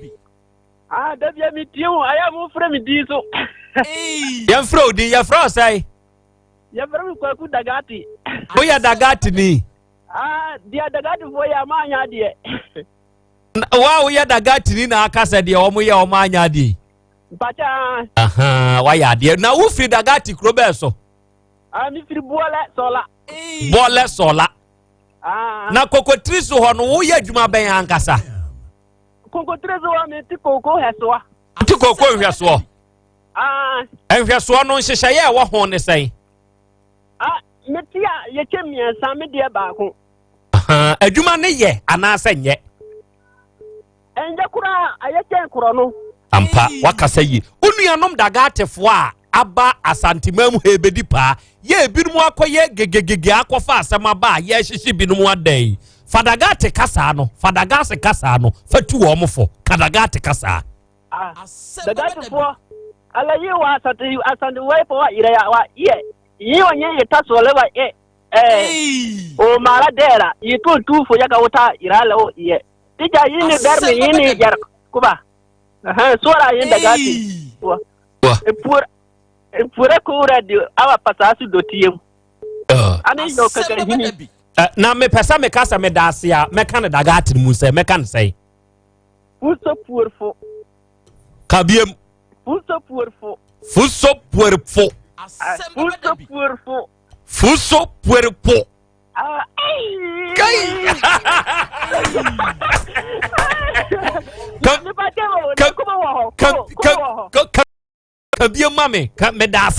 Ah, dabi a mi tie wo, ayɛ mo frɛ mi din so. Yɛmfrɛ wo din, yɛfrɛ wo sɛn? Yɛfrɛ mi Kwaku Dagati. Woyɛ Dagati ni? Ah, deɛ Dagatifoɔ yɛ ama anya adeɛ. Wo a woyɛ Dagati ni na aka sɛ deɛ wɔn yɛ wɔn anya adeɛ. Mpakyɛ. Ahan, wayɛ adeɛ. Na wofiri Dagati kuro bɛɛ so? Ah, mi firi Bɔlɛ Sɔla. Bɔlɛ Sɔla. Ah. Na Kokotiri so hɔ no woyɛ adwuma bɛn ankasa? Kokotiri so hɔ mi ti koko hɛsoɔ. Ti koko nhwɛsoɔ. Ah. Nhwɛsoɔ no nhyehyɛeɛ a ɛwɔ ho ne sɛn? Ah, me ti a yɛkyɛ mmiɛnsa me deɛ baako. Adwuma ne yɛ anaasɛ nyɛ? Ɛnyɛ koraa ayɛ kyɛn korɔ no. Ampa wakasa yie. Wo nuanom Dagatefoɔ a aba Asanteman mu ha ebedi paa yɛ ebinom akɔyɛ gegegege akɔfa asɛm aba a yɛrehyehye binom adan yi. Fa Dagate kasaa no, fa Dagase kasaa no, fa tu wɔn fo. Ka Dagate kasaa. Ah, Dagatefoɔ, ala yi wa asante asante wai fo wa yɛrɛ ya wa yɛ yi wa nyɛ yɛ ta sɔrɔ wa yɛ ɛɛ o mara dɛra yi tu tu fo ya ka o ta yɛrɛ la o yɛ. Tija yi ni bɛrmi yi ni yar kuba. Suara yi daga ti. Wa. Epura kura di awa pasasu do tiem. Ani yo kaka hini. Na mepɛ sɛ meka sɛ meda ase a mɛka no daga ate mu sɛ mɛka no sɛn. Fuso puorfo. Ka biem. Fuso puorfo. Fuso puorfo. Fuso puorfo. Fuso puorfo. Ka bie ma me ka meda ase.